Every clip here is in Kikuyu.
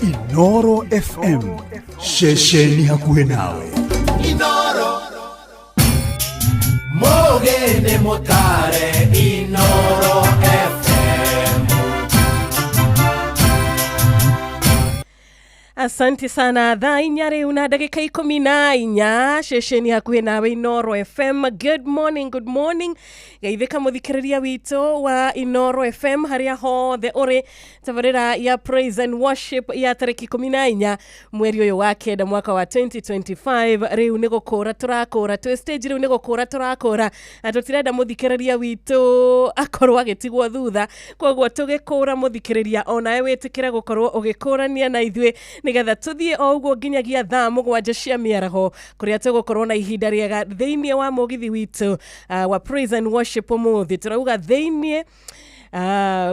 Inoro FM, ceceni hakuhĩ nawe. Inoro Mogene motare Inoro FM. Asante sana. Thaa 4 rĩu na ndagĩka 14, ceceni hakuhĩ nawe Inoro FM. Good morning, good morning. Geithĩka mũthikĩrĩria witũ wa Inoro FM harĩa hothe ũrĩ. Tabarĩra ya Praise and Worship ya tarĩki 14 mweri ũyũ wa 9 mwaka wa 2025. Rĩu nĩ gũkũra tũrakũra twĩ stage, rĩu nĩ gũkũra tũrakũra na tũtirenda mũthikĩrĩria witũ akorwo agĩtigwo thutha. Koguo tũgĩkũra mũthikĩrĩria onawe wĩtĩkĩre gũkorwo ũgĩkũrania na ithuĩ nĩgetha tũthiĩ o ũguo nginyagia thaa 7 cia mĩaraho, kũrĩa tũgũkorwo na ihinda rĩega thĩinĩ wa mũgithi witũ wa Praise and Worship. Ũmũthĩ tũrauga thĩinĩ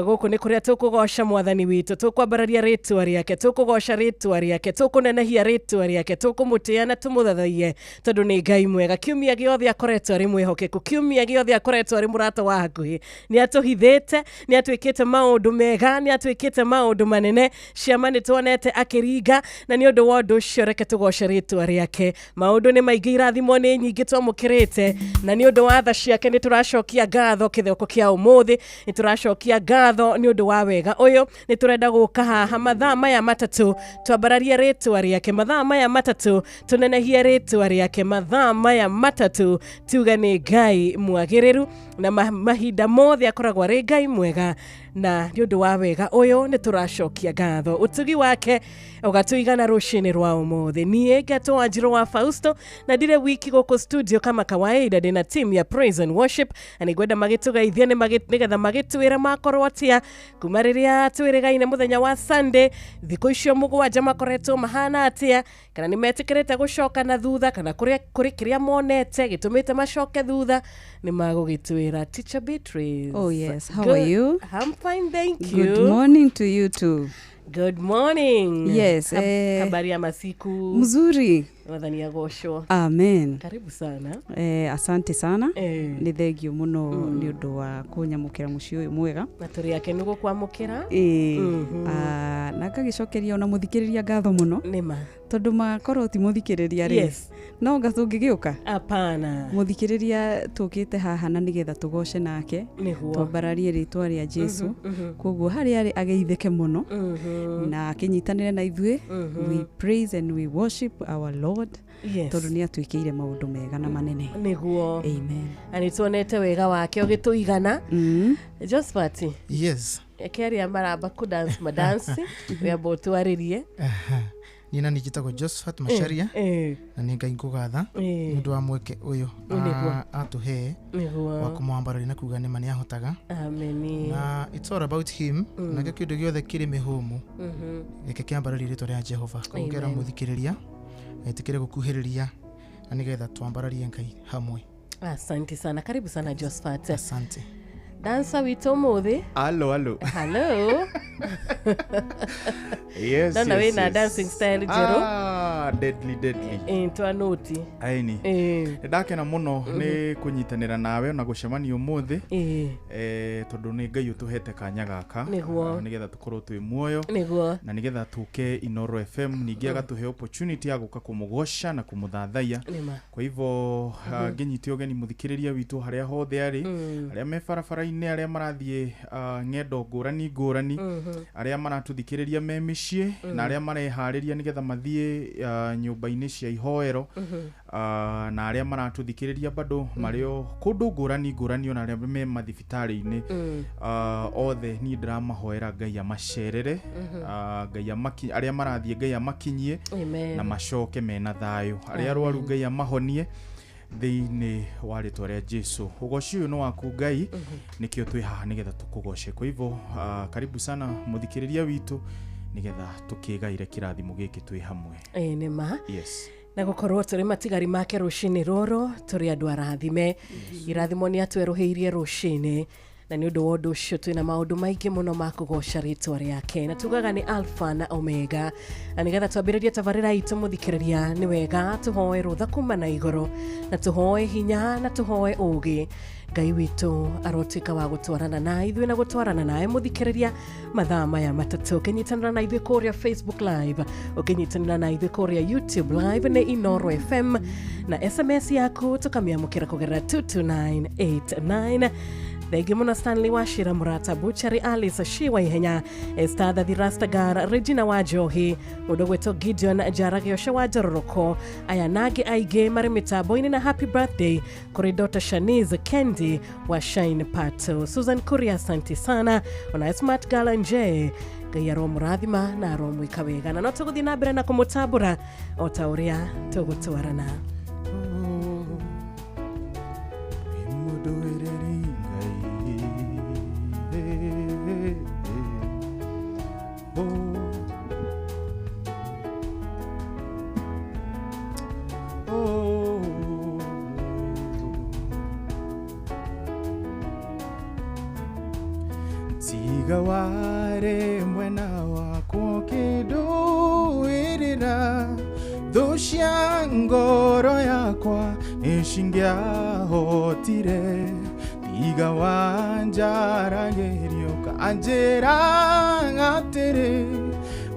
gũkũ nĩ kũrĩa tũkũgoca mwathani witũ, tũkwambararia rĩtwa rĩake, tũkũgoca rĩtwa rĩake, tũkũnenehia rĩtwa rĩake, tũkũmũtĩa na tũmũthathaiye tondũ nĩ Ngai mwega. Kiumia gĩothe akoretwo arĩ mwĩhokeku, kiumia gĩothe akoretwo arĩ mũrata wa hakuhĩ, nĩ atũhithĩte, nĩ atwĩkĩte maũndũ mega, nĩ atwĩkĩte maũndũ manene, ciama nĩ tuonete akĩringa, na nĩ ũndũ wa ũndũ ũcio reke tũgoce rĩtwa rĩake. Maũndũ nĩ maingĩ, irathimo nĩ nyingĩ twamũkĩrĩte, na nĩ ũndũ wa tha ciake nĩ tũracokia ngatho kĩthoko kĩa ũmũthĩ. Nĩ tũracokia ngatho nĩ ũndũ wa wega ũyũ. Nĩ tũrenda gũka haha mathaa maya matatũ twambararie rĩtwa rĩake, mathaa maya matatũ tũnenehie rĩtwa rĩake, mathaa maya matatũ tuge nĩ Ngai mwagĩrĩru, na mahinda mothe akoragwo arĩ Ngai mwega, na nĩ ũndũ wa wega ũyũ nĩ tũracokia ngatho. Ũtugi wake ũgatũigana rũcinĩ rwa ũmũthĩ. Niĩ ngetwo Wanjirũ wa Fausto na ndirĩ wiki gũkũ studio kama kawaida, ndĩna team ya Praise and Worship na nĩngwenda magĩtũgeithie nĩgetha magĩtwĩre makorwo atĩa kuma rĩrĩa twĩrĩgaine mũthenya wa Sunday. Thikũ icio 7 makoretwo mahana atĩa, kana nĩ metĩkĩrĩte gũcoka na thutha, kana kũrĩ kĩrĩa monete gĩtũmĩte macoke thutha, nĩ magũgĩtwĩra. Teacher Beatrice. Oh yes, how are you? I'm fine, thank you. Good morning to you too. Good morning. Yes, Habari ya masiku? Mzuri. Mwathani agocwo. Amen. Karibu sana. Asante sana. Nĩ thengio mũno nĩ ũndũ wa kũnyamũkĩra mũciĩ ũyũ mwega. Na tũrĩ akenu gũkwamũkĩra. Na ngagĩcokeria ona mũthikĩrĩria ngatho mũno. Nĩma. Tondũ makorwo ti mũthikĩrĩria rĩ. Yes. No nga tũngĩgĩũka? Hapana. Mũthikĩrĩria tũkĩte haha na nĩgetha tũgoce nake. Nĩguo. Twambararie rĩtwa rĩa Jesu. Koguo harĩa arĩ ageithĩke mũno. Na akĩnyitanĩre na ithuĩ. We praise and we worship our Lord. Yes. Tondũ nĩ atwĩkĩire maũndũ mega na manene. Nĩguo. Amen. Na nĩ tuonete wega wake ũgĩtũigana. Josphat. Yes. Reke arĩa maramba kũ dance madansi wĩamba ũtwarĩrie. Niĩ na niĩ njĩtagwo Josephat Macharia na nĩ Ngai ngũgatha nĩ ũndũ wa mweke ũyũ atũhe wa kũmwambararia na kuga nĩma nĩ ahotaga. Amen. Na it's all about him. Nakĩo kĩndũ gĩothe kĩrĩ mĩhũmũ gĩke kĩambararie rĩtwa rĩa Jehova. Koguo ngera mũthikĩrĩria etĩkĩre gũkuhĩrĩria na nĩgetha twambararie Ngai hamwe. Asante sana, karibu sana Josephat. Asante. Dansa witũ ũmũthĩ. Hello, hello. Hello. Yes, Ndona yes, wĩna yes. dancing style njerũ. Deadly, deadly. Twanũti. Aini. Nĩ ndakena mũno nĩ kũnyitanĩra nawe na gũcemania ũmũthĩ. Tondũ nĩ Ngai ũtũhete kanya gaka. Nĩguo. Nĩgetha tũkorwo twĩ muoyo. Nĩguo. Na nĩgetha tũke Inoro FM, ningĩ agatũhe opportunity ya gũka kũmũgoca na kũmũthathaiya. Nĩma. Kwa hivyo ngĩnyite ũgeni mũthikĩrĩria witũ harĩa hothe arĩ, arĩa me barabara-inĩ, arĩa marathiĩ ng'endo ngũrani ngũrani, arĩa maratũthikĩrĩria me mĩciĩ, na arĩa mareharĩria nĩgetha mathiĩ nyũmba-inĩ cia ihoero, na arĩa maratũthikĩrĩria bado marĩ o kũndũ ngũrani ngũrani, ona arĩa me mathibitarĩ-inĩ, othe niĩ ndĩramahoera Ngai amacerere, Ngai arĩa marathiĩ Ngai amakinyie na macoke mena thayũ, arĩa arwaru Ngai amahonie thĩinĩ wa rĩtwa rĩa Jesu. Ũgoci ũyũ nĩ waku Ngai, nĩkĩo twĩ haha nĩgetha tũkũgoce. Kwa hivyo karibu sana mũthikĩrĩria witũ nĩgetha tũkĩgaire kĩrathimo gĩkĩ twĩ hamwe. Nĩma. Yes. Na gũkorwo tũrĩ matigari make rũcinĩ rũrũ, tũrĩ andũ arathime. Irathimo nĩ atwerũhĩirie rũcinĩ. Na nĩ ũndũ wa ũndũ ũcio twĩna maũndũ maingĩ mũno ma kũgoca rĩtwa rĩake, na tugaga nĩ Alpha na Omega. Na nĩgetha twambĩrĩrie tabarĩra itũ mũthikĩrĩria, nĩ wega tũhoe rũtha kuma na igũrũ, na tũhoe hinya, na tũhoe ũgĩ. Ngai witũ arotuĩka wa gũtwarana na ithuĩ na gũtwarana nawe mũthikĩrĩria mathaa maya matatũ. Ũkĩnyitanĩra na ithuĩ kũrĩa Facebook Live, ũkĩnyitanĩra na ithuĩ kũrĩa YouTube Live nĩ Inoro FM, na SMS yaku tũkamĩamũkĩra kũgerera 22989. Thengi mũno Stanley Wachira, Mũrata Buchari, Alice Shiwa Ihenya, Esther Rastagar, Regina wa Njohi, mũndũ gwĩtwo Gideon Njaragioshe wa Njororoko, aya nangĩ aingĩ marĩ mĩtambo-inĩ. Na happy birthday kũrĩ Dr. Shanice Kendi wa Shine Pato, Susan Kuria, asante sana, ona Smart Girl Nje, Ngai aromũrathima na aromwĩka wega. Na no tũgũthiĩ na mbere na kũmũtambũra o ta ũrĩa tũgũtwarana. Wĩ Ngai. Oh. Oh. Tiga warĩ mwena wakwa ũkĩndũĩrĩra, thũ cia ngoro yakwa nĩcingĩahotire. Tiga wanjaragĩrio ũkanjĩra atĩrĩ,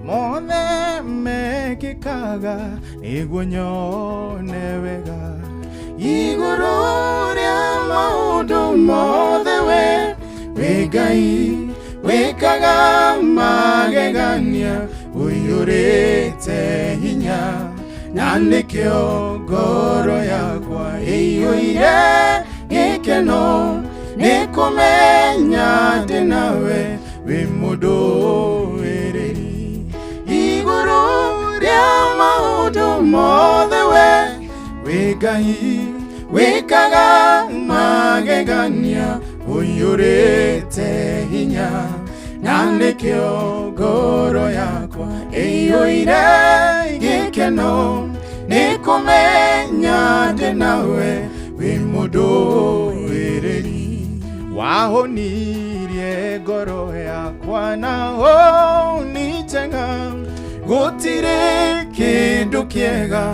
mothe mekĩkaga nĩguo nyone wega. Igũrũ rĩa maũndũ mothe we wĩ Ngai wĩkaga magegania, ũiyũrĩte hinya, na nĩkĩo ngoro yakwa ĩiyũire gĩkeno, nĩ kũmenya ndĩ nawe wĩ mũndũĩrĩri. Igũrũ rĩa maũndũ mothe we wĩ Ngai wĩkaga magegania, ũiyũrĩte hinya, na nĩkĩo ngoro yakwa ĩiyũire gĩkeno, nĩ kũmenya ndĩ nawe wĩ mũndũĩrĩri. Wahonirie ngoro yakwa na ũnjenga, gũtirĩ kĩndũ kĩega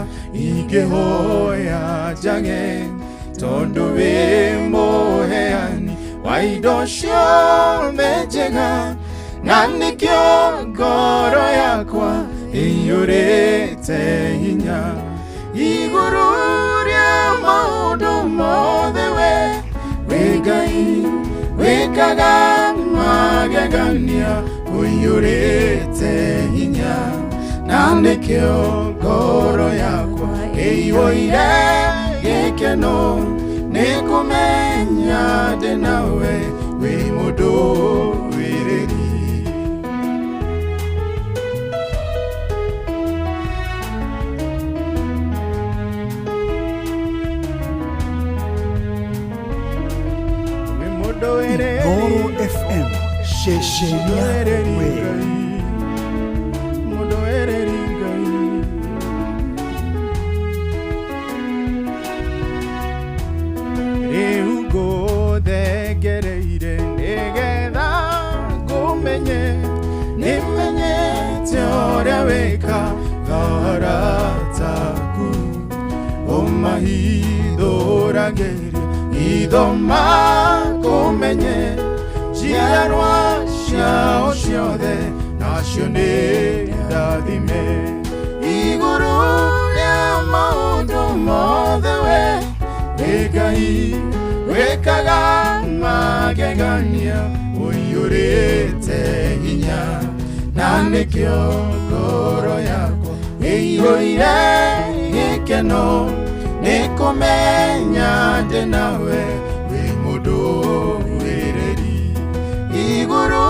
ingĩhoya njage, tondũ wĩ mũheani wa indo ciothe njega, na nĩkĩo ngoro yakwa ĩiyũrĩte hinya. Igũrũ rĩa maũndũ mothe we wĩ Ngai wĩkaga magegania, ũiyũrĩte hinya, na nĩkĩo ngoro yakwa ĩiyũire gĩkeno, nĩ kũmenya ndĩ nawe wĩ mũndũĩrĩri. Wĩ mũndũĩrĩri. Inooro FM, ceceni yaku we. Mũndũĩrĩri Ngai. Rĩu ngũthengereire nĩgetha ngũmenye, nĩmenyete ũrĩa wĩkaga arataku, ũmahithũragĩrie itho makũmenye, njiarwa ciao ciothe nacio nĩ ndathime. Igũrũ rĩa maũndũ mothe we wĩ Ngai wĩkaga magegania, ũiyũrĩte hinya, na nĩkĩo ngoro yakwa ĩiyũire gĩkeno, nĩ kũmenya ndĩ nawe wĩ mũndũĩrĩri. Igũrũ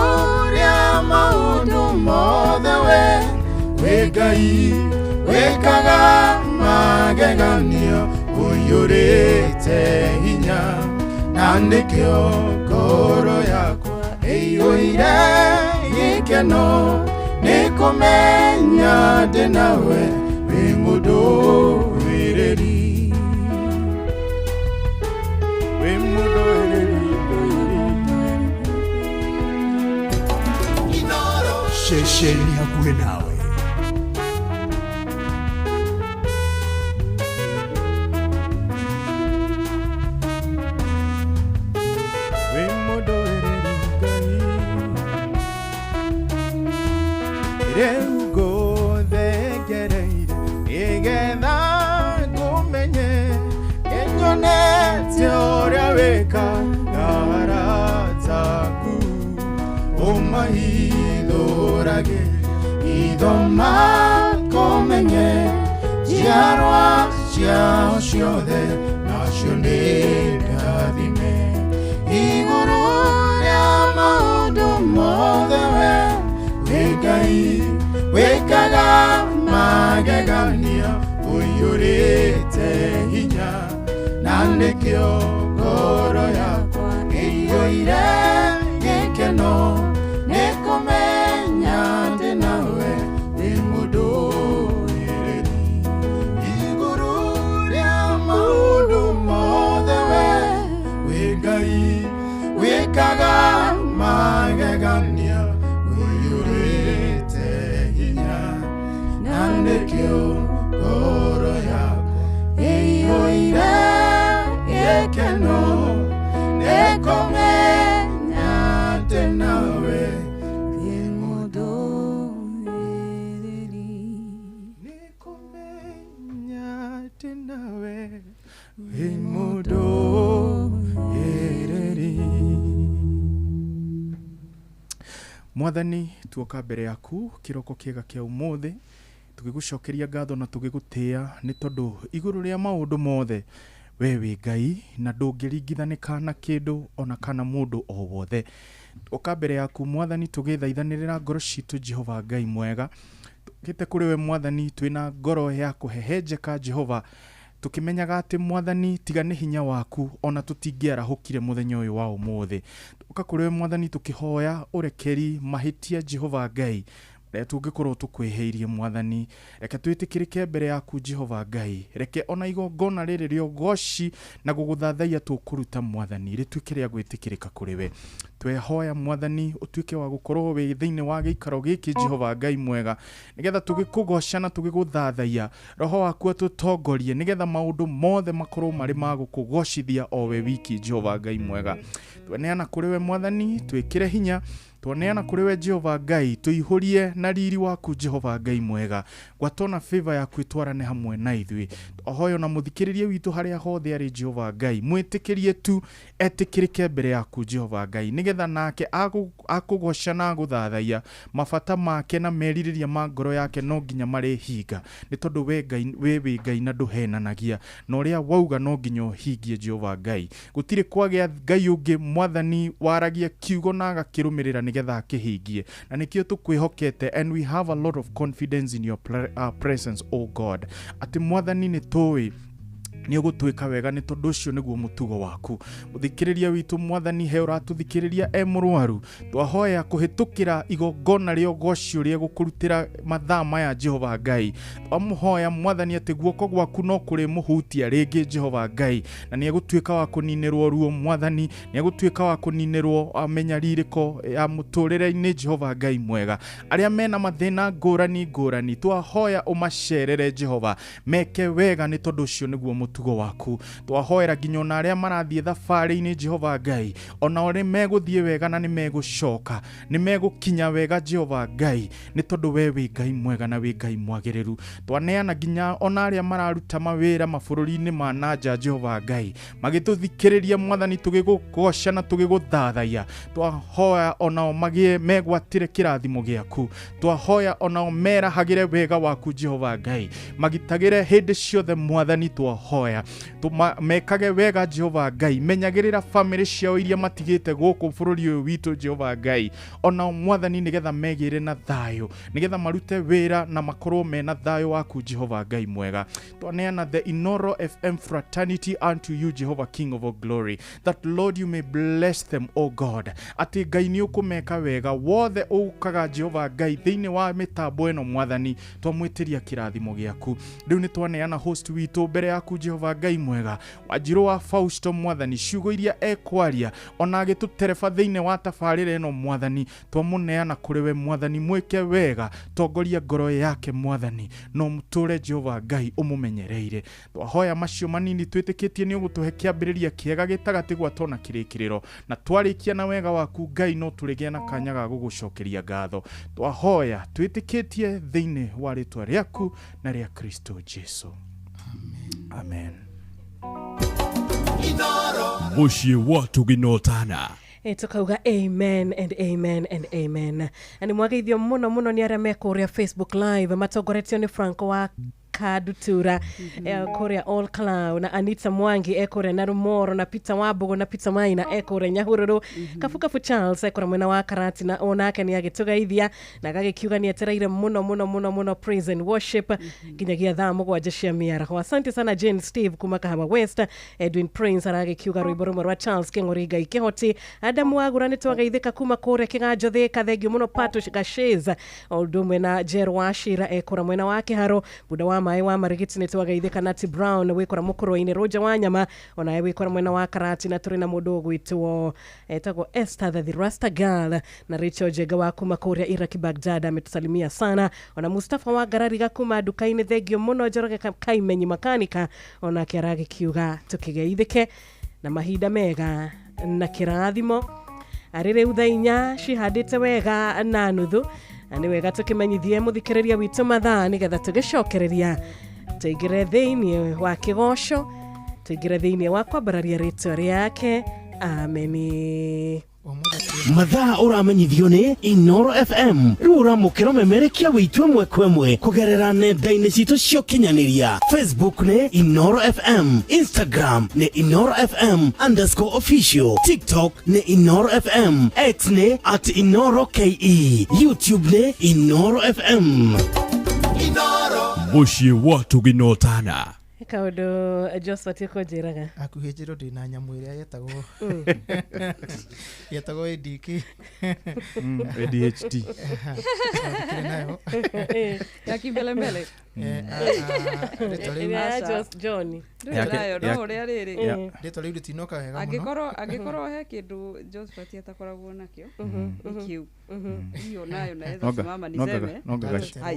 rĩa maũndũ mothe we wĩ Ngai wĩkaga magegania, ũiyũrĩte hinya, na nĩkĩo ngoro yakwa ĩiyũire gĩkeno, nĩ kũmenya ndĩ nawe wĩ mũndũĩrĩri. Wĩ mũndũĩrĩri Ngai. Ceceni hakuhĩ nawe. Wĩ mũndũrĩrĩ Ngai rĩu ngũthengereire nĩgetha ngũmenye nĩnyonete ũrĩa wĩkaga arata aku ũmahithũrage itho makũmenye njiarwa ciao ciothe nacio nĩ ndathime igũrũ rĩa maũndũ mothe we wĩ Ngai wĩkaga magegania ũiyũrĩte hinya na nĩkĩo ngoro yakwa ĩiyũire gĩkeno nĩ kũmenya ndĩ nawe wĩ mũndũrĩrĩri igũrũ rĩa maũndũ mothe we wĩ Ngai wĩkaga magegania ũiyũrĩte hinya na nĩkĩo ngoro yakwa ĩiyũire gĩkeno nĩ kũmenya ndĩ nawe wĩ Mũndũrĩrĩri. Nĩ kũmenya ndĩ nawe wĩ mũndũrĩrĩri. Mwathani tuoka mbere yaku kĩroko kĩega kĩa ũmũthĩ tũgĩgũcokeria ngatho na tũgĩgũtĩĩa nĩ tondũ igũrũ rĩa maũndũ mothe we wĩ Ngai na ndũngĩringithanĩka na kĩndũ ona kana mũndũ o wothe. Oka mbere yaku Mwathani tũgĩthaithanĩrĩra ngoro citũ Jehova Ngai mwega tũkĩte kũrĩ we Mwathani twĩna ngoro ya kũhehenjeka Jehova tũkĩmenyaga atĩ Mwathani tiga nĩ hinya waku ona tũtingĩarahũkire mũthenya ũyũ wa ũmũthĩ. Oka kũrĩ we Mwathani tũkĩhoya ũrekeri mahĩtia Jehova Ngai marĩa tũngĩkorwo tũkwĩhĩirie Mwathani reke twĩtĩkĩrĩke mbere yaku Jehova Ngai reke ona igongona rĩrĩ rĩa ũgoci na gũgũthathaiya tũkũruta Mwathani rĩtuĩke rĩa gwĩtĩkĩrĩka kũrĩ we. Twehoya Mwathani ũtuĩke wa gũkorwo wĩ thĩinĩ wa gĩikaro gĩkĩ Jehova Ngai mwega nĩgetha tũgĩkũgoca na tũgĩgũthathaiya roho waku atũtongorie nĩgetha maũndũ mothe makorwo marĩ ma gũkũgocithia o we wiki Jehova Ngai mwega. Tweneana kũrĩ we Mwathani twĩkĩre hinya twaneana kũrĩ we Jehova Ngai tũihũrie na riri waku Jehova Ngai mwega gwatona favor yaku ĩtwarane hamwe na ithuĩ. Ohoyo na mũthikĩrĩrie witũ harĩa hothe arĩ Jehova Ngai mwĩtĩkĩrie tu etĩkĩrĩke mbere yaku Jehova Ngai nĩgetha nake akũgoca na agũthathaiya mabata make na merirĩria ma ngoro yake no nginya marĩhinga nĩ tondũ we Ngai we wĩ Ngai na ndũhenanagia na ũrĩa wauga no nginya ũhingie Jehova Ngai. Gũtirĩ kwagĩa Ngai ũngĩ Mwathani waragia kiugo na agakĩrũmĩrĩra nĩgetha akĩhingie na nĩkĩo tũkwĩhokete and we have a lot of confidence in your presence o God atĩ Mwathani nĩ tũĩ nĩ ũgũtwĩka wega nĩ tondũ ũcio nĩguo mũtugo waku. Mũthikĩrĩria witũ Mwathani he ũratũthikĩrĩria e mũrwaru twahoya kũhĩtũkĩra igongona rĩa ũgoci ũrĩa gũkũrutĩra mathaa maya Jehova Ngai twamũhoya Mwathani atĩ guoko gwaku no kũrĩmũhutia rĩngĩ Jehova Ngai na nĩ egũtuĩka wa kũninĩrwo ruo Mwathani nĩ egũtuĩka wa kũninĩrwo mĩnyarirĩko ya mũtũrĩre-inĩ Jehova Ngai mwega. Arĩa mena mathĩna ngũrani ngũrani twahoya ũmacerere Jehova meke wega nĩ tondũ ũcio nĩguo mũtugo waku. Twahoera nginya ona arĩa marathiĩ thabarĩ-inĩ Jehova Ngai ona nĩ megũthiĩ wega na nĩ megũcoka nĩ megũkinya wega Jehova Ngai nĩ tondũ we wĩ Ngai mwega na wĩ Ngai mwagĩrĩru. Twaneana nginya ona arĩa mararuta mawĩra mabũrũri-inĩ ma nanja Jehova Ngai magĩtũthikĩrĩria Mwathani tũgĩgũgoca na tũgĩgũthathaiya twahoya onao magĩe megwatĩre kĩrathimo gĩaku twahoya onao merahagĩre wega waku Jehova Ngai magitagĩre hĩndĩ ciothe Mwathani twahoya mekage wega Jehova Ngai menyagĩrĩra bamĩrĩ ciao iria matigĩte gũkũ bũrũri ũyũ witũ Jehova Ngai onao Mwathani nĩgetha megĩre na thayũ nĩgetha marute wĩra na makorwo mena thayũ waku Jehova Ngai mwega. Twaneana the Inoro FM fraternity unto you Jehovah King of all glory that Lord you may bless them O God atĩ Ngai nĩ ũkũmeka wega wothe ũkaga Jehova Ngai thĩinĩ wa mĩtambo ĩno Mwathani twamwĩtĩria kĩrathimo gĩaku. Rĩu nĩ twaneana host witũ mbere yaku Jehova Jehova Ngai mwega. Wanjirũ wa Fausto mwathani, ciugo iria ekwaria ona agĩtũtereba thĩinĩ wa tabarĩra ĩno mwathani, twamũneana kũrĩ we mwathani, mwĩke wega, tongoria ngoro yake mwathani, no mũtũre Jehova Ngai ũmũmenyereire. Twahoya macio manini twĩtĩkĩtie nĩ ũgũtũhe kĩambĩrĩria kĩega gĩtagatĩ gwatwo na kĩrĩkĩrĩro, na twarĩkia na wega waku Ngai no tũrĩgĩa na kanya ga gũgũcokeria ngatho. Twahoya twĩtĩkĩtie thĩinĩ wa rĩtwa rĩaku na rĩa Kristo Jesu, amen. Mũciĩ wa Tũginotana. Tukauga amen and amen and amen. Na nĩ mwageithio mũno mũno nĩ arĩa me kũrĩa Facebook Live matongoretio nĩ Franco wa Kadutura, kũrĩa All Cloud, na Anita Mwangi ekũrĩa na Rumoro, na Peter Wambugu na Peter Maina ekũrĩa Nyahururu, Kabukabu Charles ekũrĩa mwena wa Karati, na onake nĩ agĩtũgeithia na agagĩkiuga nĩ etereire mũno mũno mũno mũno praise and worship nginyagia thaa 7 cia mĩaraho. Asante sana Jane Steve kuma Kahawa West. Edwin Prince aragĩkiuga rwĩmbo rũmwe rwa Charles Kĩng'ori Ngai Kĩhoti. Adamu Wagura nĩ twageithĩka kuma kũrĩa Kĩganjo Thĩka, thengio mũno Pato Gasheza, o ũndũ ũmwe na Jer Wachira ekũra mwena wa Kĩharo, Buda wa maĩ wa Marigiti nĩ twageithĩka, Nati Brown wĩkora mũkũrũ-inĩ, Roger Wanyama onawe wĩkora mwena wa Karati, na tũrĩ na mũndũ ũgwĩtwo etagwo Esther the Rasta Girl, na Rachel Jenga wa kuma kũrĩa Iraki Baghdad ametusalimia sana, ona Mustafa wa Ngarariga kuma nduka-inĩ, thengio mũno Njoroge Kaimenyi makanika onake aragĩkiuga tũkĩgeithĩke na mahinda mega na kĩrathimo. Arĩ rĩu thaa 4 cihandĩte wega na nuthu, na nĩ wega tũkĩmenyithie mũthikĩrĩria witũ mathaa nĩgetha tũgĩcokereria tũingĩre thĩinĩ wa kĩgoco, tũingĩre thĩinĩ wa kwambararia rĩtwa rĩake. Ameni. Ũmũthĩ Mathaa ũramenyithio nĩ Inoro FM. Rĩu ũramũkĩra ũmemerekia wĩitũ ĩmwe kwa ĩmwe kũgerera nenda-inĩ citũ cia ũkinyanĩria. Facebook nĩ Inoro FM, Instagram nĩ Inoro FM underscore official, TikTok nĩ Inoro FM, X nĩ at Inoro KE, YouTube nĩ Inoro FM. Mũciĩ wa Tũginotana. Kaũndũ Josphat ũkũnjĩraga Hakuhĩ njĩrwo ndĩna nyamũ ĩrĩa yetagwo ADK. ADHD. Ndĩkĩrĩ nayo. Ya kimbelembele. Rĩtwa rĩu ĩrĩa ya Aca. Jos John. Ndũrĩ nayo no ũrĩa rĩrĩ. Rĩtwa rĩu rĩtinoka wega mũno. Angĩkorwo he kĩndũ Josphat atakoragwo nakĩo nĩ kĩu, hiyo nayo naweza simama niseme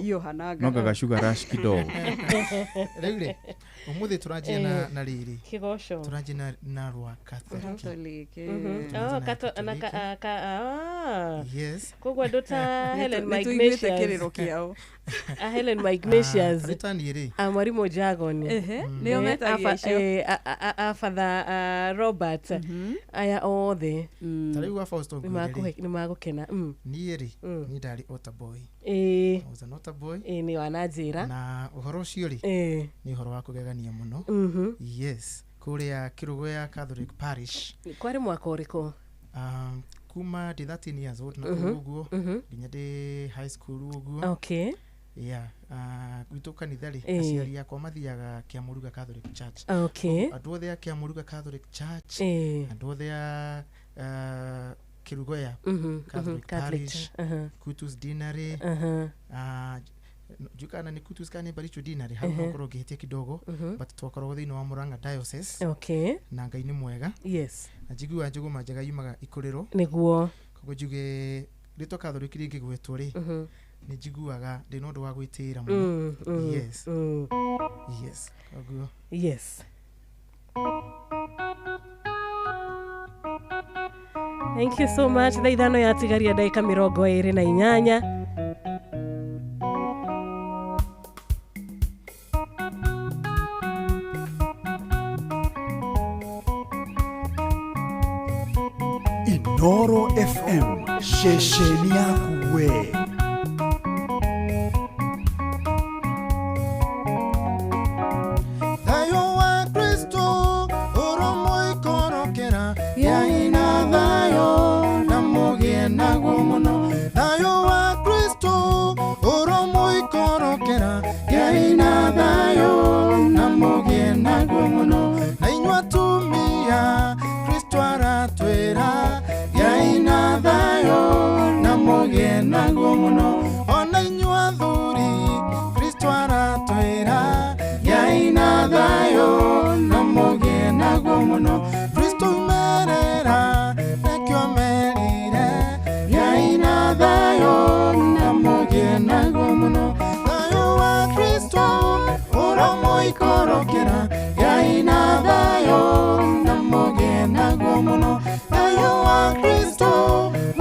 hiyo hanaga. Nonga gacuga rash kidogo. Rĩu rĩ, ũmũthĩ tũranjia na rĩrĩ, kĩgoco tũranjia na rwa Catholic. Catholic, Oh, Katoliki. na ka, ah. Yes. Koguo andũ ta Helen Nĩtũiguĩte Magnatius, kĩrĩro kĩao. a Helen Magnatius, Rĩtani rĩ, a mwarimũ Jagon. Ehe, nĩo metagia icio. A Father Robert, aya othe ta rĩu wa Fausto ngwĩre rĩ, nĩ magũkena. Niĩ rĩ, niĩ ndarĩ altar boy. Ĩĩ. I was an altar boy. Ĩĩ, nĩ wananjĩra. Na ũhoro ũcio rĩ, nĩ ũhoro wa kũgegania mũno. Yes, kũrĩa Kĩrũgũya Catholic Parish. Kwarĩ mwaka ũrĩkũ? Kuma ndĩ 13 years old na kũu ũguo nginya ndĩ high school ũguo. Yeah, gwitũ kanitha rĩ, aciari akwa mathiaga Kĩamũruga Catholic Church. Andũ othe a Kĩamũruga Catholic Church, andũ othe a Kĩrũgũya Catholic Parish, Kutus Deanery, ndiũĩ kana nĩ Kutus kana nĩ Baricho Deanery, hau no ngorwo ngĩhĩtia kidogo, but twakoragwo thĩinĩ wa Murang'a Diocese. Na Ngai nĩ mwega. Na njiguaga njũgũma njega yumaga ikũrĩro. Nĩguo. Koguo njuge rĩtwa Catholic rĩngĩgwetwo rĩ, nĩ njiguaga ndĩ na ũndũ wa gwĩtĩĩra mũno. Yes. Yes, koguo. Yes. Thank you so much. Thaa 5 yatigaria ndagĩka 28. Inoro FM, ceceni yaku we. Thayũ wa Kristo ũromũikorokera, gĩai na thayũ na mũgĩe naguo mũno. Thayũ wa Kristo ũromũikorokera, gĩai na thayũ na mũgĩe naguo mũno. Na inyuĩ atumia, Kristo aratwĩra, gĩai na thayũ na mũgĩe naguo Mũikorokera Ngai na thayũ na mũgĩe naguo mũno. Thayũ wa Kristo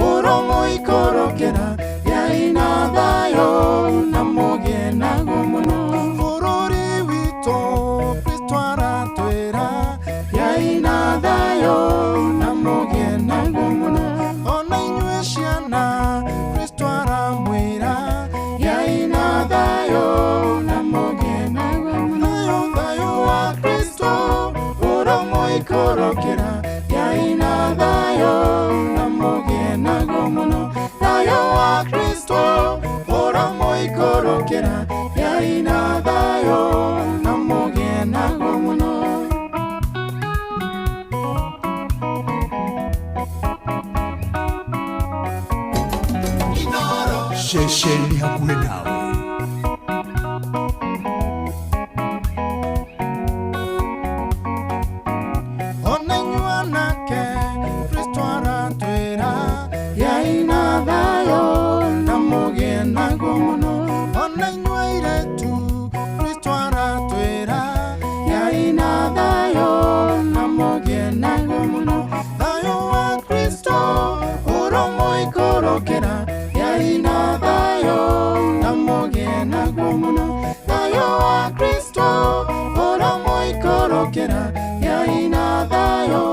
ũromũikũrũkĩra Ngai na thayũ na mũgĩe naguo mũno. Bũrũri witũ Kristo aratwĩra Ngai na thayũ na mũgĩe naguo mũno. Ona inyuĩ ciana Kristo aramwĩra Ngai na thayũ na mũgĩe naguo mũno. Thayũ thayũ wa Kristo ũromũikũrũkĩra Ngai na thayũ na mũgĩe naguo mũno. Thayũ wa Kristo ũromũikũrũkĩra Ngai na thayũ na mũgĩe naguo mũno. Ceceni hakuhĩ nawe. Ona inyuĩ anake Kristo aratwĩra Ngai na thayũ na mũgĩe naguo mũno. Ona inyuĩ airĩtu Kristo aratwĩra Ngai na thayũ na mũgĩe naguo mũno. Thayũ wa Kristo ũromũikũrũkĩra Ngai na thayũ na mũgĩe naguo mũno. Thayũ wa Kristo ũromũikũrũkĩra Ngai na thayũ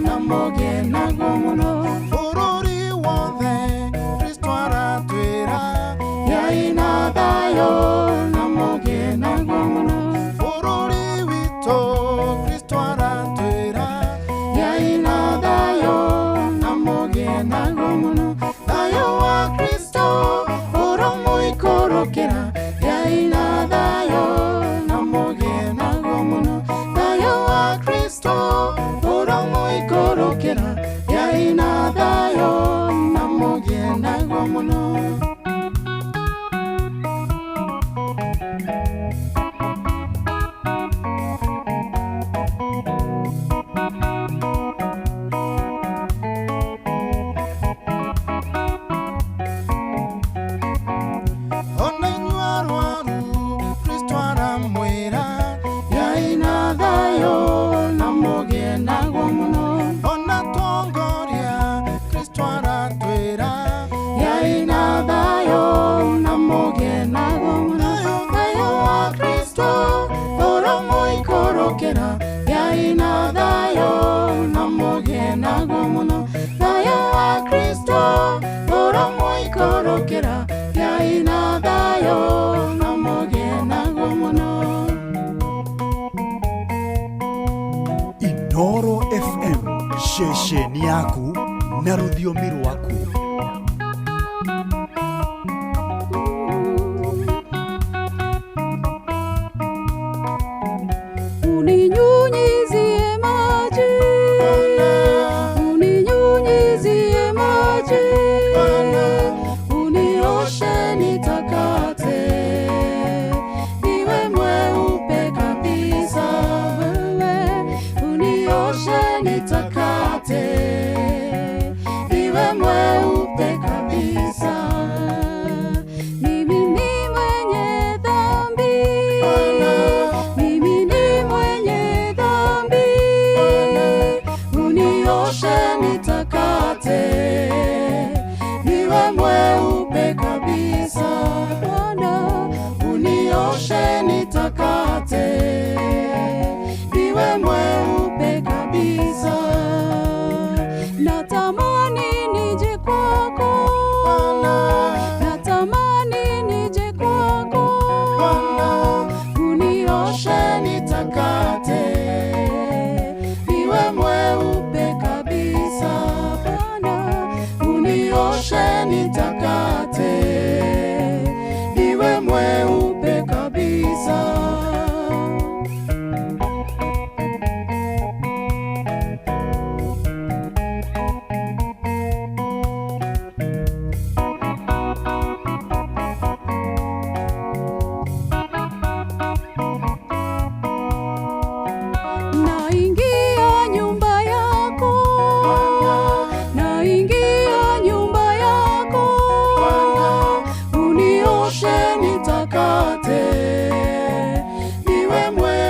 na mũgĩe naguo mũno. Bũrũri wothe Kristo aratwĩra Ngai na thayũ na mũgĩe naguo mũno. Bũrũri witũ Kristo aratwĩra Ngai na thayũ na mũgĩe naguo mũno. Thayũ wa Kristo ũromũikũrũkĩra Ngai na thayũ na mũgĩe naguo mũno. Thayũ wa Kristo ũromũikũrũkĩra Ngai na thayũ na mũgĩe naguo mũno. Ona inyuĩ arwaru Kristo aramwĩra Ngai na thayũ na mũgĩe naguo mũno. Ona tongoria Kristo aratwĩra Ngai na thayũ na mũgĩe naguo mũno. Thayũ wa Kristo ũromũikũrũkĩra Ngai na thayũ na mũgĩe naguo mũno. Thayũ wa Kristo ũromũikũrũkĩra Ngai na thayũ na mũgĩe naguo mũno. Inoro FM, ceceni yaku na rũthiomi rwaku. Uninyunyizie maji, uninyunyizie maji, unioshe nitakate, niwe mweupe kabisa. Wewe unioshe nitakate, niwe mweupe kabisa. Mimi ni mwenye dhambi, mimi ni mwenye dhambi, unioshe nitakate, niwe mweupe kabisa. Bwana, unioshe nitakate, niwe mweupe kabisa. Natamani nije kwako, natamani nije kwako, unioshe nitakate, niwe mweupe kabisa. Bwana, unioshe nitakate, niwe mweupe kabisa. Naingia nyumba yako, naingia nyumba yako, unioshe nitakate, niwe mweupe.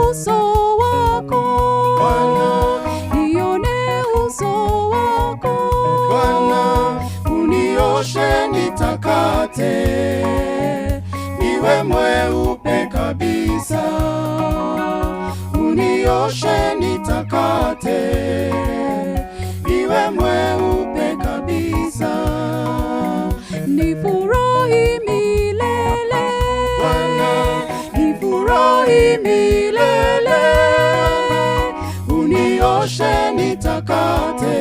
uso wako. Bwana, Nione uso wako. Bwana, unioshe nitakate, niwe mweupe kabisa. Unioshe nitakate, niwe mweupe kabisa. Nifurahi milele. Bwana, Nifurahi milele. Unioshe nitakate,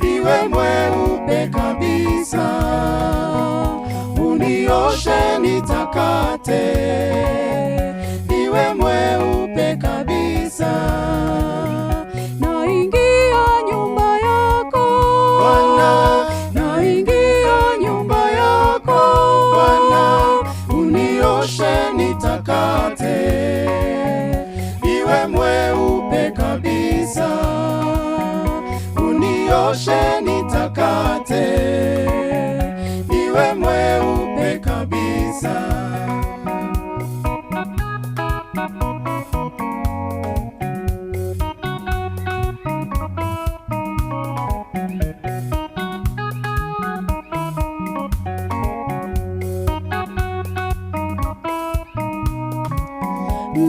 niwe mweupe kabisa. Unioshe nitakate, niwe mweupe kabisa. Naingia nyumba yako. Bwana, Naingia nyumba yako. Bwana, unioshe nitakate, niwe mweupe kabisa. Unioshe nitakate, niwe mweupe kabisa.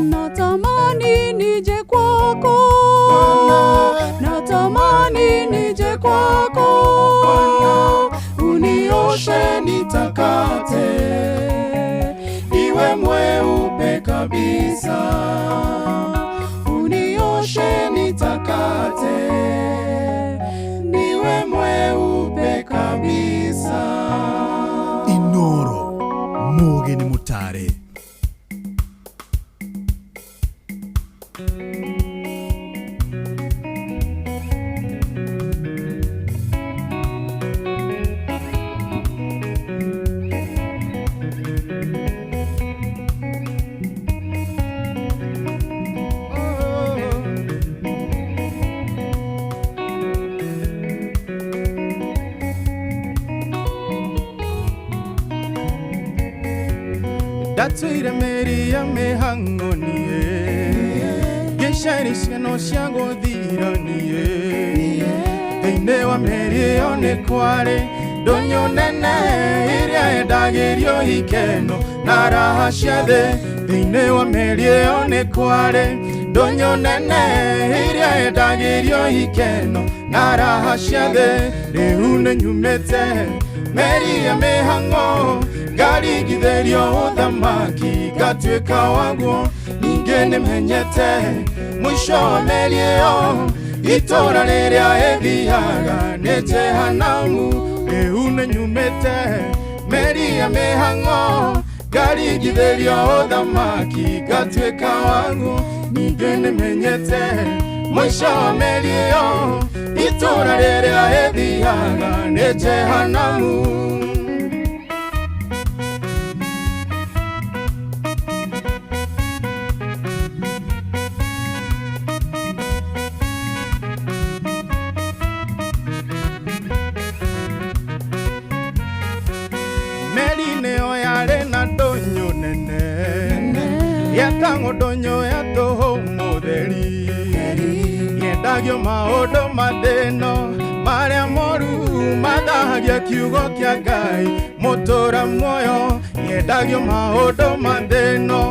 Natamani nije kwako. Natamani nije kwako. Bwana, unioshe nitakate, niwe mweupe kabisa. Unioshe nitakate, niwe mweupe kabisa. Inoro Mugeni Mutare. Ndatũire mĩri ya mĩhang'o niĩ, ngĩcaria ciano cia gũthiranie. Thĩinĩ wa mĩri ĩyo nĩ kwarĩ ndũnyũ nene ĩrĩa yendagĩrio ikeno na raha cia thĩ. Thĩinĩ wa mĩri ĩyo nĩ kwarĩ ndũnyũ nene ĩrĩa yendagĩrio ikeno na raha cia thĩ. Rĩu nĩ nyumĩte meri ya mĩhang'o, ngaringithĩrio ũthamaki ngatuĩka waguo. Ningĩ nĩmenyete mũico wa meri ĩyo, itũra rĩrĩa ĩthiaga nĩ Jehanamu. Rĩu nĩ nyumĩte meri ya mĩhang'o, ngaringithĩrio ũthamaki ngatuĩka waguo. Ningĩ nĩmenyete mũico wa meri ĩyo, itũra rĩrĩa ĩthiaga nĩ Jehanamu. Meri nĩyo yarĩ na ndũnyũ nene, yetagwo ndũnyũ ya tũhũ mũtheri. Yendagio maũndũ mathĩno marĩa moru mathahagia kiugo kĩa Ngai mũtũra muoyo. Yendagio maũndũ mathĩno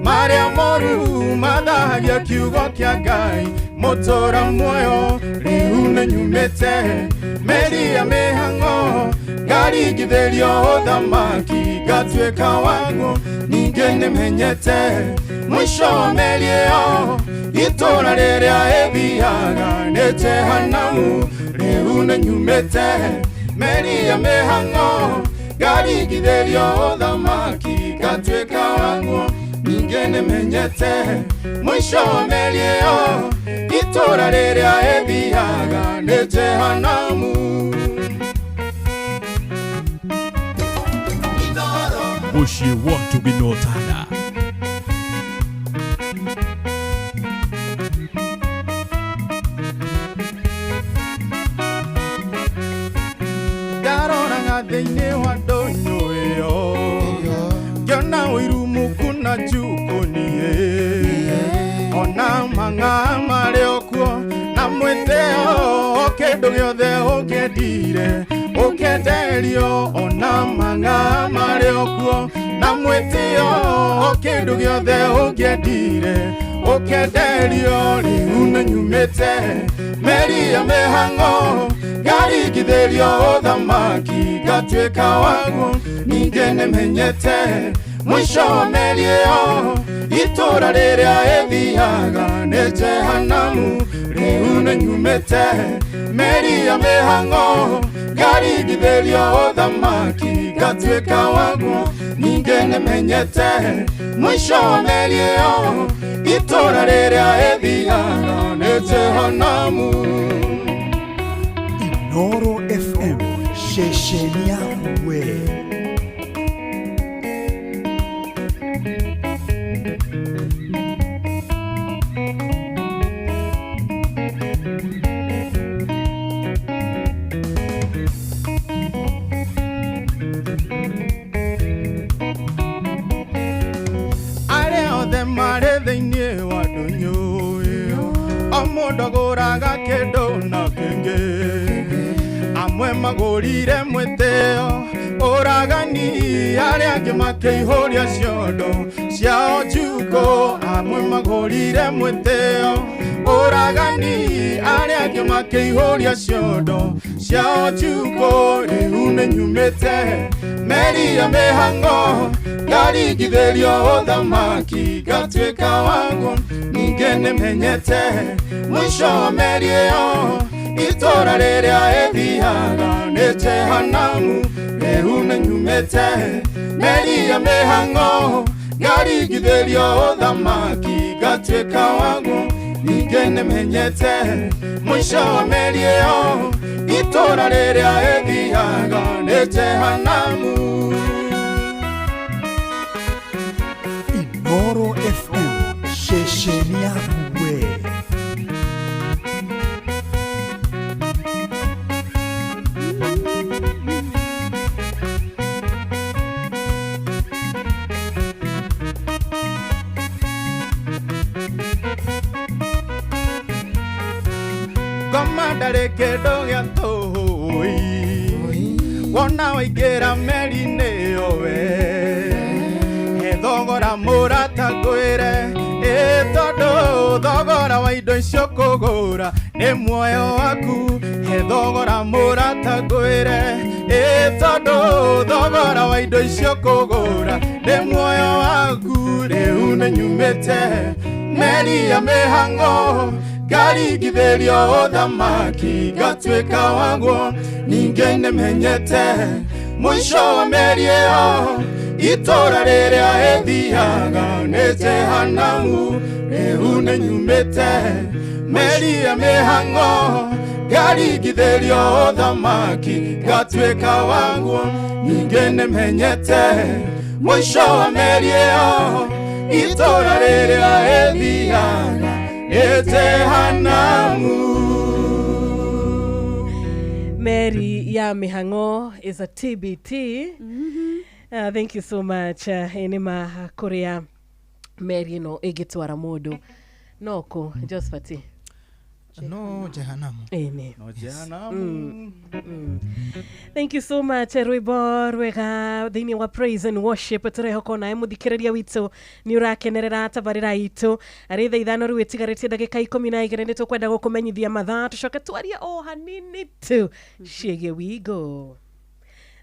marĩa moru mathahagia kiugo kĩa Ngai mũtũra muoyo. Rĩu nĩ nyumĩte meri ya mĩhang'o, ngaringithĩrio ũthamaki ngatuĩka waguo. Ningĩ nĩmenyete mũico wa meri ĩyo, itũra rĩrĩa ĩthiaga nĩ Jehanamu. Rĩu nĩ nyumĩte meri ya mĩhang'o, ngaringithĩrio ũthamaki ngatuĩka waguo. Ningĩ nĩmenyete mũico wa meri ĩyo, itũra rĩrĩa ĩthiaga nĩ Jehanamu. Mũciĩ wa Tũginotana. Ndaroraga thĩinĩ wa ndũnyũ ĩyo, ngĩona ũiru muku na njukũ niĩ. gĩothe ũngĩendire ũkenderio ona mang'a marĩ o kuo na mwĩtĩo o kĩndũ gĩothe ũngĩendire ũkenderio rĩu nĩnyumĩte meri ya mĩhang'o ngaringithĩrio ũthamaki ngatuĩka waguo ningĩ nĩmenyete mwisho wa meri ĩyo itũra rĩrĩa ĩthiaga nĩ Jehanamu rĩu nĩnyumĩte meri ya mĩhang'o ngaringithĩrio ũthamaki ngatuĩka waguo ningĩ nĩmenyete mwisho wa meri ĩyo itũra rĩrĩa ĩthiaga nĩ Jehanamu. Inoro FM ceceni yaku we. Arĩa othe marĩ thĩinĩ wa ndũnyũ ĩyo o mũndũ agũraga kĩndũ na kĩngĩ amwe magũrire mwĩtĩo ũragani arĩa angĩ makĩihũria ciondo ciao njukũ amwe magũrire mwĩtĩo ũragani arĩa angĩ makĩihũria ciondo ciao njukũ rĩu nĩnyumĩte meri ya mĩhang'o ngaringithĩrio ũthamaki ngatuĩka waguo ningĩ nĩmenyete mwisho wa meri ĩyo itũra rĩrĩa ĩthiaga nĩ Jehanamu rĩu nĩnyumĩte meri ya mĩhang'o ngaringithĩrio ũthamaki ngatuĩka waguo ningĩ nĩmenyete mwisho wa meri ĩyo itũra rĩrĩa ĩthiaga nĩ Jehanamu. Inoro FM ceceni yaku we. Ngoma ndarĩ kĩndũ gĩa tũhũ wona waingĩra meri-inĩ ĩyo we he thogora mũrata ngwĩre ĩ tondũ thogora wa indo icio kũgũra nĩ muoyo waku he thogora mũrata ngwĩre ĩ tondũ thogora wa indo icio kũgũra nĩ muoyo waku rĩu nĩnyumĩte meri ya mĩhang'o ngaringithĩrio ũthamaki ngatuĩka waguo ningĩ nĩmenyete mwisho wa meri ĩyo itũra rĩrĩa ĩthiaga nĩ Jehanamu rĩu nĩnyumĩte meri ya mĩhang'o ngaringithĩrio ũthamaki ngatuĩka waguo ningĩ nĩmenyete mwisho wa meri ĩyo itũra rĩrĩa ĩthiaga nĩ Jehanamu. Meri ya mĩhang'o is a TBT. Thank you so much. Nĩ ma kũrĩa meri ĩno ĩngĩtwara mũndũ no kũ Josphat? No Jehanamu. Ĩni. No Jehanamu. Thank you so much rwĩmbo rwega thĩinĩ wa praise and worship tũrehoka onawe mũthikĩrĩria witũ nĩ ũrakenerera tabarĩra itũ arĩ thaa 5 rĩu ĩtigarĩtie ndagĩka 12 nĩ tũkwenda gũkũmenyithia mathaa tũcoke twarie o hanini tu ciĩgiĩ wigo.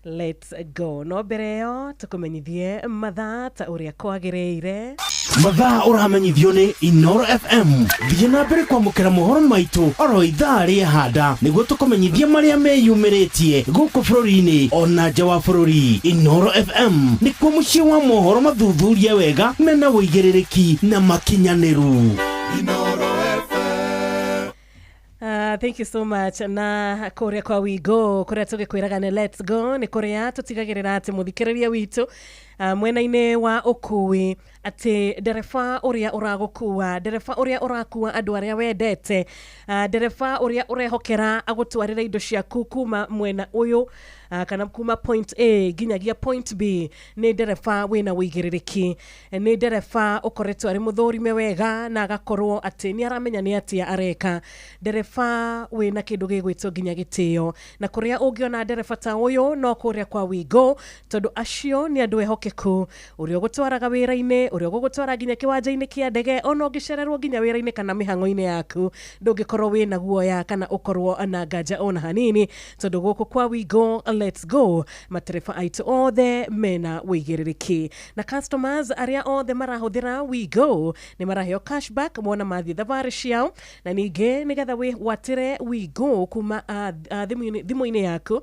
Let's go. No mbere ĩyo tũkũmenyithie mathaa ta ũrĩa kwagĩrĩire. Mathaa ũramenyithio nĩ Inoro FM. Thiĩ na mbere kwamũkĩra mohoro maitũ oro ithaa rĩa handa nĩguo tũkũmenyithie marĩa meyumĩrĩtie gũkũ bũrũri-inĩ ona nja wa bũrũri. Inoro FM nĩkuo mũciĩ wa mohoro mathuthurie wega mena ũigĩrĩrĩki na makinyanĩru. Inoro FM. Thank you so much na kũrĩa kwa wigo kũrĩa tũgĩkwĩraga nĩ let's go nĩ kũrĩa tũtigagĩrĩra atĩ mũthikĩrĩria witũ Mwena-inĩ wa ũkui atĩ ndereba ũrĩa ũragũkua, ndereba ũrĩa ũrakua andũ arĩa wendete, ndereba ũrĩa ũrehokera agũtwarĩra indo ciaku kuma mwena ũyũ kana kuma point A nginyagia point B, nĩ ndereba wĩna ũigĩrĩrĩki, nĩ ndereba ũkoretwo arĩ mũthũrime wega na agakorwo atĩ nĩ aramenya nĩ atĩa areka, ndereba wĩna kĩndũ gĩgwĩtwo nginya gĩtĩo. Na kũrĩa ũngĩona ndereba ta ũyũ no kũrĩa kwa Wigo, tondũ acio nĩ andũ ehokeku, ũrĩa ũgũtwaraga wĩra-inĩ, ũrĩa ũgũgũtwara nginya kĩwanja-inĩ kĩa ndege, ona ũngĩcererwo nginya wĩra-inĩ kana mĩhang'o-inĩ yaku, ndũngĩkorwo wĩna guoya kana ũkorwo na nganja ona hanini, tondũ gũkũ kwa Wigo let's go, matereba aitũ othe mena ũigĩrĩrĩki. Na customers arĩa othe marahũthĩra Wigo nĩ maraheo cashback mona mathiĩ thabarĩ ciao, na ningĩ nĩgetha wĩgwatĩre Wigo kuma thimũ-inĩ yaku,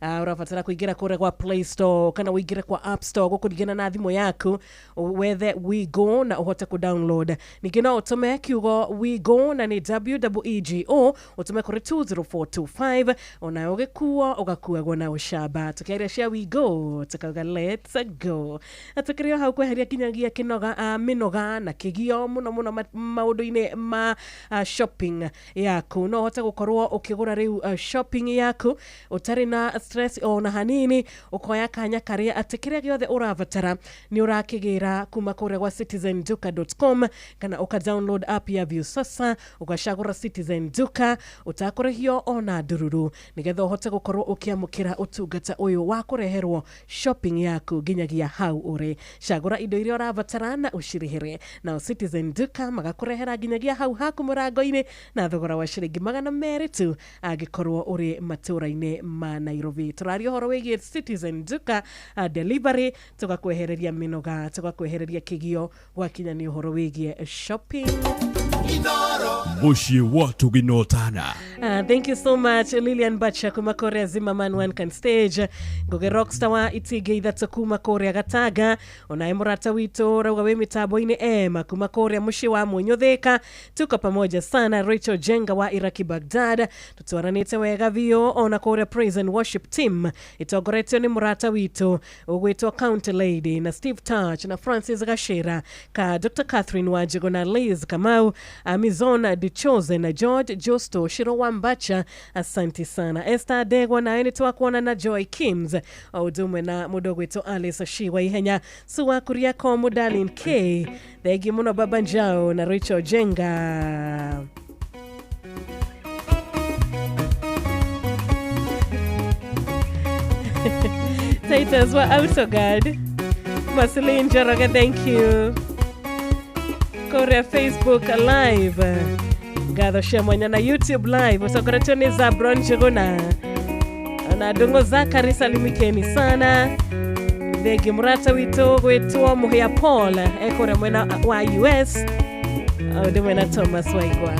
ũrabatara kũingĩra kũrĩa gwa Play Store kana ũingĩre kwa App Store gũkũringana na thimũ yaku, wethe Wigo na ũhote kũ download. Ningĩ no ũtũme kiugo Wigo na nĩ WEEGO ũtũme kũrĩ 20425, ona ũgĩkuo ũgakuagwo na ũcamba. Tũkĩaria cia Wigo tukauga let's go. Na tũkĩrĩ o hau kweheria kinyagia kĩnoga, mĩnoga na kĩgio mũno mũno maũndũ-inĩ ma shopping yaku, no ũhote gũkorwo ũkĩgũra rĩu shopping yaku ũtarĩ na stress ona hanini, ũkoya kanya karĩa atĩ kĩrĩa gĩothe ũrabatara nĩ ũrakĩgĩra kuma kũrĩa gwa citizenduka.com, kana ũka download app ya Viusasa ũgacagũra Citizen Duka ũtakũrĩhio ona ndururu, nĩgetha ũhote gũkorwo ũkĩamũkĩra ũtungata ũyũ wa kũreherwo shopping yaku nginyagia hau ũrĩ. Cagũra indo iria ũrabatara na ũcirĩhĩre, nao Citizen Duka magakũrehera nginyagia hau haku mũrango-inĩ na thogora wa ciringi 200 tu angĩkorwo ũrĩ matũra-inĩ ma Nairobi. Tũraria ũhoro wĩgiĩ Citizen Duka delivery, tũgakwehereria mĩnoga, tũgakwehereria kĩgio gwakinya nĩ ũhoro wĩgiĩ shopping. Muciĩ wa Tuginotana. Thank you so much Lilian Bacha kuma kũrĩa Zimmerman One Can Stage, Ngugi Rockstar wa itingĩ ithatũ kuma kũrĩa Gataga, onaye mũrata witũ rauga wĩ mĩtambo-inĩ ema kuma kũrĩa mũciĩ wa Mũnyũthĩka, tuko pamoja sana. Rachel Jenga wa Iraki Baghdad, tutwaranĩte wega biũ, ona kũrĩa Praise and Worship Team ĩtongoretio nĩ mũrata witũ ũgwĩtwo County Lady na Steve Touch na Francis Gashira ka Dr. Catherine Wanjigo na Liz Kamau, Amizona Dichoze na George Josto Shiro Wambacha, asante sana. Esther Degwa nawe nĩ twakuona na Joy Kims o ũndũ ũmwe na mũndũ ũgwĩtwo Alice Shiwa Ihenya Suwa Kuriako Mudalin K, thengi mũno Baba Njao na Rachel Jenga. Titus wa Autoguard, Marceline Njoroge, thank you. Korea Facebook Live, ngatho cia mwanya na YouTube Live ũtongoretio nĩ Zabron Njuguna na Ndung'u Zakari, salimikeni sana. Thengi mũrata witũ gwĩtwo Mũhĩa Paul ekũrĩa mwena wa US, ũndũ ũmwe na Thomas Waigwa.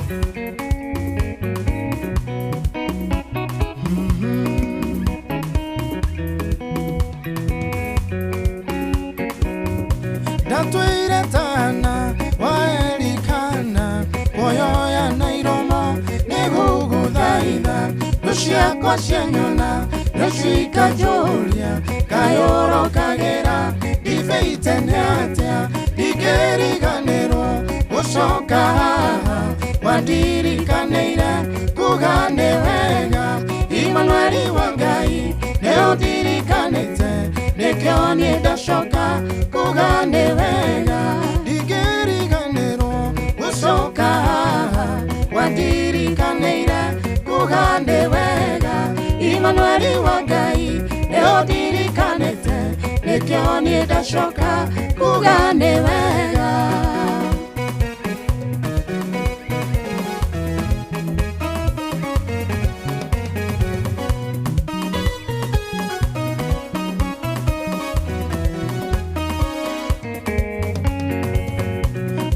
Ndatwĩire tana waerikana kuoyoya na iromo nĩgũgũthaitha thũ ciakwa cianyona nĩcikanjũria kayũrokagĩra ndibĩite nĩ atĩa ndingĩriganĩrwo gũcoka haha wandirikanĩire kuga nĩ wega Imanueli wa Ngai nĩũndirikanĩte nĩkĩo niĩ ndacoka kuga nĩ wega ndingĩriganĩrwo gũcoka haha wandirikanĩire kuga nĩ wega Imanueli wa Ngai nĩũndirikanĩte nĩkĩo niĩ ndacoka kuga nĩ wega.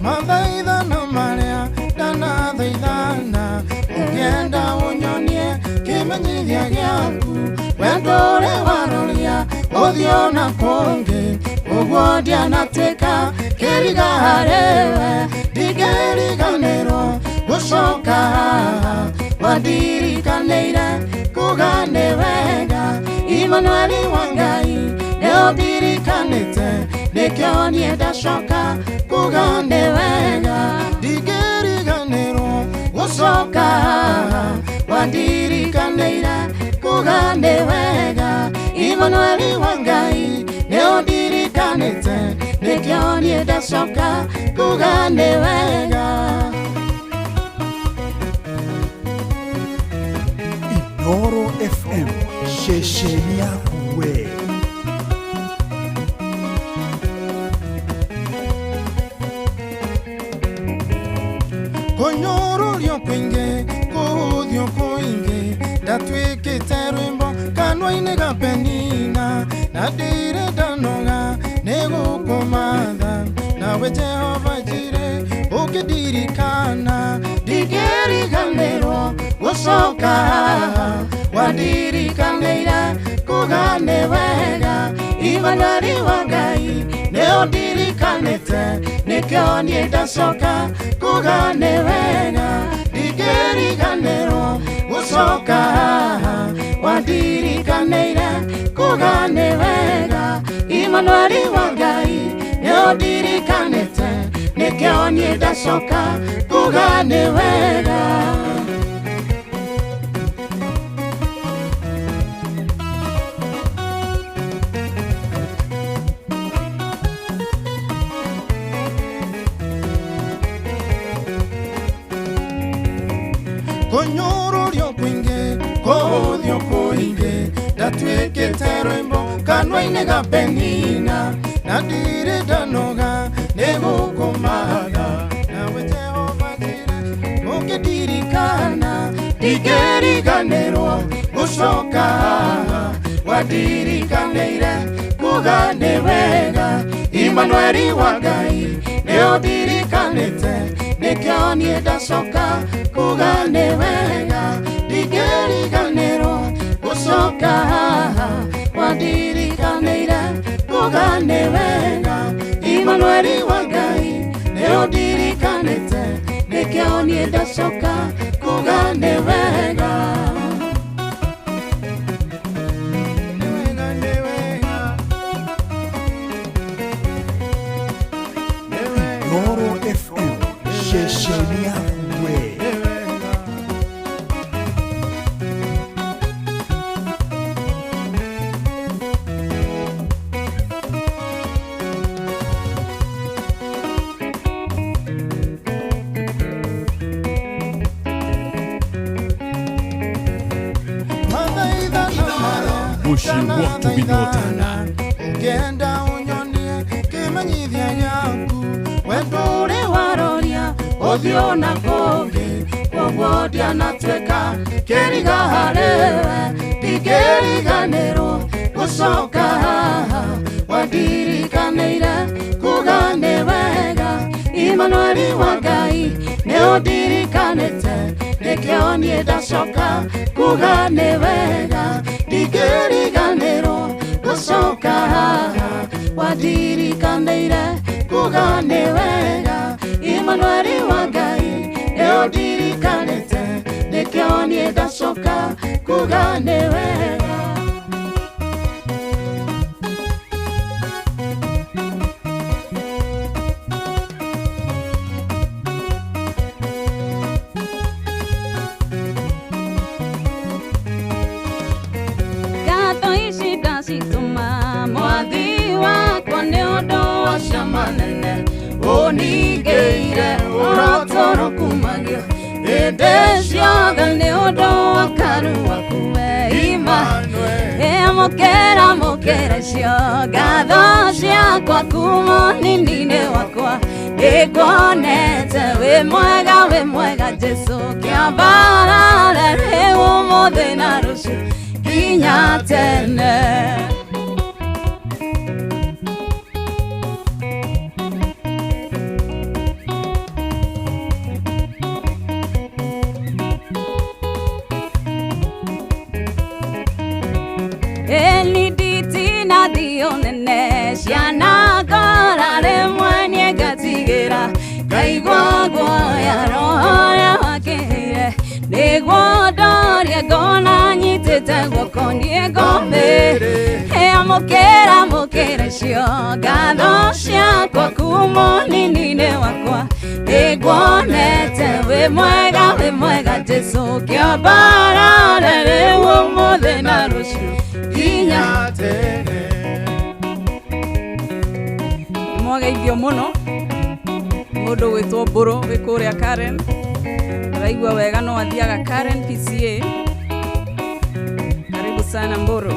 Mathaithana marĩa ndanathaithana ũngĩenda ũnyonie kĩmenyithia gĩaku wendo ũrĩ waroria ũthiũ na kũngĩ ũguo ndianatuĩka kĩriga harĩwe ndingĩriganĩrwo gũcoka haha wandirikanĩire kuga nĩ wega Imanueli wa Ngai nĩũndirikanĩte Kuga nĩ wega ndingĩriganĩrwo gũcoka haha wandirikanĩire kuga nĩ wega Imanueli wa Ngai nĩ ũndirikanĩte nĩkĩo niĩ ndacoka kuga nĩ wega. Inoro FM ceceni yaku we. Kũnyũrũrio kũingĩ kũhũthio kũingĩ ndatuĩkĩte rwĩmbo kanua-inĩ ga Penina na ndirĩ ndanoga nĩ gũkũmatha nawe Jehova Jire ũkĩndirikana ndingĩriganĩrwo gũcoka haha wandirikanĩire kuga nĩ wega Imanueli wa Ngai nĩ ũndirikanĩte nĩkĩo niĩ ndacoka kuga nĩ wega ndingĩriganĩrwo gũcoka haha wandirikanĩire kuga nĩ wega Imanueli wa Ngai nĩ ũndirikanĩte nĩkĩo niĩ ndacoka kuga nĩ wega. Kũnyũrũrio kũingĩ kũhũthio kũingĩ ndatuĩkĩte rwĩmbo kanua-inĩ ga Penina na ndirĩ ndanoga nĩ gũkũmatha nawe Jehova Jire ũkĩndirikana ndingĩriganĩrwo gũcoka haha wandirikanĩire kuga nĩ wega Imanueli wa Ngai nĩ ũndirikanĩte nĩkĩo niĩ ndacoka kuga nĩ wega ndingĩriganĩrwo gũcoka haha wandirikanĩire kuga nĩ wega Imanueli wa Ngai nĩ ũndirikanĩte nĩkĩo niĩ ndacoka kuga nĩ wega. Nĩ wega, nĩ wega. Nĩ wega. Inoro FM ceceni yaku we. Nĩ wega. Mũciĩ wa Tũminotana. Ũngĩenda ũnyonie kĩmenyithia gĩaku wendo ũrĩ waroria ũthiũ na kũngĩ kwoguo ndianatuĩka kĩriga harĩwe ndingĩriganĩrwo gũcoka haha wandirikanĩire kuga nĩ wega Imanueli wa Ngai nĩ ũndirikanĩte nĩkĩo niĩ ndacoka kuga nĩ wega ndingĩriganĩrwo gũcoka haha wandirikanĩire kuga nĩ wega Imanueli wa Ngai nĩ ũndirikanĩte nĩkĩo niĩ ndacoka kuga nĩ wega. Ngatho ici ndacitũma mwathi wakwa nĩ ũndũ wa cama nene ũningĩire ũrotoro kumagio hĩndĩ ciothe nĩ ũndũ wa karu waku we Amũkĩra amũkĩra icio ngatho ciakwa kuma ũnini-inĩ wakwa nĩnguonete wĩ mwega Jesũ kĩambarare rĩu ũmũthĩ na rũciũ nginya tene. Nene ciana ngora rĩmwe niĩ ngatigĩra ngaigua guoya roho ũrĩa wakĩheire nĩguo ndorie ngona nyitĩte guoko niĩ ngombe. Amũkĩra amũkĩra icio ngatho ciakwa ciakwa kuma ũnini-inĩ wakwa nĩnguonete wĩ mwega Jesũ kĩambarare rĩu ũmũthĩ na rũciũ nginya tene. Nĩmwageithio mũno mũndũ gwĩtwo Mbũrũ wĩ kũrĩa Karen, araigua wega no athiaga Karen PCA. Karibu sana Mbũrũ.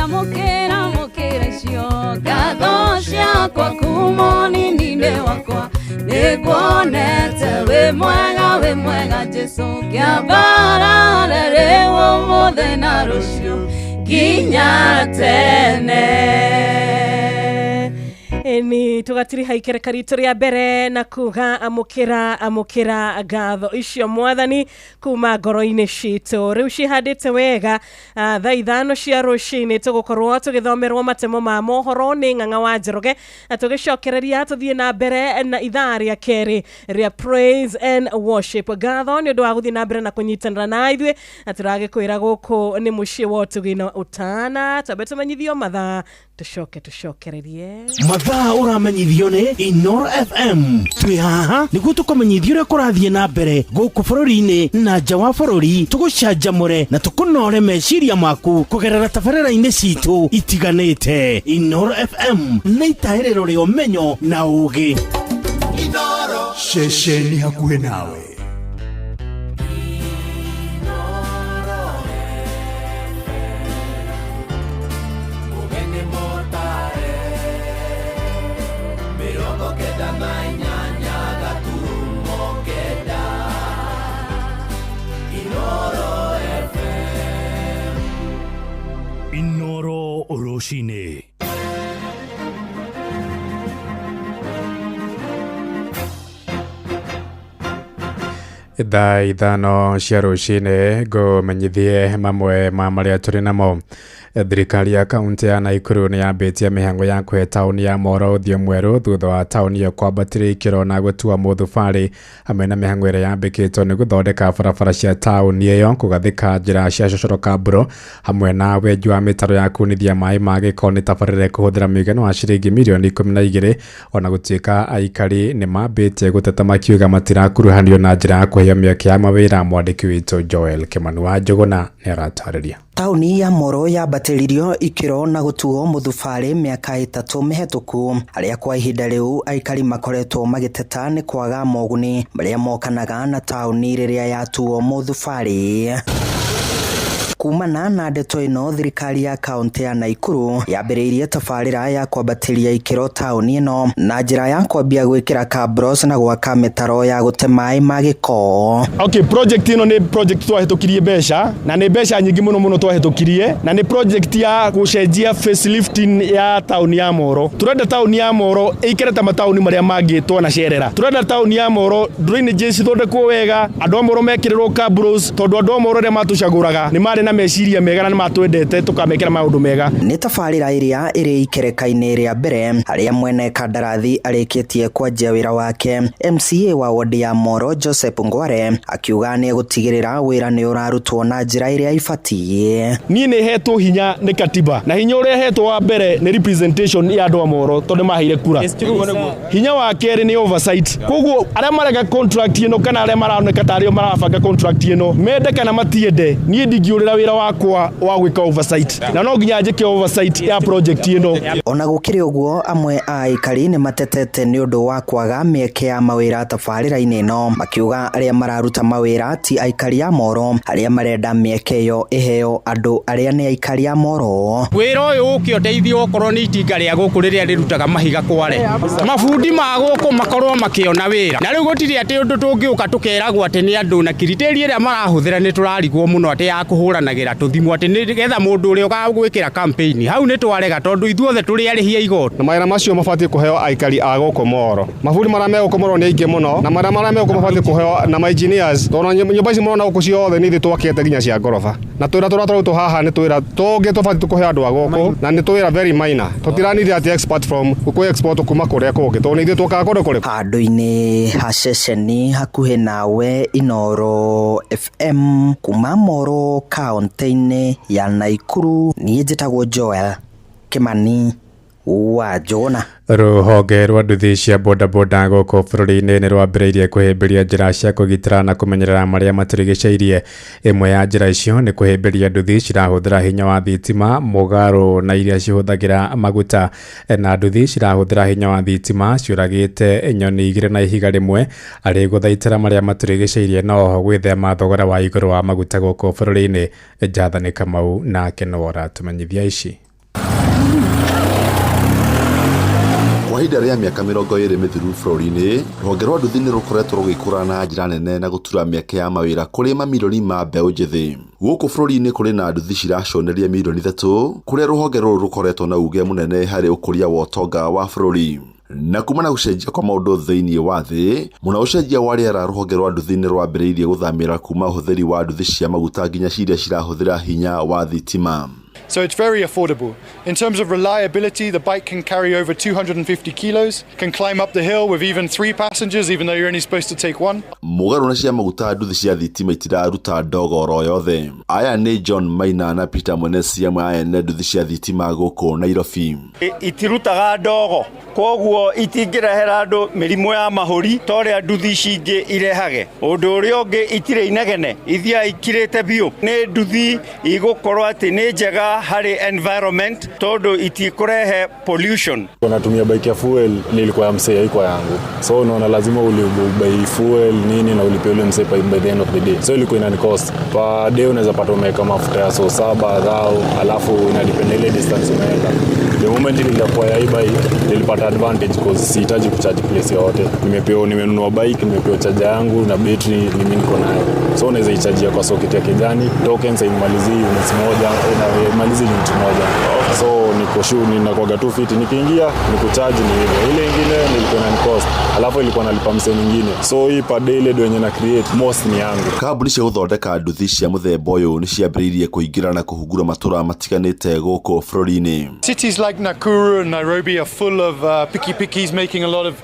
Amũkĩra amũkĩra icio ngatho ciakwa kuma ũnini-inĩ wakwa nĩnguonete wĩ mwega Jesũ kĩambarare rĩu ũmũthĩ na rũciũ nginya tene. Ni tugatiriha ikereka ritũ rĩa mbere na kuga amũkĩra amũkĩra ngatho icio mwathani kuma ngoro-inĩ citũ. Rĩu cihandĩte wega thaa 5 cia rũcinĩ tũgũkorwo tũgĩthomerwo matemo ma mohoro nĩ Ng'ang'a wa Njoroge, na tũgĩcokereria tũthiĩ na mbere na ithaa rĩa kerĩ rĩa praise and worship. Ngatho nĩ ũndũ wa gũthiĩ na mbere na kũnyitanĩra na ithuĩ, na tũragĩkwĩra gũkũ nĩ mũciĩ wa ũtugi na ũtana. Twambe tũmenyithio mathaa tũcoke tũcokererie. Mathaa ũramenyithio nĩ Inoro FM. Twĩ haha nĩguo tũkũmenyithia ũrĩa kũrathiĩ na mbere gũkũ bũrũri-inĩ na nja wa bũrũri, tũgũcanjamũre na tũkũnore meciria maku kũgerera tabarĩra-inĩ citũ itiganĩte. Inoro FM nĩ itahĩrĩro rĩa ũmenyo na ũũgĩ. Ceceni hakuhĩ nawe. Inoro rũcinĩ. Thaa 5 cia rũcinĩ ngũmenyithie mamwe ma marĩa tũrĩ namo. Thirikari ya kaunti ya Nakuru nĩ yambĩtie mĩhang'o ya kũhe taũni ya Moro ũthiũ mwerũ thutha wa taũni ĩyo kwambatĩria ikĩro na gũtua mũthubarĩ, hamwe na mĩhang'o ĩrĩa yambĩkĩtwo nĩ gũthondeka barabara cia taũni ĩyo, kũgathĩka njĩra cia cocoro kamburo, hamwe na wenji wa mĩtaro ya kunithia maĩ ma gĩko nĩ tabarĩra kũhũthĩra mũigana wa ciringi mirioni 12, ona gũtuĩka aikari nĩ mambĩtie gũteta makiuga matirakuruhanio na njĩra ya kũheo mĩeke ya mawĩra. Mwandĩki witũ Joel Kimani wa Njũgũna nĩ aratarĩria. Taũni ya Moro yambatĩririo ikĩro na gũtuo mũthubarĩ mĩaka 3 mĩhetũku, arĩa kwa ihinda rĩu aikari makoretwo magĩteta nĩ kwaga moguni marĩa mokanaga na taũni rĩrĩa yatuo mũthubarĩ. Kumana na ndeto ĩno, thirikari ya kaunti ya Nakuru yambĩrĩirie tabarĩra ya kwambatĩria ikĩro taũni ĩno na njĩra ya kwambia gwĩkĩra cabros na gwaka mĩtaro ya gũte maĩ ma gĩko. Okay, project ĩno nĩ project twahĩtũkirie mbeca na nĩ mbeca nyingĩ mũno mũno twahĩtũkirie, na nĩ project ya gũcenjia facelifting ya taũni ya Moro. Turenda taũni ya Moro ĩikare ta mataũni marĩa mangĩ twanacerera. Turenda taũni ya Moro drainages cithondekwo wega, andũ a Moro mekĩrĩrwo cabros, tondũ andũ a Moro arĩa matũcagũraga nĩ marĩ na meciria mega na nĩ matwendete tũkamekĩra maũndũ mega. Nĩ tabarĩra ĩrĩa ĩrĩ ikereka-inĩ rĩa mbere harĩa mwene kandarathi arĩkĩtie kwanjia wĩra wake. MCA wa wodi ya Moro Joseph Ngware akiuga nĩ egũtigĩrĩra wĩra nĩ ũrarutwo na njĩra ĩrĩa ĩbatiĩ. Niĩ nĩ hetwo hinya nĩ katiba, na hinya ũrĩa hetwo wa mbere nĩ representation ya andũ a Moro tondũ maheire kura. Hinya wa kerĩ nĩ oversight. Koguo arĩa mareka contract ĩno kana arĩa maroneka ta arĩo marabanga contract ĩno, mende kana matiende, niĩ ndingĩũrĩra wĩra wakwa wa gwĩka oversight, na no nginya njĩke oversight ya project ĩno. Ona gũkĩrĩ ũguo, amwe a aikari nĩ matetete nĩ ũndũ wa kwaga mĩeke ya mawĩra tabarĩra-inĩ ĩno, makiuga arĩa mararuta mawĩra ti aikari a Moro, arĩa marenda mĩeke ĩyo ĩheo andũ arĩa nĩ aikari a Moro. Wĩra ũyũ ũke ũteithio okorwo nĩ itinga rĩa gũkũ rĩrĩa rĩrutaga mahiga kware, mabundi ma gũkũ makorwo makĩona wĩra, na rĩu gũtirĩ atĩ ũndũ tũngĩũka tũkeragwo atĩ nĩ andũ na kiritĩri ĩrĩa marahũthĩra nĩ tũrarigwo mũno atĩ ya kũhũra na kũheanagĩra tũthimũ atĩ nĩgetha mũndũ ũrĩa ũgagwĩkĩra campaign hau nĩ twarega tondũ ithuothe tũrĩ arĩhi a igoti. Na mawĩra macio mabatiĩ kũheo aikari a gũkũ Moro. Mabundi marĩa me gũkũ Moro nĩ aingĩ mũno, na marĩa marĩa me gũkũ mabatiĩ kũheo na ma engineers, tondũ nyũmba ici mũrona gũkũ ciothe nĩ ithuĩ twakĩte nginya cia ngoroba. Na twĩra tũrĩa tũrarutwo haha nĩ twĩra tũngĩ tũbatiĩ kũheo andũ a gũkũ, na nĩ twĩra very minor. Tũtiranire atĩ expert from kũ export kuma kũrĩa kũngĩ, tondũ nĩ ithuĩ tũkaga kũndũ kũrĩkũ. Handũ-inĩ ha ceceni hakuhĩ nawe Inooro FM kuma Moro kaunti-inĩ ya Naikuru, niĩ njĩtagwo Joel Kimani wa Njũgũna. Rũhonge rwa nduthi cia bodaboda gũkũ bũrũri-inĩ nĩ rwambĩrĩirie kũhĩmbĩria njĩra cia kũgitĩra na kũmenyerera marĩa matũrigicĩirie. Ĩmwe ya njĩra icio nĩ kũhĩmbĩria nduthi cirahũthĩra hinya wa thitima mũgarũ na iria cihũthagĩra maguta. Na nduthi cirahũthĩra hinya wa thitima ciũragĩte nyoni igĩrĩ na ihiga rĩmwe arĩ gũthaitĩra marĩa matũrigicĩirie na oho gwĩthema thogora wa igũrũ wa maguta gũkũ bũrũri-inĩ. Jathani Kamau nake nĩwe ũratũmenyithia ici. Kwa ihinda rĩa mĩaka 20 mĩthiru bũrũri-inĩ, rũhonge rwa nduthi nĩ rũkoretwo rũgĩkũra na njĩra nene na gũtura mĩeke ya mawĩra kũrĩ mamirioni ma mbeũ njĩthĩ. Gũkũ bũrũri-inĩ kũrĩ na nduthi ciraconeria mirioni 3, kũrĩa rũhonge rũrũ rũkoretwo na uge mũnene harĩ ũkũria wa ũtonga wa bũrũri. Na kuma na gũcenjia kwa maũndũ thĩinĩ wa thĩ, mũno ũcenjia wa rĩera, rũhonge rwa nduthi nĩ rwambĩrĩirie gũthamĩra kuma ũhũthĩri wa nduthi cia maguta nginya ciria cirahũthĩra hinya wa thitima. So it's very affordable. In terms of reliability, the bike can carry over 250 kilos, can climb up the hill with even 3 passengers, even though you're only supposed to take one. Mũgarũ na cia maguta, nduthi cia thitima itiraruta ndogo oro yothe. Aya nĩ John Maina na Peter Mwenesi, amwe a ene nduthi cia thitima gũkũ Nairobi. Itirutaga ndogo, koguo itingĩrehera andũ mĩrimũ ya mahũri ta ũrĩa nduthi ici ingĩ irehage. Ũndũ ũrĩa ũngĩ, itirĩ inegene, ithiaga ikirĩte biũ. Nĩ nduthi igũkorwo atĩ nĩ njega harĩ environment tondũ itikũrehe pollution. Natumia bike ya fuel, nilikuwa ya msee, haikuwa yangu, so unaona lazima ulibuy fuel nini na ulipe ule msee by the end of the day, so ilikuwa inani cost per day, unaweza pata umeweka mafuta ya so 7 thao, alafu ina depend ile distance umeenda. The moment nilikuwa ya hii bike nilipata advantage cause sihitaji kucharge place yote. Nimepewa, nimenunua bike, nimepewa charger yangu na battery ni mimi niko nayo, so unaweza ichajia kwa socket ya kijani, tokens haimalizi units moja, inamalizi unit moja, so niko sure ninakuwaga tu fit, nikiingia nikucharge ni hivyo. Ile ingine nilikuwa na cost, alafu ilikuwa nalipa msee mwingine, so hii per day ile do yenye na create most ni yangu. Kambuni cia gũthondeka nduthi cia mũthemba ũyũ nĩ ciambĩrĩirie kũingĩra na kũhungura matũra matiganĩte gũkũ bũrũri-inĩ. Cities like Nakuru and Nairobi are full of pikipikis making a lot of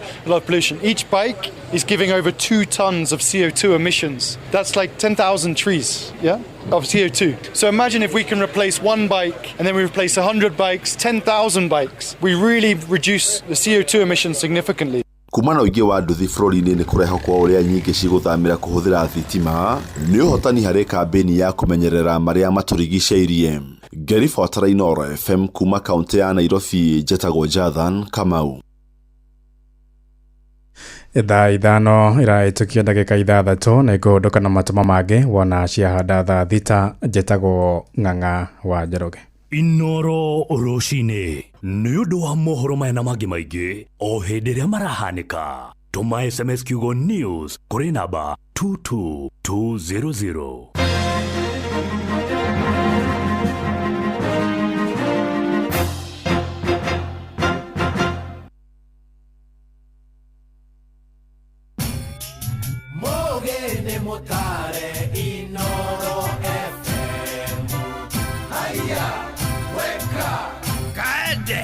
pollution. Each bike is giving over 2 tons of CO2 emissions. That's like 10,000 trees, yeah, of CO2. So imagine if we can replace one bike and then we replace 100 bikes, 10,000 bikes. We really reduce the CO2 emissions significantly. Kuma na ũingĩ wa nduthi bũrũri-inĩ nĩ kũrehokwo ũrĩa nyingĩ cigũthamĩra kũhũthĩra thitima nĩ ũhotani harĩ kambĩini ya kũmenyerera marĩa matũrigicĩirie. Ngĩribotera Inooro FM kuma kaũntĩ ya Nairobi, njetagwo Jathan Kamau. Thaa 5 irahĩtũkia ndagĩka 6 nĩ ngũhũndũka na matũma mangĩ wona ciahanda thaa 6. Njĩtagwo Ng'ang'a wa Njoroge. Inooro rũcinĩ nĩ ũndũ wa mohoro maya na mangĩ maingĩ o hĩndĩ ĩrĩa marahanĩka. Tũma SMS kiugo news kũrĩ namba 22200. Mutare Inooro FM. Haya, weka kaende.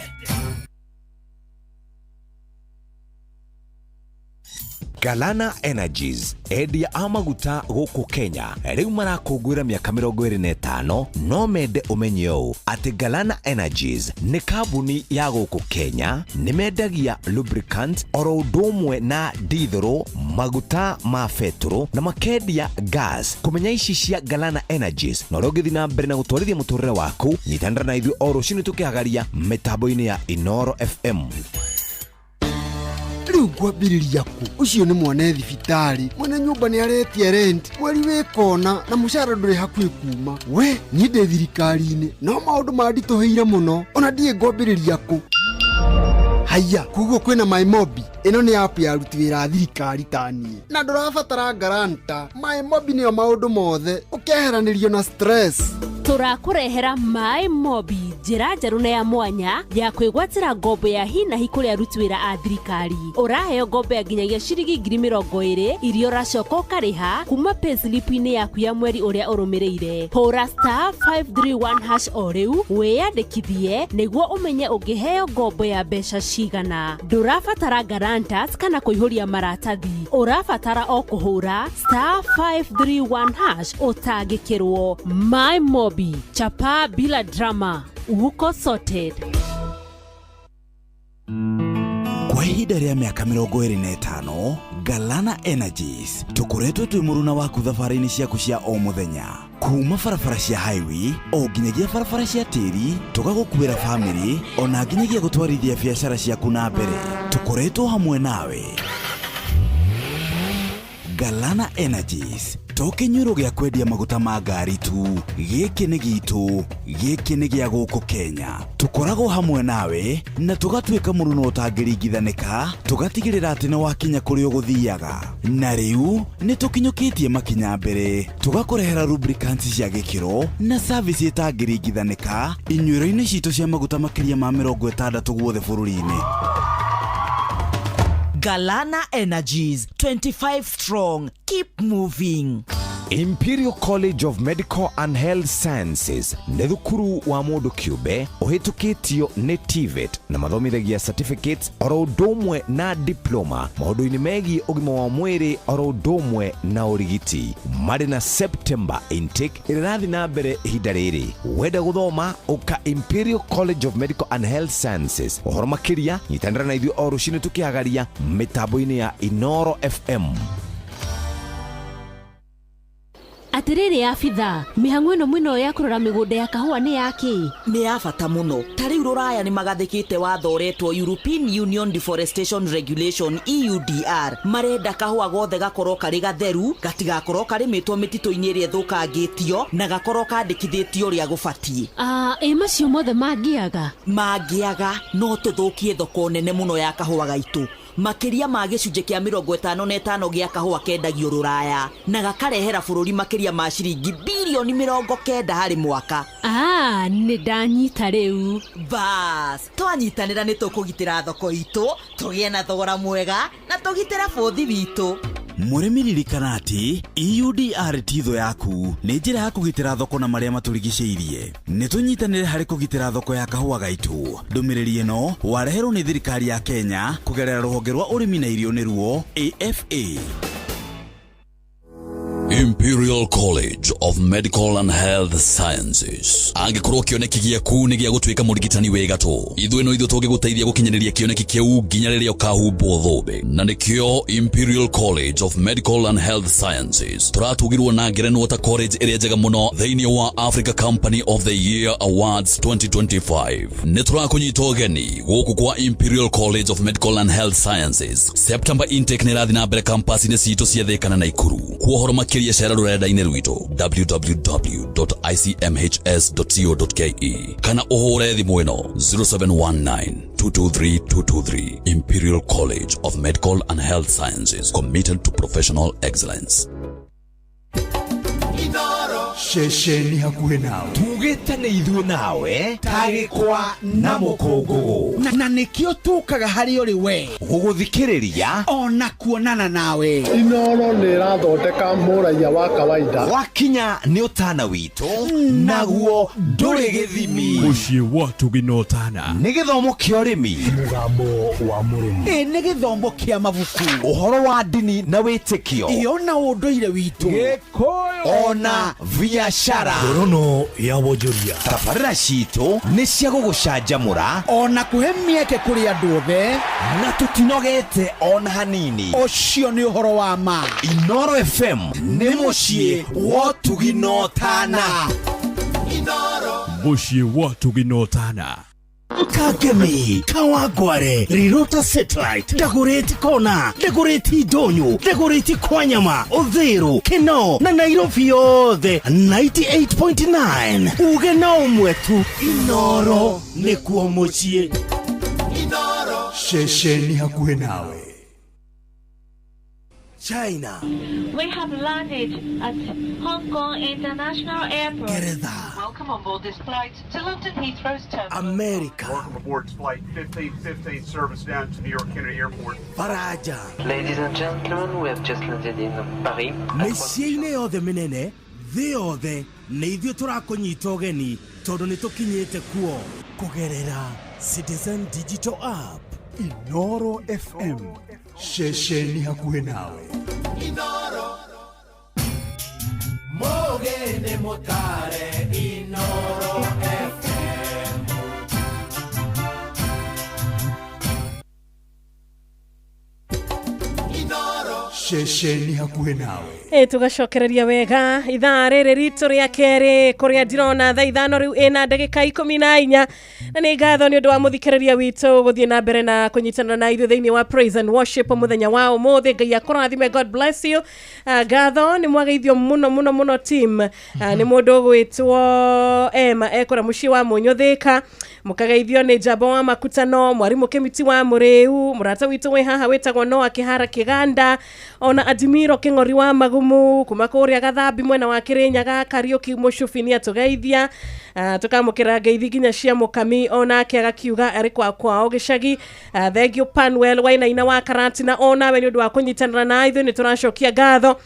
Galana Energies endia a maguta gũkũ Kenya rĩu marakũngũĩra mĩaka 25. No mende ũmenye ũũ atĩ Galana Energies nĩ kambuni ya gũkũ Kenya, nĩ mendagia lubricant oro ũndũ ũmwe na dithũrũ, maguta ma betũrũ na makendia gas. Kũmenya ici cia Galana Energies na ũrĩa ũngĩthiĩ na mbere na gũtwarithia mũtũrĩre waku, nyitanĩra na ithuĩ o rũcinĩ tũkĩhagaria mĩtambo-inĩ ya Inooro FM. Rĩu ngwambĩrĩria kũ? Ũcio nĩ mwana thibitarĩ, mwene nyũmba nĩ aretia rent, mweri wĩ kona na mũcara ndũrĩ hakuhĩ kuma. We niĩ ndĩ thirikari-inĩ no maũndũ manditũhĩire mũno, ona ndiĩ ngwambĩrĩria kũ. Haiya, koguo kwĩna maĩ mobi. Ĩno nĩ app ya aruti wĩra a thirikari ta niĩ na ndũrabatara guarantor. My Mobi nĩyo maũndũ mothe, ũkeheranĩrio na stress. Tũrakũrehera Maĩ Mobi, njĩra njerũ na ya mwanya ya kwĩgwatĩra ngombo ya hinahi kũrĩ aruti wĩra a thirikari. Ũraheo ngombo ya nginyagia ciringi 20,000 iria ũracoka ũkarĩha kuma payslip-inĩ yaku ya mweri ũrĩa ũrũmĩrĩire. Hũra star 531 hash o rĩu wĩyandĩkithie nĩguo ũmenye ũngĩheo ngombo ya mbeca cigana. Ndũrabatara guarantors kana kũihũria maratathi, ũrabatara o kũhũra star 531 hash ũtangĩkĩrwo. My Mobi, chapa bila drama, uko sorted. Kwa ihinda rĩa mĩaka 25, Galana Energies tũkoretwo twĩ mũruna waku thabarĩ-inĩ ciaku cia o mũthenya, kuma barabara cia highway o nginyagia barabara cia tĩri, tũgagũkuĩra bamĩrĩ ona nginyagia gũtwarithia biacara ciaku na mbere. Tũkoretwo hamwe nawe. Galana Energies to kĩnyuĩro gĩa kwendia maguta ma ngari tu, gĩkĩ nĩ gitũ, gĩkĩ nĩ gĩa gũkũ Kenya. Tũkoragwo hamwe nawe na tũgatuĩka mũruno ũtangĩringithanĩka, tũgatigĩrĩra atĩ nĩ wakinya kũrĩa ũgũthiaga. Na rĩu nĩ tũkinyũkĩtie makinya mbere, tũgakũrehera lubricants cia gĩkĩro na service ĩtangĩringithanĩka inyuĩro-inĩ citũ cia maguta makĩria ma 60 guothe bũrũri-inĩ. Galana Energies, 25 strong. Keep moving. Imperial College of Medical and Health Sciences nĩ thukuru wa mũndũ kĩũmbe ũhĩtũkĩtio nĩ TVET na mathomithagia certificates oro ũndũ ũmwe na diploma maũndũ-inĩ megiĩ ũgima wa mwĩrĩ oro ũndũ ũmwe na ũrigiti. Marĩ na September intake ĩrĩa ĩrathiĩ na mbere ihinda rĩrĩ. Wenda gũthoma, ũka Imperial College of Medical and Health Sciences. Ũhoro makĩria, nyitanĩra na ithuĩ o rũcinĩ tũkĩhagaria mĩtambo-inĩ ya Inoro FM. Atĩrĩrĩ abitha, mĩhang'o ĩno mwĩnayo ya kũrora mĩgũnda ya kahũa nĩ yakĩ? Nĩ ya bata mũno. Ta rĩu rũraya nĩ magathĩkĩte watho ũretwo European Union Deforestation Regulation, EUDR. Marenda kahũa gothe gakorwo karĩ gatheru, gatigakorwo karĩmĩtwo mĩtitũ-inĩ ĩrĩa ĩthũkangĩtio, na gakorwo kandĩkithĩtio ũrĩa gũbatiĩ. Ah, ĩ macio mothe mangĩaga? Mangĩaga no tũthũkie thoko nene mũno ya kahũa gaitũ. Makĩria ma gĩcunjĩ kĩa 55 gĩa kahũa kendagio rũraya na gakarehera bũrũri makĩria ma ciringi birioni 90 harĩ mwaka. Ah, nĩ ndanyita rĩu. Bas, twanyitanĩra nĩ tũkũgitĩra thoko itũ, tũgĩe na thogora mwega na tũgitĩre bũthi witũ. Mũrĩmi, ririkana atĩ EUDR ti thũ yaku, nĩ njĩra ya kũgitĩra thoko na marĩa matũrigicĩirie. Nĩ tũnyitanĩre harĩ kũgitĩra thoko ya kahũa gaitũ. Ndũmĩrĩri ĩno wareherwo nĩ thirikari ya Kenya kũgerera rũhonge rwa ũrĩmi na irio, nĩruo AFA. Imperial College of Medical and Health Sciences. Angĩkorwo kĩoneki gĩaku nĩ gĩa gũtuĩka mũrigitani wĩ gatũ, ithuĩ no ithuĩ tũngĩgũteithia gũkinyanĩria kĩoneki kĩu nginya rĩrĩa ũkahumbwo thũmbĩ. Na nĩkĩo Imperial College of Medical and Health Sciences tũratugirwo na ngerenwa ta college ĩrĩa njega mũno thĩinĩ wa Africa Company of the Year Awards 2025. Nĩ tũrakũnyita ũgeni gũkũ kwa Imperial College of Medical and Health Sciences. September intake nĩ ĩrathiĩ na mbere campus-inĩ citũ cia Thĩka na Naikuru. Kwa ũhoro makĩria, cera rũrenda-inĩ rwitũ www.icmhs.co.ke kana ũhũre thimũ ĩno 0719 223 223. Imperial College of Medical and Health Sciences, committed to professional excellence. Ceceni hakuhĩ nawe. Tugĩte nĩ ithuĩ nawe tagĩkwa na mũkũngũgũ. Na nĩkĩo tũkaga harĩ ũrĩ we. Gũgũthikĩrĩria. Ona kuonana nawe. Inoro nĩ ĩrathondeka mũraiya wa kawaida. Wakinya nĩ ũtana witũ, naguo ndũrĩ gĩthimi. Mũciĩ wa tũginotana. Nĩ gĩthomo kĩa ũrĩmi. Mũgambo wa mũrĩmi. Ĩ nĩ gĩthomo kĩa mabuku. Ũhoro wa ndini na wĩtĩkio. Ĩ ona ũndũire witũ. Gĩkũyũ ona biacara. Ngorono ya wonjoria. Tabarĩra citũ nĩ cia gũgũcanjamũra. Ona kũhe mĩeke kũrĩ andũ othe. Na tũtinogete ona hanini. Ũcio nĩ ũhoro wa ma. Inoro FM nĩ mũciĩ wa ũtugi na ũtana. Mũciĩ wa tũginotana. Kangemi, Kawangware, Rirota Satellite, Dagoretti Kona, Dagoretti Ndonyo, Dagoretti Kwanyama, Uthiru, Kinoo na Nairobi yothe 98.9. Uge na ũmwe tu, Inoro nĩkuo mũciĩ. Ceceni hakuhĩ nawe. China, We have landed at Hong Kong International Airport. Ngeretha, Welcome on board this flight to London Heathrow's terminal. America, Welcome aboard flight 1515 service down to New York Kennedy Airport. Faraja, Ladies and gentlemen, we have just landed in Paris. Mĩciĩ-inĩ yothe mĩnene thĩ yothe nĩ ithuĩ tũrakũnyita ũgeni tondũ nĩ tũkinyĩte kuo kũgerera Citizen Digital App. Inoro FM, ceceni hakuhĩ nawe. Inoro Mogene motare Inoro FM. Inoro Ceceni hakuhĩ nawe. Ĩ tugacokereria wega ithaa rĩrĩ ritũ rĩa kerĩ kũrĩa ndirona thaa 5 rĩu ĩna ndagĩka 14 na nĩ ngatho nĩ ũndũ wa mũthikĩrĩria witũ gũthiĩ na mbere na kũnyitana na ithuĩ thĩinĩ wa praise and worship mũthenya wa ũmũthĩ. Ngai akũrathime, God bless you. Ngatho nĩ mwageithio mũno mũno mũno team. Nĩ mũndũ ũgwĩtwo Emma ekũra mũciĩ wa Mũnyũthĩka, mũkageithio nĩ Njamba wa Makutano, mwarimũ Kĩmiti wa Mũrĩu, mũrata witũ wĩ haha wĩtagwo Noah Kĩhara Kĩganda, ona Adimiro Kĩng'ori wa Magumu kuma kũrĩa Gathambi mwena wa Kĩrĩnyaga, Kariũki Mũcubi nĩ atũgeithia. Tũkamũkĩra ngeithi nginya cia Mũkami onake agakiuga arĩ kwa kwao gĩcagi. Thank you Panwell Wainaina wa Karatina onawe nĩ ũndũ wa kũnyitanĩra na ithuĩ, nĩ tũracokia ngatho.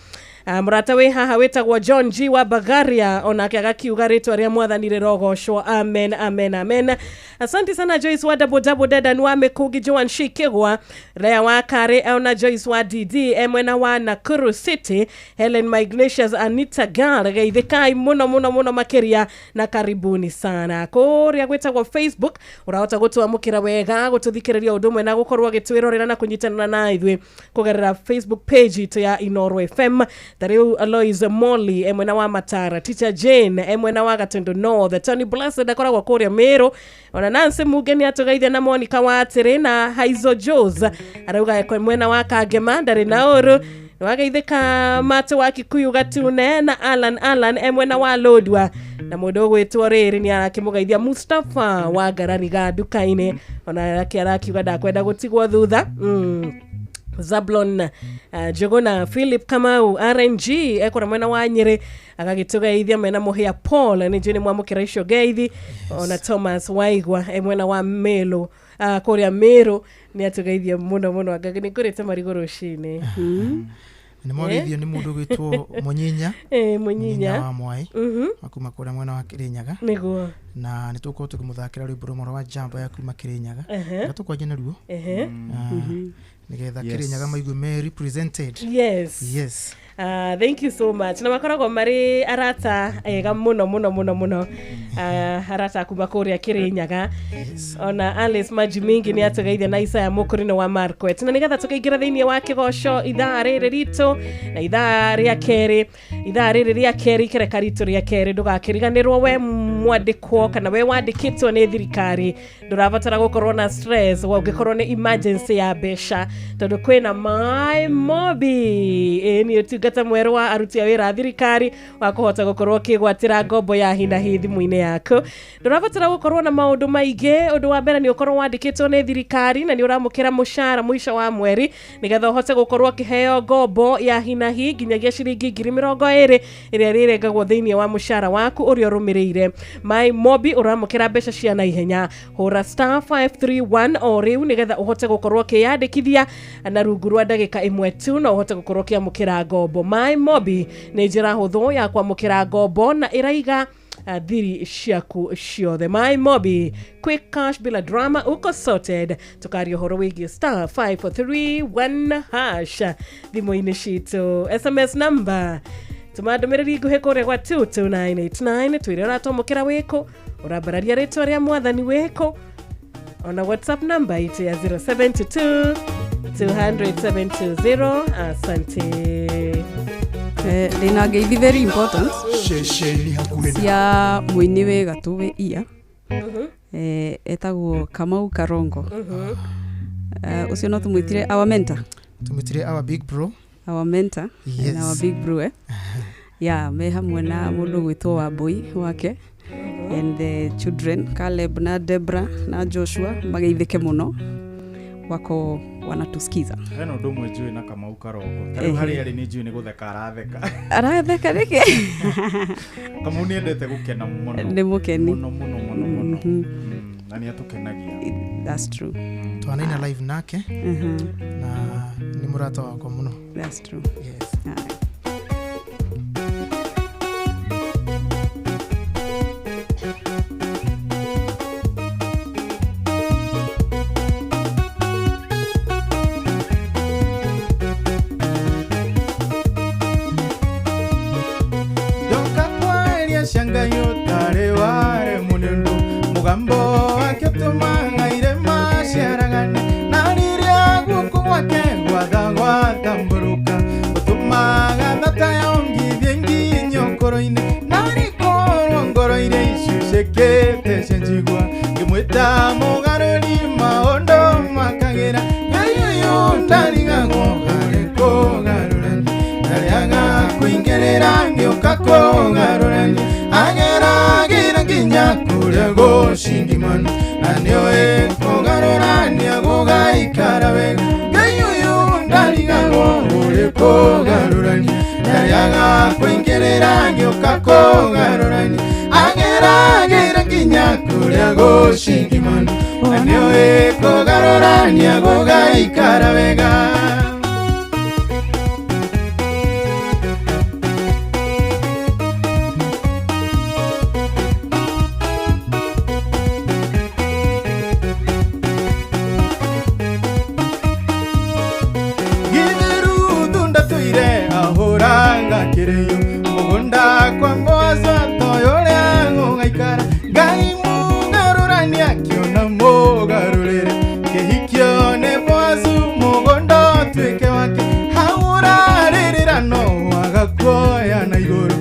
Mũrata wĩ haha wĩtagwo John G wa Bagaria onake agakiuga rĩtwa rĩa mwathani rĩrogocwo, amen amen amen. Asante sana Joyce wa Double Double Dedan wa Mĩkũngi, Joan Shikigwa Lea wa Kare, ona Joyce wa DD mwena wa Nakuru City, Helen Ignatius, Anita Gal, geithĩkai mũno mũno mũno makĩria na karibuni sana. Kũrĩa gwĩtagwo Facebook ũrahota gũtwamũkĩra wega, gũtũthikĩrĩria ũndũ ũmwe na gũkorwo agĩtwĩrorera na kũnyitanĩra na ithuĩ kũgerera Facebook page itũ ya Inoro FM. Tariu Alois Molly mwena wa Matara, Teacher Jane mwena wa Gatundu North, Tony Blessed akoragwo kũrĩa Meru, ona Nancy Muge nĩ atũgeithia na Monica wa Atĩrĩ na Haizo Jos arauga mwena wa Kangema ndarĩ na ũru. Wageithĩka Matũ wa Kikuyu Gatune na Alan Alan mwena wa Lodwa, na mũndũ ũgwĩtwo rĩrĩ nĩ arakĩmũgeithia Mustafa wa Ngarariga nduka-inĩ, ona ake arakiuga ndakwenda gũtigwo thutha. Zablon Jogona Philip Kamau RNG ekora mwena wa Nyeri agagĩtũgeithia mwena Mũhĩa Paul nĩ njũĩ nĩ mwamũkĩra icio ngeithi, ona Thomas Waigwa mwena wa Melo kũrĩa Meru nĩ atũgeithia mũno mũno, anga nĩ ngũrĩte marigũ rũcinĩ. Nĩ mwageithio nĩ mũndũ ũgwĩtwo Mũnyinya, Mũnyinya wa Mwai wa kuma kũrĩa mwena wa Kĩrĩnyaga, nĩguo, na nĩ tũgũkorwo tũkĩmũthakĩra rwĩmbo rũmwe rwa Jambo ya kuma Kĩrĩnyaga na tũkwanjia naruo nĩgetha Kĩrĩnyaga maigue me represented. Yes. Yes. Thank you so much. Na makoragwo marĩ arata ega mũno mũno mũno mũno. Arata kuma kũrĩa Kĩrĩnyaga. Ona Alice Maji Mingi nĩ atũgeithia na Isaya Mũkũrinũ wa Marquet. Na nĩgetha tũkaingĩra thĩinĩ wa kĩgoco ithaa rĩrĩ ritũ na ithaa rĩa kerĩ, ithaa rĩrĩ rĩa kerĩ ikereka ritũ rĩa kerĩ, ndũgakĩriganĩrwo we mwandĩkwo kana we wandĩkĩtwo nĩ thirikari, ndũrabatara gũkorwo na stress ũngĩkorwo nĩ emergency ya mbeca tondũ kwĩna My Mobi. Ĩ nĩ ũtungata mwerũ wa aruti a wĩra a thirikari wa kũhota gũkorwo ũkĩgwatĩra ngombo ya hi na hi thimũ-inĩ yaku. Ndũrabatara gũkorwo na maũndũ maingĩ. Ũndũ wa mbere nĩ ũkorwo wandĩkĩtwo nĩ thirikari na nĩ ũramũkĩra mũcara mũico wa mweri nĩgetha ũhote gũkorwo ũkĩheo ngombo ya hi na hi nginyagia ciringi 20,000 ĩrĩa ĩrĩrengagwo thĩinĩ wa mũcara waku ũrĩa ũrũmĩrĩire. My Mobi ũramũkĩra mbeca cia naihenya. Hũra star 531 o rĩu nĩgetha ũhote gũkorwo ũkĩyandĩkithia na rungu rwa ndagĩka ĩmwe tu na ũhote gũkorwo ũkĩamũkĩra ngombo. My Mobi nĩ njĩra hũthũ ya kwamũkĩra ngombo na ĩraiga thiri ciaku ciothe. My Mobi, quick cash bila drama, uko sorted. Tukaria ũhoro wĩgiĩ star 531 hash thimũ-inĩ citũ. SMS number tũma ndũmĩrĩri nguhĩ kũrĩa gwa 22989 twĩre ũratwamũkĩra wĩkũ, ũrambararia rĩtwa rĩa mwathani wĩkũ, ona WhatsApp number itũ ya 072 200 720. Asante. Ndĩna ngeithi very important Ceceni hakuhĩ nawe. cia mũini wĩ gatũ wĩ ia etagwo Kamau Karongo. Ũcio no tũmwĩtire our mentor, tũmwĩtire our big bro, our mentor. Yes. And our big bro. Yeah, me hamwe na mũndũ gwĩtwo Wambui wake and the children Caleb na Debra na Joshua mageithĩke mũno wako Wanatusikiza. Hena ũndũ ũmwe njũĩ na Kamau Karoko. Ta rĩu harĩa arĩ nĩ njũĩ nĩ gũtheka aratheka. Aratheka nĩkĩ? Kamau nĩ endete gũkena mũno. Nĩ mũkeni. Mũno mũno mũno mũno. Na nĩ atũkenagia. That's true. Twanaina live nake na nĩ mũrata wakwa mũno. That's true. Yes. Ndoka kwaria cia Ngai ũtarĩ ware mũnene mũgambo wake ũtũmaga irĩma ciaragane na rĩrĩa guoko gwake gwatha gwatambũrũka ũtũmaga thata yongithie nginya ngoro-inĩ na rĩkorwo ngoro iria icucĩkĩte cia njigua ngĩmwĩta mũgarũri maũndũ makagĩra Ngai ũyũ ndarigagwo harĩ kũgarũrania ndarĩaga kũingĩrĩra ngĩũka kũgarũrania ageragĩra nginya kũrĩa gũcingimanu na nĩoĩ kũgarũrania gũgaikara wega Ngai ũyũ ndarigagwo ũrĩ kũgarũrania ndarĩaga kũingĩrĩra ngĩũka kũgarũrania ageragĩra nginya kũrĩa gũcingimanu na nĩoĩ kũgarũrania gũgaikara wega. Kireyo mugunda kwa mbozo toyore ngugaikara Ngai mugarurania kiona mugarurire kihikio ne mwazu mugunda twike wake haurarĩrĩra no agakuoya na igũrũ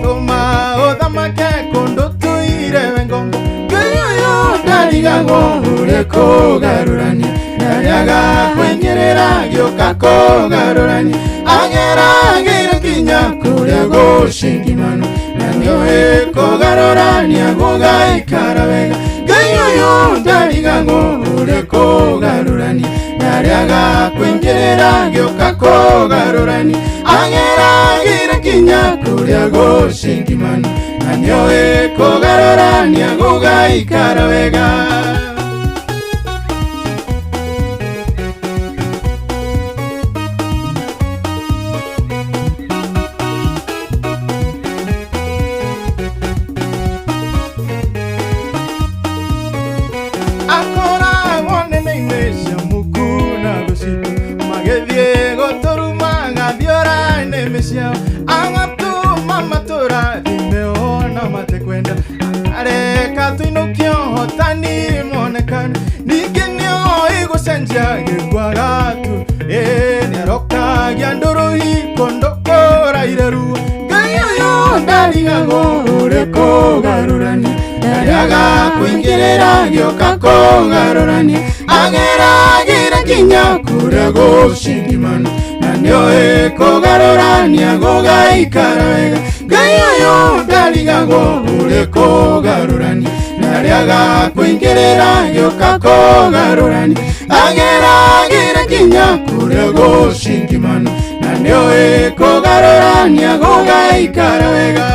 tũma ũthamake kũndũ tũire we ngombo Ngai ũyũ ndarigagwo ũrĩ kũgarũrania ndarĩaga kũingĩrĩra gĩũka kũgarũrania ageragĩra nginya kũrĩa gũcingimanu na nĩoĩ kũgarũrania gũgaikara wega Ngai ũyũ ndarigagwo ũrĩ kũgarũrania ndarĩaga kũingĩrĩra gĩũka kũgarũrania ageragĩra nginya kũrĩa gũcingimanu na nĩoĩ kũgarũrania gũgaikara wega. Agatuma matũra thimeona matekwenda areka tũinũkio hotani monekane ningĩ nĩoĩ gũcenjia gĩkwaga tu nĩarokagia ndũrũhi kũndũ kũraire ruo Ngai ũyũ ndarigagwo ũrĩ kũgarũrania ndarĩaga kũingĩrĩra gĩũka kũgarũrania ageragĩra nginya kũrĩa gũcingimanu na nĩoĩ kũgarũrania gũgaikara wega Ngai ũyũ ndarigagwo ũrĩ kũgarũrania ndarĩaga kũingĩrĩra gĩũka kũgarũrania ageragĩra nginya kũrĩa gũcingimanu na nĩoĩ kũgarũrania gũgaikara wega.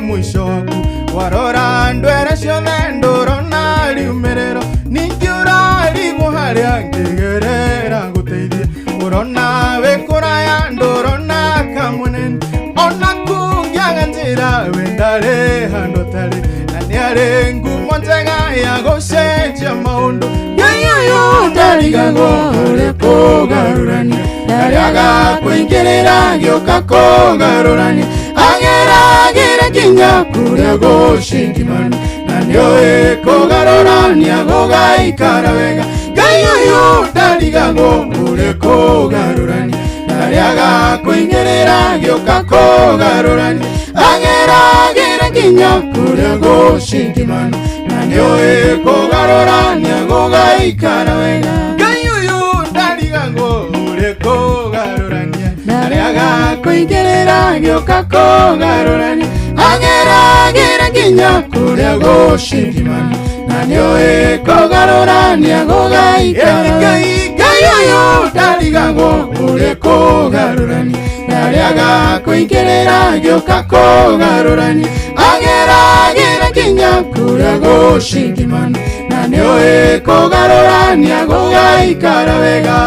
Mũico waku warora ndwere ciothe ndũrona riumĩrĩro ningĩ ũrarigwo harĩa ngĩgerera gũteithia ũrona wĩ kũraya ndũrona kamũnene ona kũngĩaga njĩra we ndarĩ handũ atarĩ na nĩarĩ ngumo njega ya gũcenjia maũndũ Ngai ũyũ ndarigagwo ũrĩ kũgarũrania ndarĩaga kũingĩrĩra gĩũka kũgarũrania ageragĩra nginya kũrĩa gũcingimanu na nĩoĩ kũgarũrania gũgaikara wega Ngai ũyũ ndarigagwo ũrĩ kũgarũrania ndarĩaga kũingĩrĩra gĩũka kũgarũrania ageragĩra nginya kũrĩa gũcingimanu na nĩũĩ kũgarũrania gũgaikara wega. Ngai ũyũ ndarigagwo ũrĩ kũgarũrania, ndarĩaga kũingĩrĩra gĩũka kũgarũrania, ageragĩra nginya kũrĩa gũcindimana, na nĩũĩ kũgarũrania gũgaikara wega. Ngai ũyũ ndarigagwo ũrĩ kũgarũrania, ndarĩaga kũingĩrĩra gĩũka kũgarũrania, ageragĩra nginya kũrĩa gũcindimana, na nĩũĩ kũgarũrania gũgaikara wega.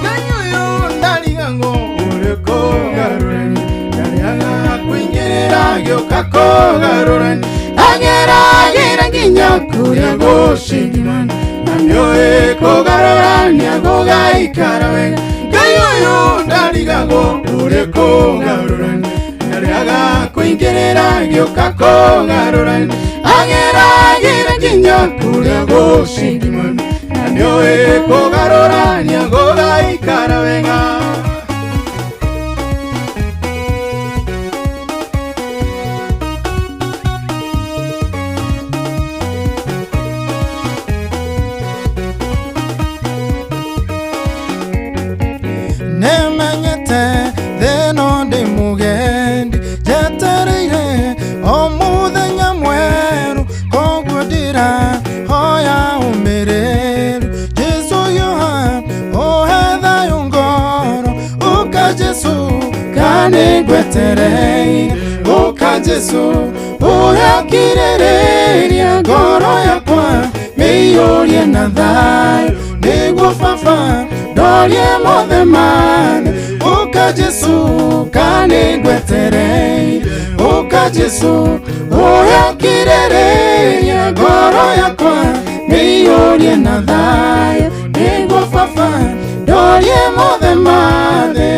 Ngai ũyũ ndarigagwo ũrĩ kũgarũrania, ndarĩaga kũingĩrĩra gĩũka kũgarũrania, ageragĩra nginya kũrĩa gũcindimana, na nĩũĩ kũgarũrania gũgaikara wega. Ngai ũyũ ndarigagwo ũrĩ kũgarũrania, ndarĩaga kũingĩrĩra gĩũka kũgarũrania, ageragĩra nginya kũrĩa gũcindimana, na nĩũĩ kũgarũrania gũgaikara wega. Nĩmenyete thĩno ndĩ mũgendi, njetereire o mũthenya mwerũ, koguo ndĩrahoya ũmĩrĩru. Jesũ hiũha ũhe thayũ ngoro, ũka Jesũ kanĩngwetereire, ũka Jesũ ũhe ũkirĩrĩria ngoro yakwa mĩiyũrie na thayũ, nĩguo baba ndorie mothe mane. Ũka Jesũ kanĩngwetereire, ũka Jesũ ũhe ũkirĩrĩria ngoro yakwa mĩiyũrie na thayũ, nĩguo baba ndorie mothe mane.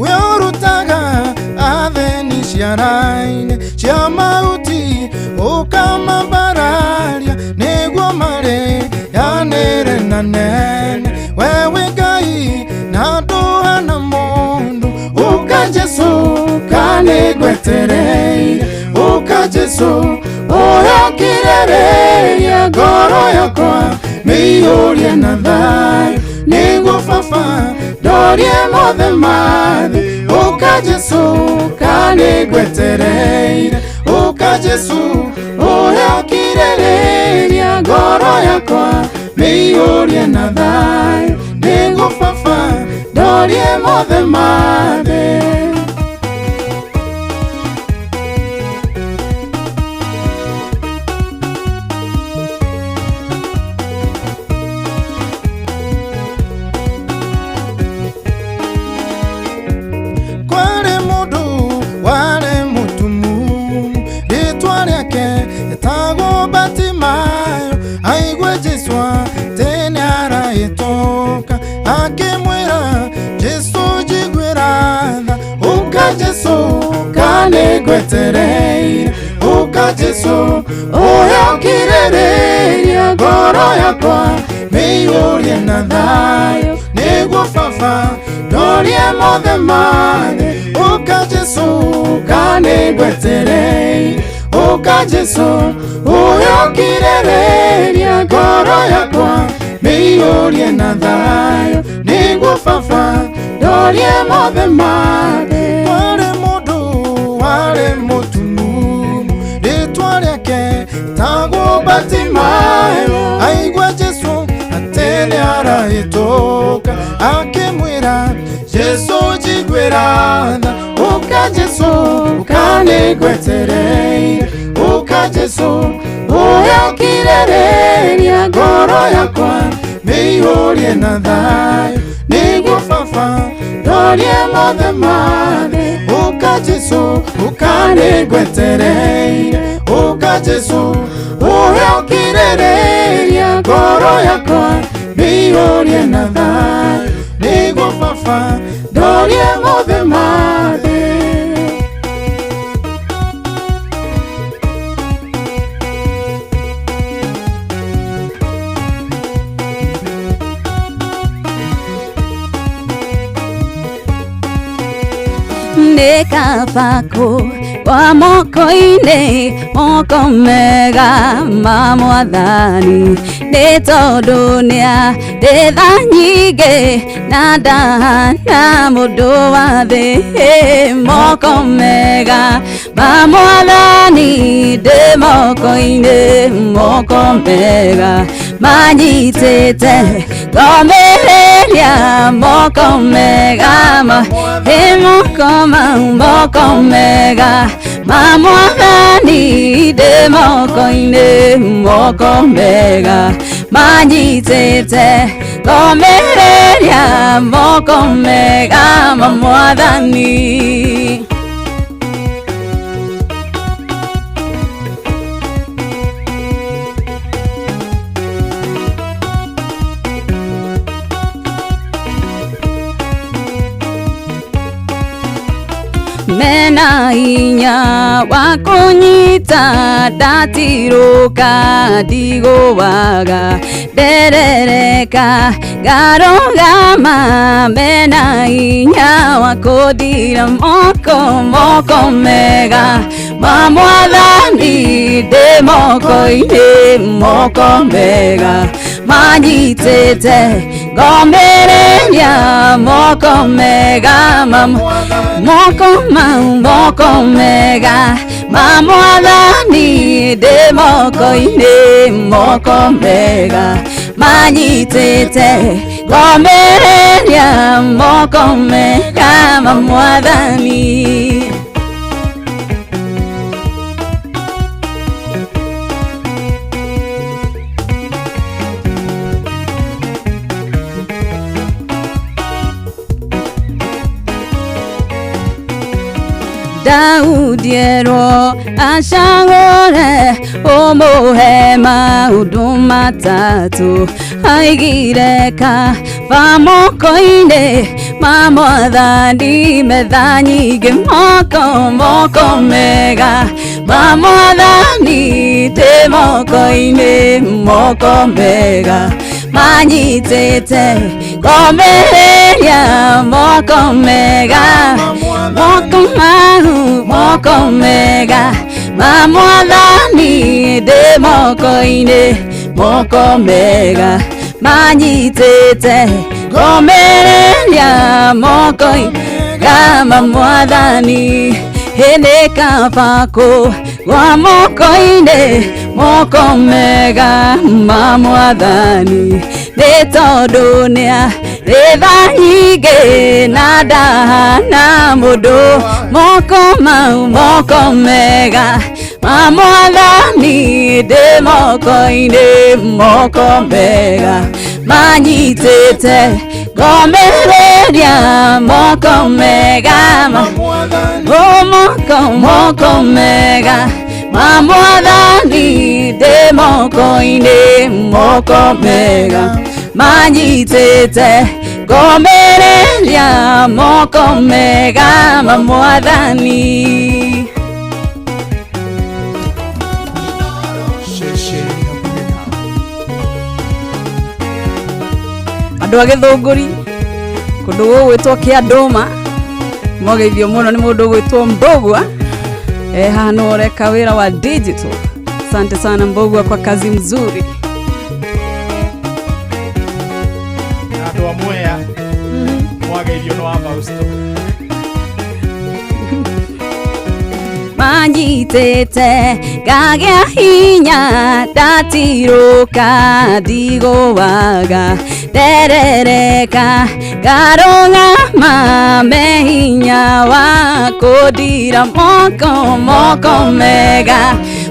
Wĩrutaga atheni ciara-inĩ cia mahuti, ũkamambararia nĩguo marĩanĩre na nene. We wĩ Ngai na ndũhana mũndũ, ũka Jesũ kanĩngwetereire, ũka Jesũ ũhe ũkirĩrĩria ngoro yakwa mĩiyũrie na thayũ, nĩguo baba ndorie mothe mathĩ. Ũka Jesũ kanĩngwetereire, ũka Jesũ ũhe ũkirĩrĩria ngoro yakwa mĩiyũrie na thayũ, nĩguo baba ndorie mothe mathĩ. Kwarĩ mũndũ warĩ mũtumumu, rĩtwa rĩake etagwo Batimayo, aigue Jesũ atĩ nĩarahĩtũka, akĩmwĩra Jesũ njiguĩra tha. Ũka Jesũ kanĩngwetereire, ũka Jesũ ũhe ũkirĩrĩria ngoro yakwa mĩiyũrie na thayũ, nĩguo baba ndorie mothe mathĩ. Ũka Jesũ kanĩngwetereire, ũka Jesũ ũhe ũkirĩrĩria ngoro yakwa mĩiyũrie na thayũ, nĩguo baba ndorie mothe mathĩ. Kwarĩ mũndũ warĩ mũtumumu, rĩtwa rĩake etagwo Batimayo, aigua Jesũ atĩ nĩarahĩtũka, akĩmwĩra Jesũ njiguĩra tha. Ũka Jesũ kanĩngwetereire, ũka Jesũ ũhe ũkirĩrĩria ngoro yakwa mĩiyũrie na thayũ, nĩguo baba ndorie mothe mathĩ. Ũka Ũka Jesũ, ũka nĩngwetereire. Ũka Jesũ, ũhe ũkirĩrĩria ngoro yakwa mĩihũrie na thayũ. Nĩguo Baba ndorie mothe ma thĩ. Nĩ kaba kwa moko-inĩ moko mega ma mwathani nĩ tondũ nĩarĩ tha nyingĩ na ndahana mũndũ wa thĩ moko mega ma mwathani ndĩ moko-inĩ moko mega manyitĩte ngomĩrĩria moko mega ma moko moko mega ma mwathani ndĩ moko-inĩ moko mega manyitĩte ngomĩrĩria moko mega ma mwathani. Mena hinya wa kũnyita ndatirũka ndigũaga nderereka ngarũgama mena hinya wa kũndira moko moko mega ma mwathani ndĩ moko-inĩ moko mega manyitĩte ngomĩrĩria moko mega ma moko moko mega ma mwathani ndĩ moko-inĩ moko mega manyitĩte ngomĩrĩria moko mega ma mwathani. Daudi erwo acagũre ũmũhe maũndũ matatũ aigire kaba moko-inĩ ma mwathani metha nyingĩ moko moko mega ma mwathani ndĩ moko-inĩ moko mega manyitĩte ngomĩrĩria moko mega moko mau moko mega ma mwathani ndĩ moko-inĩ moko mega manyitĩte ngomĩrĩria moko mega ma mwathani nĩ kaba kũgwa moko-inĩ moko mega ma mwathani nĩ tondũ nĩarĩ tha nyingĩ na ndahana mũndũ moko mau moko mega ma mwathani ndĩ moko-inĩ moko mega manyitĩte ngomĩrĩria moko mega moko moko mega ma mwathani ndĩ moko-inĩ moko mega manyitĩte ngomĩrĩria moko mega ma mwathani. Andũ a Gĩthũngũri kũndũ gũgwĩtwo Kĩandũma mogeithio mũno nĩ mũndũ ũgwĩtwo Mbũgua haha nĩwe ũreka wĩra wa digital. Asante sana Mbũgua kwa kazi mzuri. Andũ a Mwea mwageithio nĩ wa Fausto. Manyitĩte ngagĩa hinya ndatirũka ndigũaga nderereka ngarũgama me hinya wa kũndira moko moko mega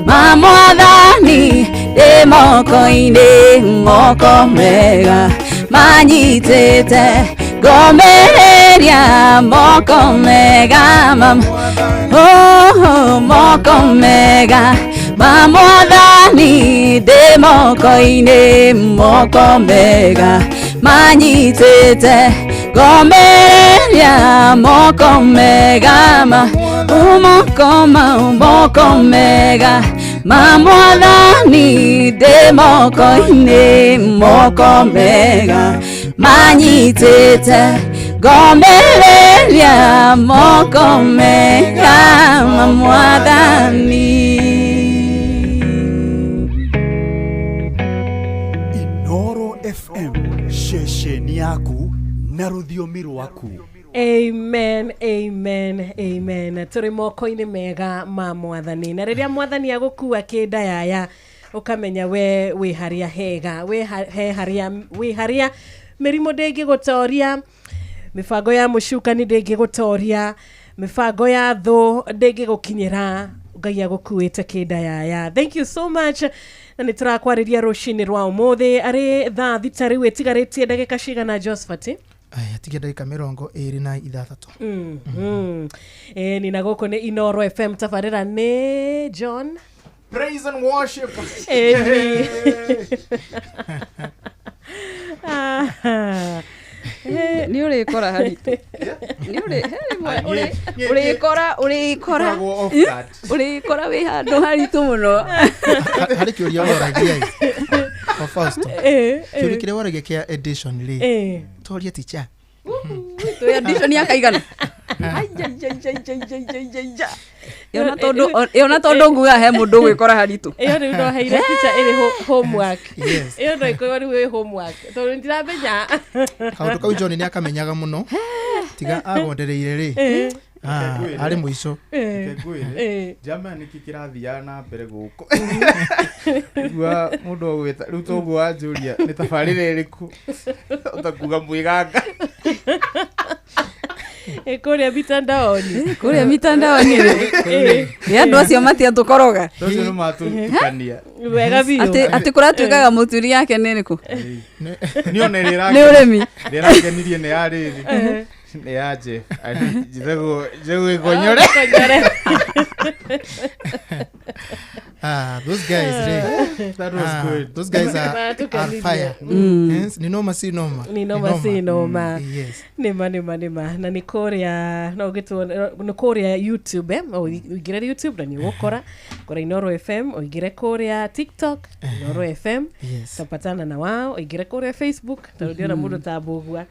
ma mwathani ndĩ moko-inĩ moko mega manyitĩte ngomĩrĩria Ngomereria moko mega mama, oh moko mega ma mwathani ndĩ moko-inĩ moko mega manyitĩte. Ngomereria moko mega ma moko ma moko mega ma mwathani ndĩ moko-inĩ moko mega manyitĩte. Ngomereria moko mega ma mwathani. Inoro FM ceceni yaku na rũthiomi rwaku. Amen, amen, amen. Tũrĩ moko-inĩ mega ma mwathani, na rĩrĩa mwathani agũkua kĩnda yaya ũkamenya we wĩ harĩa hega, wĩ harĩa mĩrimũ ndĩngĩgũtoria, mĩbango ya mũcukani ndĩngĩgũtoria, mĩbango ya thũ ndĩngĩgũkinyĩra. Ngai agũkuĩte kĩnda yaya. Thank you so much. Na nĩ tũrakwarĩria rũcinĩ rwa ũmũthĩ arĩ thaa 6 rĩu ĩtigarĩtie ndagĩka cigana, Josephat? Atigia ndagĩka 26. Ni na gũkũ nĩ Inoro FM, tabarĩra nĩ John Praise and worship. Nĩ ũrĩkora haritũ, ũrĩkora ũrĩkora wĩ handũ haritũ mũno. Harĩ kĩũria woragia o Fausto, kĩũria kĩrĩa woragia kĩa edition rĩ, toria teacher twĩ edition ya kaigana. Ĩyo tondũ nguga he mũndũ ũgwĩkora haritũ. Ĩyo rĩu no heire teacher ĩrĩ homework. Ĩyo no ĩkorwo rĩu ĩ homework tondũ ndiramenya. Kaũndũ kau John nĩ akamenyaga mũno, tiga agondereire rĩ arĩ mũico. Ndiramenya nĩkĩ kĩrathiaga na mbere gũkũ. Gua mũndũ ũgwĩta rĩu toguo wanjũria nĩ tabarĩra ĩrĩkũ ũtakuga mwĩganga. Kũrĩa mitandaoni, kũrĩa mitandaoni rĩ nĩ andũ acio matiatũkoroga. Acio nĩ matũtukania wega biũ. Atĩ kũratuĩkaga mũturi yake nĩ ĩrĩkũ? Nĩ ũrĩmi. Rĩrakenirie nĩ ya rĩrĩ nĩ ya Jeff njĩtagwo Gĩkonyore. Those guys, really. That was good. Those guys are fire. Yes, ni noma si noma. Ni noma si noma. Yes. Nima nima nima. Na ni kũrĩa no gĩtwo nĩ kũrĩa YouTube, ũingĩre YouTube na nĩ ũgũkora kũrĩa Inoro FM, ũingĩre kũrĩa TikTok Inoro FM. Yes. Tapatana na wao, ũingĩre kũrĩa Facebook tondũ ndiona mũndũ ta Mbũgua.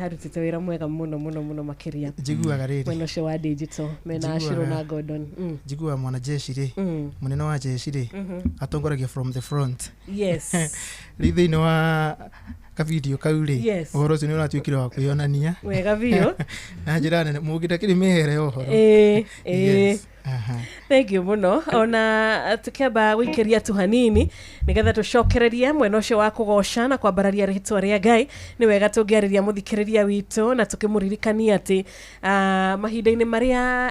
Harutĩte wĩra mwega mũno mũno mũno makĩria. Njiguaga rĩrĩ. Mwena ũcio wa digital mena Ashiro na Gordon. Njiguaga mwana jeshi rĩ, mũnene wa jeshi rĩ, atongoragia from the front. Yes. Rĩu thĩinĩ wa kavideo kau rĩ, ũhoro ũcio nĩ ũratuĩkire wa kwĩyonania wega biũ na njĩra nene, mũngĩndakĩrĩ mĩhere ũhoro. Yes. Thank you mũno. Ona tukiamba gũikĩria tu hanini nĩgetha tũcokererie mwena ũcio wa kũgoca na kwambararia rĩtwa rĩa Ngai, nĩ wega tũngĩarĩria mũthikĩrĩria witũ na tũkĩmũririkania atĩ mahinda-inĩ marĩa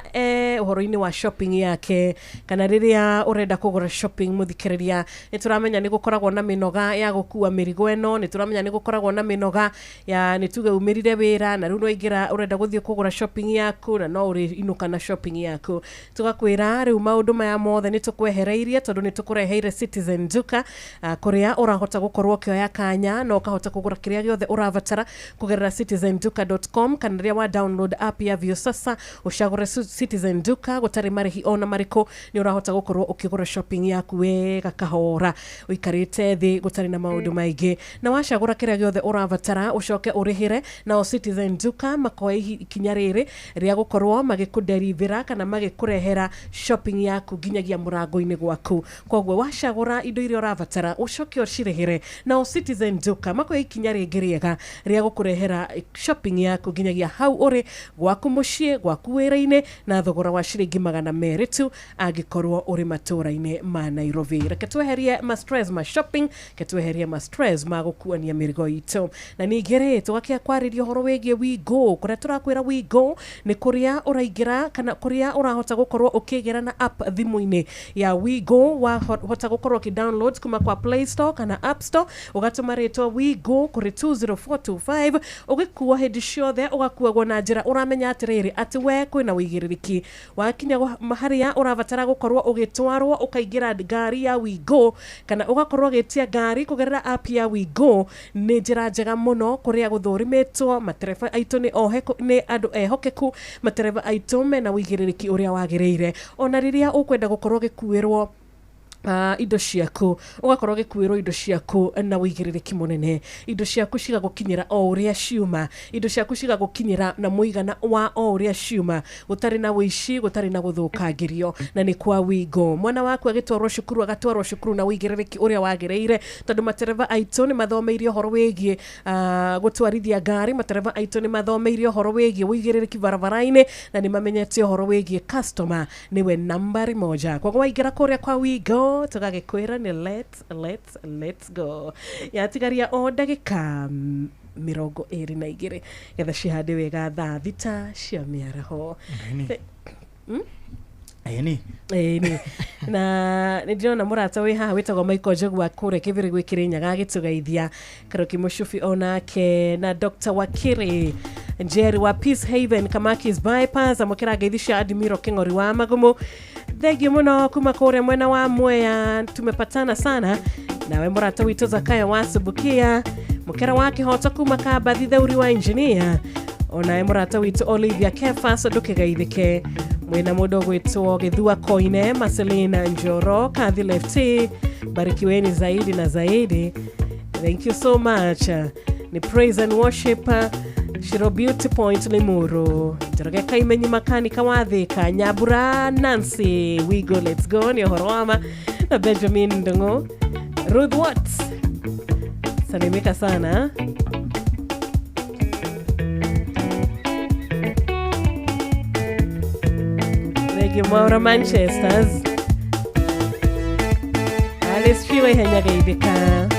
ũhoro-inĩ wa shopping yake kana rĩrĩa ũrenda kũgũra shopping mũthikĩrĩria, nĩ tũramenya nĩ gũkoragwo na mĩnoga ya gũkua mĩrigo ĩno, nĩ tũramenya nĩ gũkoragwo na mĩnoga ya nĩ tuge umĩrire wĩra na rĩu no ingĩra ũrenda gũthiĩ kũgũra shopping yaku na no ũrĩinũka na shopping yaku. Tũgakwĩra rĩu maũndũ maya mothe nĩ tũkwehereirie tondũ nĩ tũkũreheire Citizen Duka, kũrĩa ũrahota gũkorwo ũkĩoya kanya na ũkahota kũgũra kĩrĩa gĩothe ũrabatara kũgerera citizenduka.com kana rĩrĩa wa download app ya Viusasa ũcagũre Citizen Duka gũtarĩ marĩhi ona marĩkũ, nĩ ũrahota gũkorwo ũkĩgũra shopping yaku wega kahora ũikarĩte thĩ gũtarĩ na maũndũ maingĩ, na wacagũra kĩrĩa gĩothe ũrabatara ũcoke ũrĩhĩre. Nao Citizen Duka makoya ikinya rĩrĩ rĩa gũkorwo magĩkũderivĩra kana magĩkũrehera shopping yaku nginyagia mũrango-inĩ gwaku. Koguo wacagũra indo iria ũrabatara ũcoke ũcirĩhĩre, nao Citizen Duka makoya ikinya rĩngĩ rĩega rĩa gũkũrehera shopping yaku nginyagia hau ũrĩ gwaku mũciĩ, gwaku wĩra-inĩ na thogora wa ciringi 200 tu angĩkorwo ũrĩ matũũra-inĩ ma Nairobi. Reke tweherie ma stress ma shopping, reke tweherie ma stress ma gũkuania mĩrigo. mĩrigo itũ. Na ningĩ rĩ, tũgakĩa kwarĩria ũhoro wĩgiĩ WeGo, kũrĩa tũrakwĩra WeGo nĩ kũrĩa ũraingĩra kana kũrĩa ũrahota gũkorwo ũkĩgĩra na app thimũ-inĩ ya WeGo, wahota gũkorwo ũkĩ-download kuma kwa Play Store kana App Store, ũgatũma rĩtwa WeGo kũrĩ 20425, ũgĩkua hĩndĩ ciothe ũgakuagwo na njĩra ũramenya atĩrĩrĩ atĩ we kwĩna ũigĩrĩrĩki. Wakinya harĩa ũrabatara gũkorwo ũgĩtwarwo, ũkaingĩra ngari ya WeGo kana ũgakorwo ũgĩtia ngari kũgerera app ya WeGo, nĩ njĩra njega mũno kũrĩa gũthũrimĩtwo matereba aitũ nĩ ohe nĩ andũ ehokeku, matereba aitũ mena ũigĩrĩrĩki ũrĩa wagĩrĩire. Ona rĩrĩa ũkwenda gũkorwo ũgĩkuĩrwo indo ciaku, ũgakorwo ũgĩkuĩrwo indo ciaku na ũigĩrĩrĩki mũnene, indo ciaku cigagũkinyĩra o ũrĩa ciuma, indo ciaku cigagũkinyĩra na mũigana wa o ũrĩa ciuma, gũtarĩ na ũici, gũtarĩ na gũthũkangĩrio, na nĩ kwa WeGo. Mwana waku agĩtwarwo cukuru, agatwarwo cukuru na ũigĩrĩrĩki ũrĩa wagĩrĩire, tondũ matereba aitũ nĩ mathomeire ũhoro wĩgiĩ gũtwarithia ngari, matereba aitũ nĩ mathomeire ũhoro wĩgiĩ ũigĩrĩrĩki barabara-inĩ, na nĩ mamenyete ũhoro wĩgiĩ customer nĩwe nambari moja. Koguo waingĩra kũrĩa kwa WeGo, tũgagĩkwĩra nĩ let's go. Yatigaria o ndagĩka 22 getha cihande wega thaa 6 cia mĩaraho. Ĩni. Ĩni. Na nĩ ndĩrona mũrata wĩ haha wĩtagwo Michael Njogu wa kũrĩa Kĩbĩrĩ gwĩ Kĩrĩnyaga agĩtũgeithia, Karoki Mũcubi onake na Dr. Wakiri Njeri wa Peace Haven Kamakis Bypass, amũkĩra ngeithi cia Admiro Kĩng'ori wa Magumu. Thengiũ mũno kuma kũrĩa mwena wa Mwea, tumepatana sana nawe mũrata witũ Zakayo wa Subukia, mũkera wa Kĩhoto kuma Kambathi Theuri wa engineer, onawe mũrata witũ Olivia Kefas ndũkĩgeithĩke, mwĩna mũndũ ũgwĩtwo Gĩthua Koine, Marcelina Njoro, Kathi Lefty, barikiweni zaidi na zaidi. Thank you so much. Ni praise and worship Shiro Beauty Point Limuru, Njoroge Kaimenyi makanika wa Thika, Nyambura Nancy, we go let's go ni ũhoro wa ma, na Benjamin Ndung'u, Ruth Watts, salimika sana. Thank you Maura Manchesters, Alice Fiwe Henyageithika.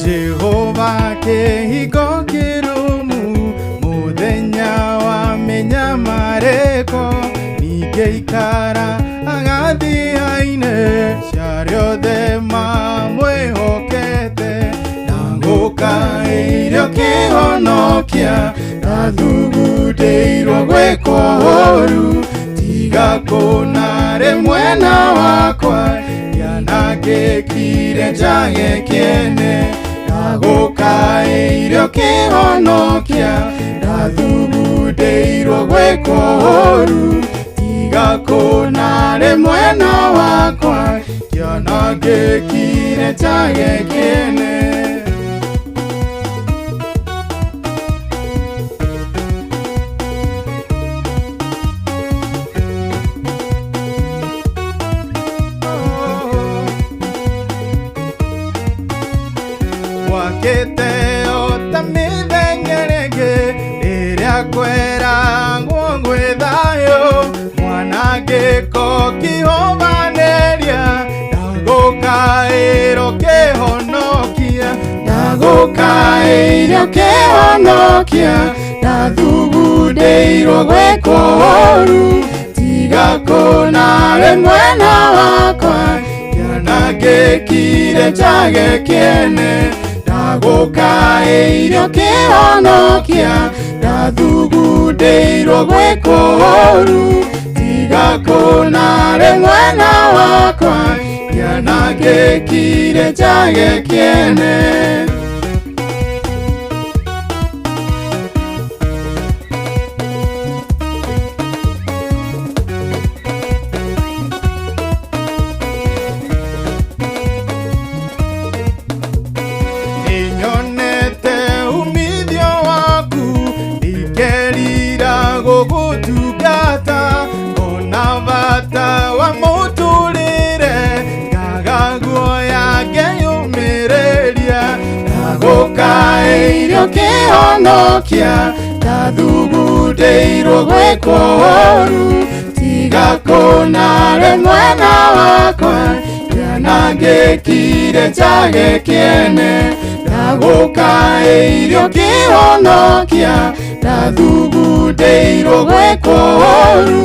Jehova kĩhingo kĩrũmu mũthenya wa mĩnyamarĩko, ningĩ ikara agathiaine cia othe mamwĩhokete, ndagũkaĩire ũkĩhonokia, ndathugundĩirwo gwĩkwo ũũru, tiga kũnarĩ mwena wakwa, ndianangĩkire njage kĩene, ndagũkaĩire ũkĩhonokia, ndathugundĩirwo gwĩkwo ũũru, tiga kũnarĩ mwena wakwa, ndianangĩkire njage kĩene. Wakĩte o ta mĩthenya ĩngĩ rĩrĩa kweragwo gwĩ thayũ, mwanangĩko kĩhobanĩria, ndagũkaĩrwo kĩhonokia, ndagũkaĩire ũkĩhonokia, ndathugundĩirwo gwĩkwo ũũru, tiga kũnarĩ mwena wakwa, ndianangĩkire njage kĩene, ndagũkaĩire ũkĩhonokia, ndathugundĩirwo gwĩkwo ũũru, tiga kũnarĩ mwena wakwa, ndianangĩkire njage kĩene. Nĩnyonete umithio waku, ndikerira gũgũtungata, ngona bata wa mũtũrĩre, ngaga guoya ngeyũmĩrĩria, ndagũkaĩire ũkĩhonokia, Ndathugundĩirwo gwĩkwo ũũru tiga kũnare mwena wakwa Kĩanangĩkire njage kĩene Ndagũkaĩire ũkĩhonokia Ndathugundĩirwo gwĩkwo ũũru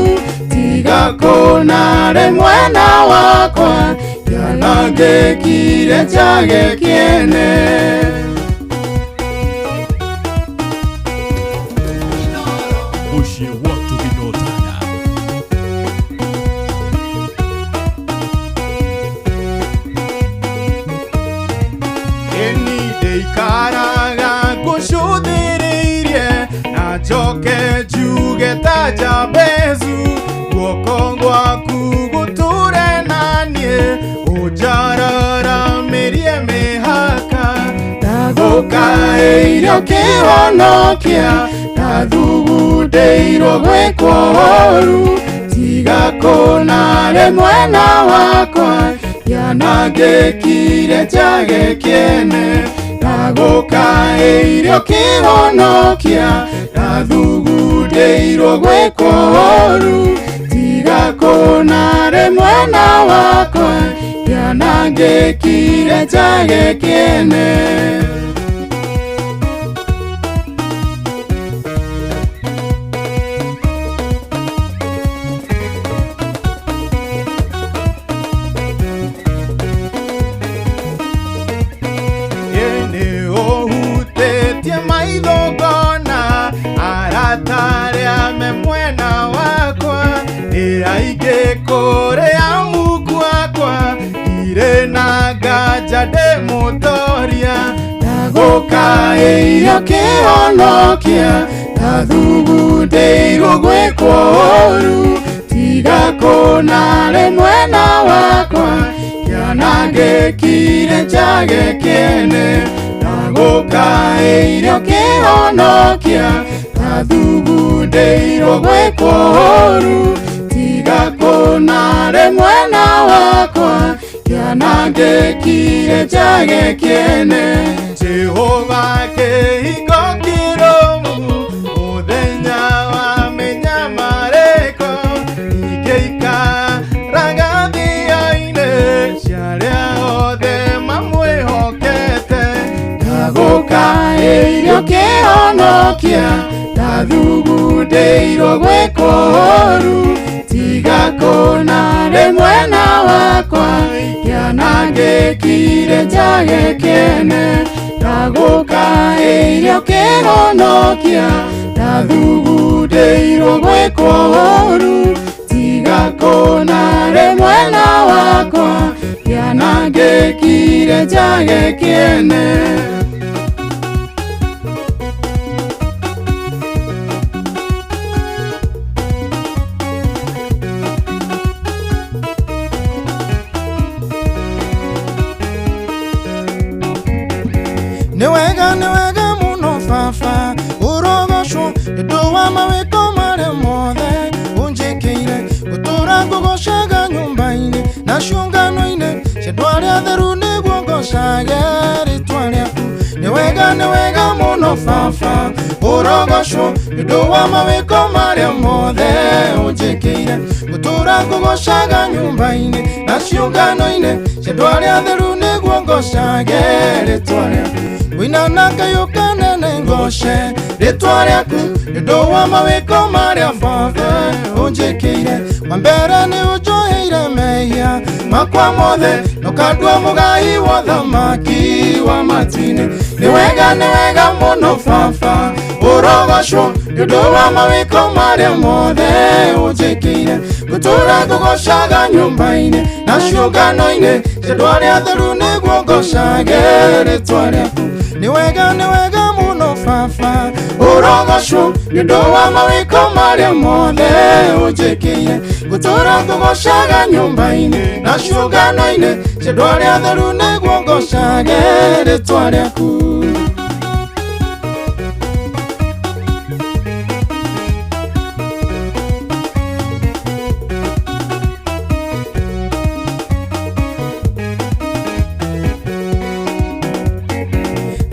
tiga kũnare mwena wakwa Kĩanangĩkire njage kĩene. Muciĩ watu gĩnyotana. Ĩni ndĩikaraga ngũcũthĩrĩirie na njoke njuge ta Jabezu guoko gwaku gũtũre naniĩ ũnjararamĩrie mĩhaka Ndagũkaĩire ũkĩhonokia Ndathugundĩirwo gwĩkwo ũũru tiga kũnare mwena wakwa Kĩanangĩkire njage kĩene Ndagũkaĩire ũkĩhonokia Ndathugundĩirwo gwĩkwo ũũru tiga kũnare mwena wakwa Kĩanangĩkire njage kĩene. Ĩnĩ ũhutĩtie maitho ngona arata arĩa me mwena wakwa nĩ aingĩ kũrĩ amuku akwa ndirĩ na nganja ndĩ mũtoria Ndagũkaĩire ũkĩhonokia Ndathugundĩirwo gwĩkwo ũũru tiga kũnare mwena wakwa Kĩanangĩkire njage kĩene Ndagũkaĩire ũkĩhonokia Ndathugundĩirwo gwĩkwo ũũru tiga kũnare mwena wakwa Kĩanangĩkire njage kĩene. Jehova kĩhingo kĩrũmu mũthenya wa mĩnyamarĩko ingĩikaraga thia-inĩ cia arĩa othe mamwĩhokete Ndagũkaĩire ũkĩhonokia Ndathugundĩirwo gwĩkwo ũũru tiga kũnare mwena wakwa Kĩanangĩkire njage kĩene Ndagũkaĩire ũkĩhonokia Ndathugundĩirwo gwĩkwo ũũru tiga kũnare mwena wakwa Kĩanangĩkire njage kĩene. Nĩ wega mũno baba ũrogocwo nĩ ũndũ wa mawĩko marĩa mothe ũnjĩkĩire gũtũra ngũgocaga nyũmba-inĩ na ciũngano-inĩ cia andũ arĩa atheru nĩguo ngocage rĩtwa rĩaku. Nĩ wega mũno baba ũrogocwo nĩ ũndũ wa mawĩko marĩa mothe ũnjĩkĩire gũtũra ngũgocaga nyũmba-inĩ na ciũngano-inĩ cia andũ arĩa atheru nĩguo ngocage rĩtwa rĩaku. Wĩna kayũ kanene ngoce rĩtwa rĩaku nĩ ũndũ wa mawĩko marĩa baba ũnjĩkĩire wa mbere nĩ ũnjoheire mehia makwa mothe na ũkandua mũgai wa ũthamaki wa matu-inĩ. Nĩ wega mũno baba ũrogocwo nĩ ũndũ wa mawĩko marĩa mothe ũnjĩkĩire gũtũra ngũgocaga nyũmba-inĩ na ciũngano-inĩ cia andũ arĩa atheru nĩguo ngocage rĩtwa rĩaku. Nĩ wega mũno baba ũrogocwo nĩ ũndũ wa mawĩko marĩa mothe ũnjĩkĩire gũtũra ngũgocaga nyũmba-inĩ na ciũngano-inĩ cia andũ arĩa atheru nĩguo ngocage rĩtwa rĩaku.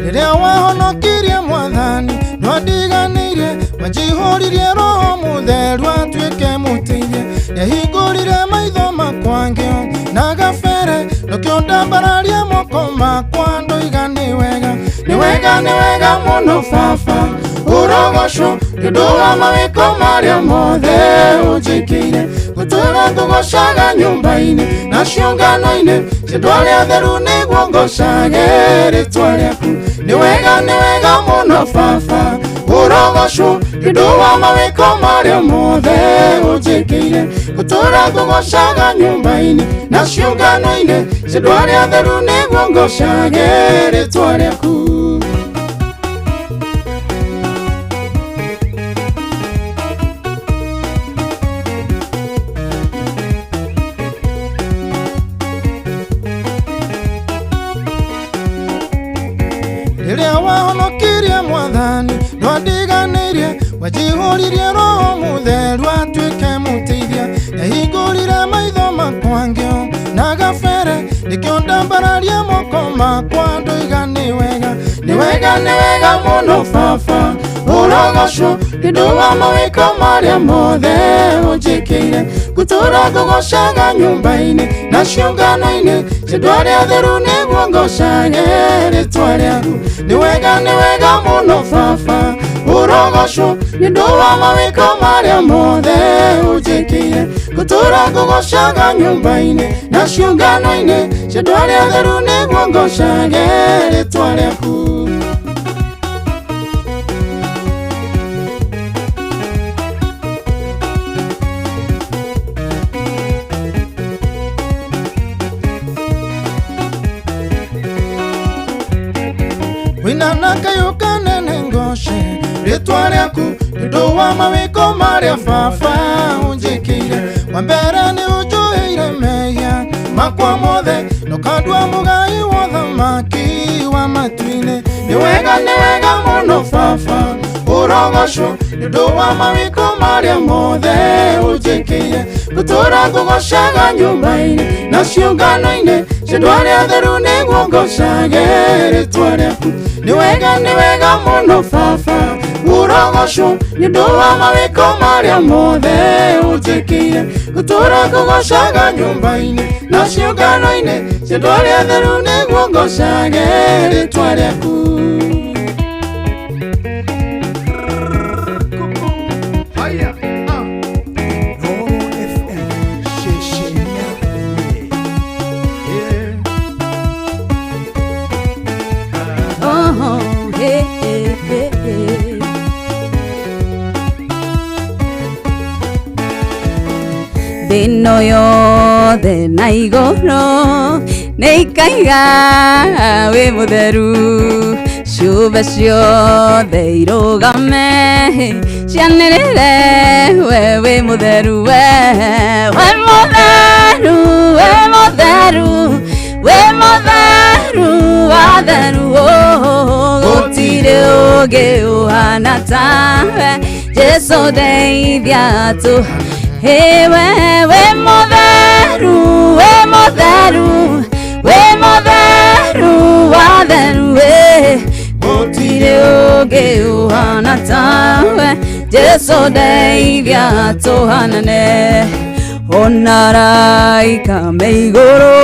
Rĩrĩa wahonokirie mwathani nĩwandiganĩirie Wanjihũririe roho mũtheru atuĩke mũteithia. Nĩahingũrire maitho makwa ngĩo na gabere nokĩo ndambararia moko makwa ndoiga nĩ wega nĩ wega nĩ wega mũno baba ũrogocwo nĩ ũndũ wa mawĩko marĩa mothe ũnjĩkĩire gũtũra ngũgocaga nyũmba-inĩ na ciũngano-inĩ cia andũ arĩa atheru nĩguo ngocage rĩtwa rĩaku nĩ wega nĩ wega mũno baba ũrogocwo nĩ ũndũ wa mawĩko marĩa mothe ũnjĩkĩire gũtũra ngũgocaga nyũmba-inĩ na ciũngano-inĩ cia andũ arĩa atheru nĩguo ngocage rĩtwa rĩaku. Rĩrĩa wahonokirie mwathani ndwandiganĩirie wanjihũririe roho mũtheru atuĩke mũteithia nĩahingũrire maitho makwa ngĩo na gabere nĩkĩo ndambararia moko makwa ndoiga nĩ wega nĩ wega nĩ wega mũno baba ũrogocwo nĩ ũndũ wa mawĩko marĩa mothe ũnjĩkĩire gũtũra ngũgocaga nyũmba-inĩ na ciũngano-inĩ cia andũ arĩa atheru nĩguo ngocage rĩtwa rĩaku nĩ wega nĩ wega mũno baba ũrogocwo nĩ ũndũ wa mawĩko marĩa mothe ũnjĩkĩire gũtũra ngũgocaga nyũmba-inĩ na ciũngano-inĩ cia andũ arĩa atheru nĩguo ngocage rĩtwa rĩaku. Wina na kayũ kanene ngoce rĩtwa rĩaku nĩ ũndũ wa mawĩko marĩa baba ũnjĩkĩire wa mbere nĩ ũnjoheire mehia makwa mothe na ũkandua mũgai wa ũthamaki wa matu-inĩ nĩ wega nĩ wega mũno baba ũrogocwo nĩ ũndũ wa mawĩko marĩa mothe ũnjĩkĩire gũtũra ngũgocaga nyũmba-inĩ na ciũngano-inĩ cia andũ arĩa atheru nĩguo ngocage rĩtwa rĩaku nĩ wega nĩ wega mũno baba ũrogocwo nĩ ũndũ wa mawĩko marĩa mothe ũnjĩkĩire gũtũra ngũgocaga nyũmba-inĩ na ciũngano-inĩ cia andũ arĩa atheru nĩguo ngocage rĩtwa rĩaku. Oh, hey, hey, hey, hey. Thĩ-ĩno yothe na igũrũ nĩikaiga wĩ mũtheru ciũmbe ciothe irũgame cianĩrĩre we wĩ mũtheru we wĩ mũtheru wĩ mũtheru wĩ mũtheru watheru gũtirĩ ũngĩ ũhana tawe Jesũ ndeithia tu. Hey, we, we mũtheru, we mũtheru, we mũtheru, watheru, we gũtirĩ ũngĩ ũhana tawe Jesũ ndeithia tũhanane ona araika me igũrũ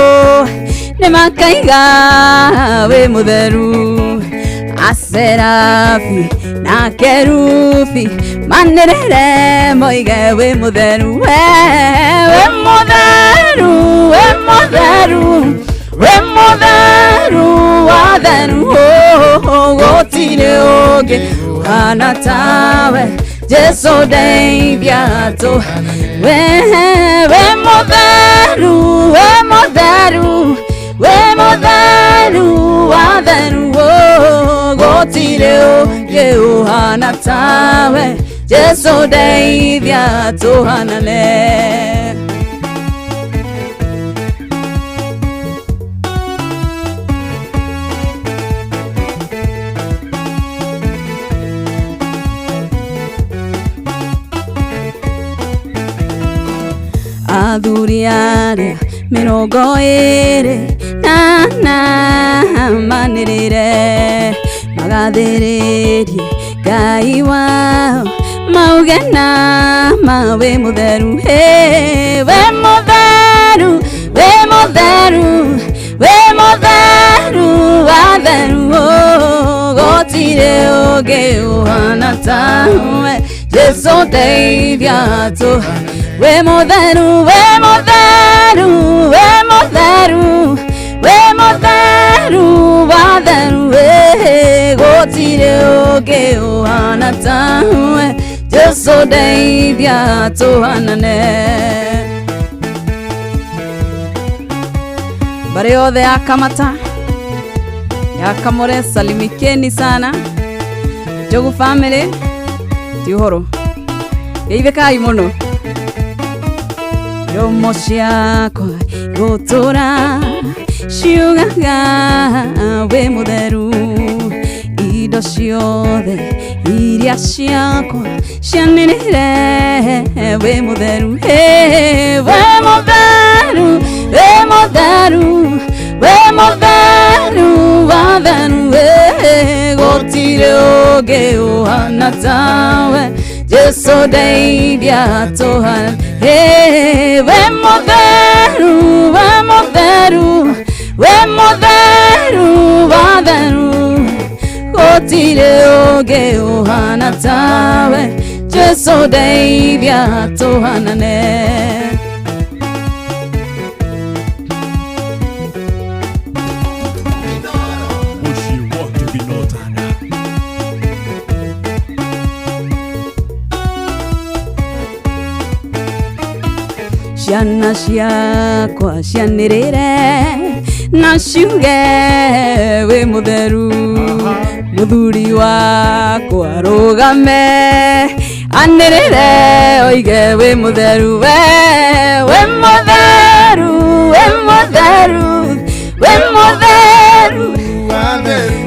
nĩmakaiga wĩ mũtheru aserafi na kerubi manĩrĩre moige wĩ mũtheru we wĩ mũtheru wĩ mũtheru wĩ mũtheru watheru gũtirĩ ũngĩ ũhana tawe Jesũ ndeithia tũ we wĩ mũtheru wĩ mũtheru wĩ mũtheru watheru gũtirĩ ũngĩ ũhana tawe Jesũ ndeithia tũhanane. Athuri arĩa 24 na manĩrĩre magathĩrĩrie Ngai wao Mauge na ma wĩ mũtheru. Hey, wĩ mũtheru, wĩ mũtheru, wĩ mũtheru, watheru, oh, gũtirĩ ũngĩ ũhana tawe. Jesu ndeithia tũ. Wĩ mũtheru, wĩ mũtheru, wĩ mũtheru, wĩ mũtheru, watheru, eh, gũtirĩ ũngĩ ũhana tawe. Jesu ndeithia tũhanane. Mbarĩ yothe ya Kamata ya Kamore, salimikeni sana. Njogu family, ti ũhoro, geithĩkai mũno. Iromo ciakwa igũtũra ciugaga wĩ mũtheru, indo ciothe iria ciakwa cianĩrĩre wĩ mũtheru. Hey, wĩ mũtheru, wĩ mũtheru, wĩ mũtheru, watheru, eh, gũtirĩ ũngĩ ũhana tawe. Jesu ndeithia tũhana. Hey, wĩ mũtheru, wĩ mũtheru, wĩ mũtheru, watheru, gũtirĩ ũngĩ ũhana tawe. Jesu ndeithia tũhanane. Mũciĩ wa Kĩbinotana. Ciana ciakwa cianĩrĩre na ciuge wĩ mũtheru, mũthuri wakwa rũgame anĩrĩre oige wĩ mũtheru. We wĩ mũtheru, wĩ mũtheru, wĩ mũtheru,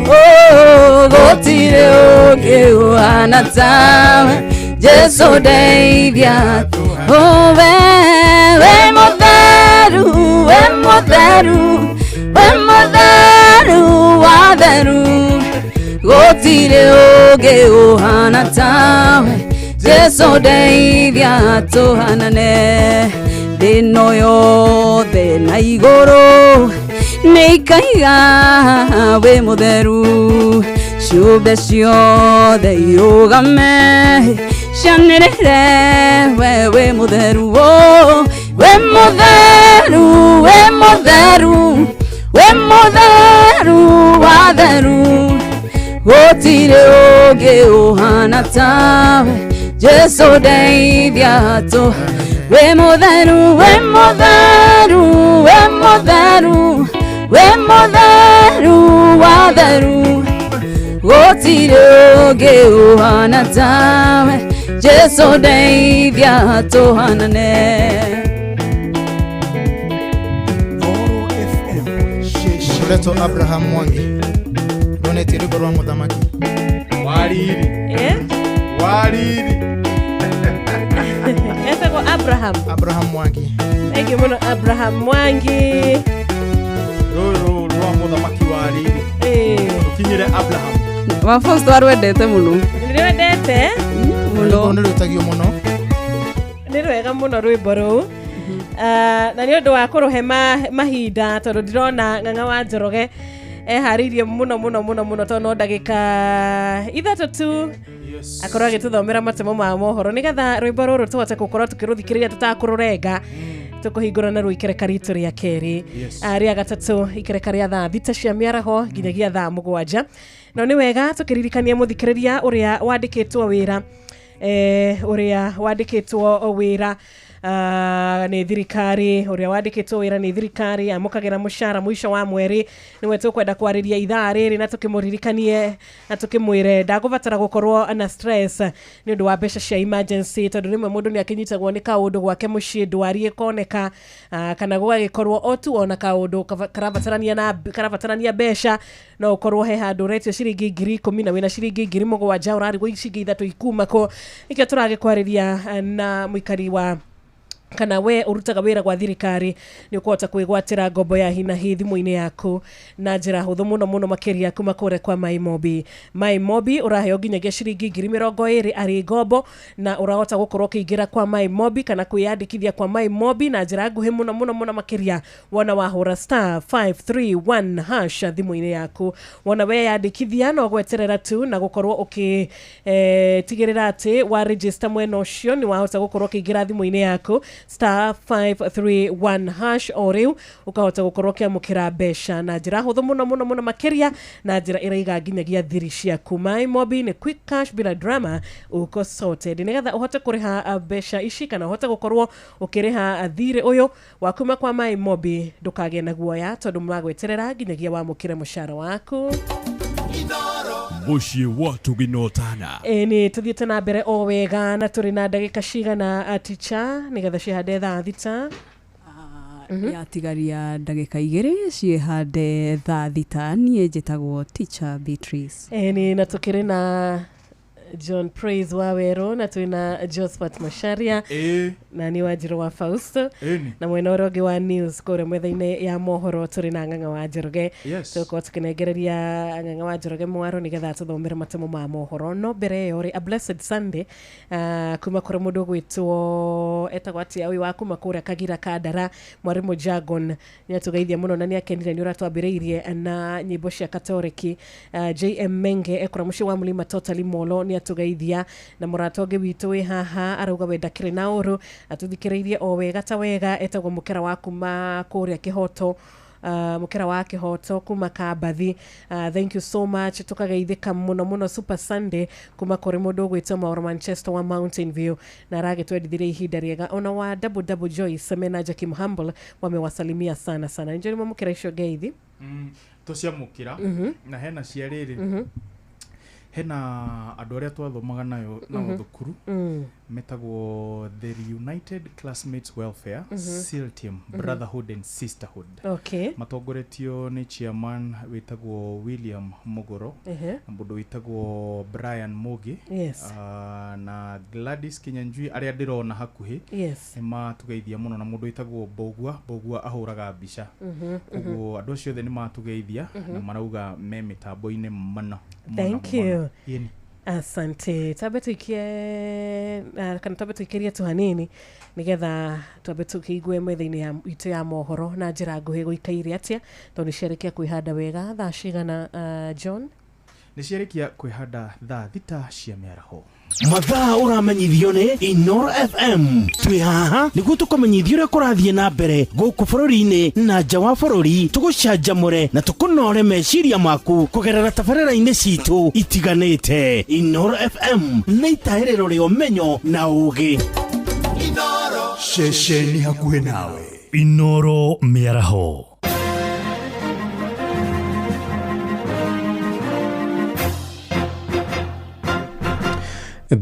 oh, gũtirĩ ũngĩ ũhana tawe. Jesu ndeithia. Oh, we wĩ mũtheru, wĩ mũtheru, wĩ mũtheru, watheru, gũtirĩ ũngĩ ũhana tawe. Jesu ndeithia tũhanane. Thĩno yothe na igũrũ nĩikaiga wĩ mũtheru, ciũmbe ciothe irũgame cianĩrĩre we wĩ mũtheru. Oh, wĩ mũtheru, wĩ mũtheru, wĩ mũtheru, watheru, gũtirĩ ũngĩ ũhana tawe. Jesu ndeithia tũ. Wĩ mũtheru, wĩ mũtheru, wĩ mũtheru, wĩ mũtheru, watheru, gũtirĩ ũngĩ ũhana tawe. Jesu ndeithia tũhanane. Ũretwo Abraham Mwangi, ndonetie rwĩmbo rwa mũthamaki. Wariri. Eh? Wariri. Etagwo Abraham. Abraham Mwangi. Thank you mũno Abraham Mwangi. Rũrũ rwa mũthamaki wa riri. Eh. Rũkinyĩre Abraham. Wa Fausto arwendete mũno. Nĩrwendete? Rwĩmbo nĩ rwĩtagio mũno. Nĩ rwega mũno rwĩmbo rũu. Na nĩ ũndũ wa kũrũhe mahinda tondũ ndĩrona Ng'ang'a wa Njoroge eharĩirie mũno mũno mũno mũno tondũ no ndagĩka 3 tu akorwo agĩtũthomera matemo ma mohoro nĩgetha rwĩmbo rũrũ tũhote gũkorwo tũkĩrũthikĩrĩria tũtakũrũrenga. Tũkũhingũra naruo ikereka ritũ rĩa kerĩ, rĩa gatatũ, ikereka rĩa thaa 6 cia mĩaraho nginyagia thaa 7. No nĩ wega tũkĩririkania mũthikĩrĩria ũrĩa wandĩkĩtwo wĩra, ũrĩa wandĩkĩtwo wĩra nĩ thirikari, ũrĩa wandĩkĩtwo wĩra nĩ thirikari amũkagĩra mũcara mũico wa mweri, nĩwe tũkwenda kwarĩria ithaa rĩrĩ na tũkĩmũririkanie na tũkĩmwĩre ndagũbatara gũkorwo na stress nĩ ũndũ wa mbeca cia emergency, tondũ rĩmwe mũndũ nĩ akĩnyitagwo nĩ kaũndũ gwake mũciĩ, ndwari ĩkoneka, kana gũgagĩkorwo o tu ona kaũndũ karabatarania mbeca, no ũkorwo he handũ ũretio ciringi 10,000 na wĩna ciringi 7,000 ũrarigwo ciringi 3 ikuma kũ. Nĩkĩo tũragĩkwarĩria na mũikari wa Kana we ũrutaga wĩra gwa thirikari, nĩ ũkũhota kwĩgwatĩra ngombo ya hinahi thimũ-inĩ yaku na njĩra hũthũ mũno mũno makĩria kuma kũrĩa kwa MyMobi. MyMobi ũraheo nginyagia ciringi 20,000 arĩ ngombo, na ũrahota gũkorwo ũkĩingĩra kwa MyMobi kana kwĩyandĩkithia kwa MyMobi na njĩra nguhĩ mũno mũno mũno makĩria wona wahũra star 531 hash thimũ-inĩ yaku. Wona weyandĩkithia, no gweterera tu na gũkorwo ũkĩtigĩrĩra atĩ wa register mwena ũcio, nĩ wahota gũkorwo ũkĩingĩra thimũ-inĩ yaku star 531 hash o rĩu, ũkahota gũkorwo ũkĩamũkĩra mbeca na njĩra hũthũ mũno mũno mũno makĩria, na njĩra ĩraiga nginyagia thiri ciaku. MyMobi nĩ quick cash bila drama, uko sorted. Nĩgetha ũhote kũrĩha mbeca ici kana ũhote gũkorwo ũkĩrĩha thirĩ ũyũ wa kuma kwa MyMobi, ndũkagĩe na guoya tondũ magweterera nginyagia wamũkĩre mũcara waku. Mũciĩ wa Tũginotana. Ĩ nĩ tũthiĩte na mbere o wega, na tũrĩ na ndagĩka cigana, ticha, nĩgetha cihande thaa 6? Yatigaria ndagĩka 2 ciĩhande thaa 6. Niĩ njĩtagwo Teacher Beatrice. Ĩ nĩ, na tũkĩrĩ na John Praise wa Werũ, na twĩna Josephat Macharia, na nĩ Wanjirũ wa Fausto, na mwena ũrĩa ũngĩ wa news kũrĩa metha-inĩ ya mohoro tũrĩ na Ng'ang'a wa Njoroge. Tũgũkorwo tũkĩnengereria Ng'ang'a wa Njoroge mwaro nĩgetha atũthomere matemo ma mohoro. No mbere ĩyo rĩ, a blessed Sunday kuma kũrĩ mũndũ ũgwĩtwo, etagwo atĩa ũyũ wa kuma kũrĩa Kagira Kandara, mwarimũ Jagon, nĩ atũgeithia mũno na nĩ akenire nĩ ũrĩa twambĩrĩirie na nyĩmbo cia Katoreki. JM Menge ekũra mũciĩ wa Mlima Totally Molo nĩ atũgeithia, na mũrata ũngĩ witũ wĩ haha arauga we ndakĩrĩ na ũru, atũthikĩrĩirie o wega ta wega, etagwo Mũkera wa kuma kũrĩa Kĩhoto, Mũkera wa Kĩhoto kuma Kambathi. Thank you so much, tũkageithĩka mũno mũno. Super Sunday kuma kũrĩ mũndũ ũgwĩtwo Mauro Manchester wa Mountain View, na aragĩtwendithirie ihinda rĩega. Ona wa Double Double Joyce mena Jackie Humble wamewasalimia sana sana. Nĩ mamũkĩra icio ngeithi. Tũciamũkĩra. Na hena cia rĩrĩ, hena andũ arĩa twathomaga nayo nao thukuru, metagwo the Reunited Classmates Welfare SEAL Team Brotherhood and Sisterhood. Matongoretio nĩ chairman wĩtagwo William Mugoro na mũndũ wĩtagwo Brian Mugi, na Gladys Kinyanjui, arĩa ndĩrona hakuhĩ. Nĩ matũgeithia mũno, na mũndũ wĩtagwo Mbogua. Mbogua ahũraga mbica. Koguo andũ acio othe nĩ matũgeithia na marauga me mĩtambo-inĩ mũno mũno. Thank Mũno. you. Ĩni. Asante. Twambe tuikie kana twambe tuikĩrie tu hanini nĩgetha twambe tũkĩigue metha-inĩ ya itũ ya mohoro na njĩra nguhĩ gũikaire atĩa, tondũ nĩ ciarĩkia kwĩhanda wega. Thaa cigana, John? Nĩ ciarĩkia kwĩhanda thaa 6 cia mĩaraho. Mathaa ũramenyithio nĩ Inoro FM. Twĩ haha nĩguo tũkũmenyithia ũrĩa kũrathiĩ na mbere gũkũ bũrũri-inĩ na nja wa bũrũri, tũgũcanjamũre na tũkũnore meciria maku kũgerera tabarĩra-inĩ citũ itiganĩte. Inoro FM nĩ itahĩrĩro rĩa ũmenyo na ũũgĩ. Ceceni hakuhĩ nawe. Inoro mĩaraho.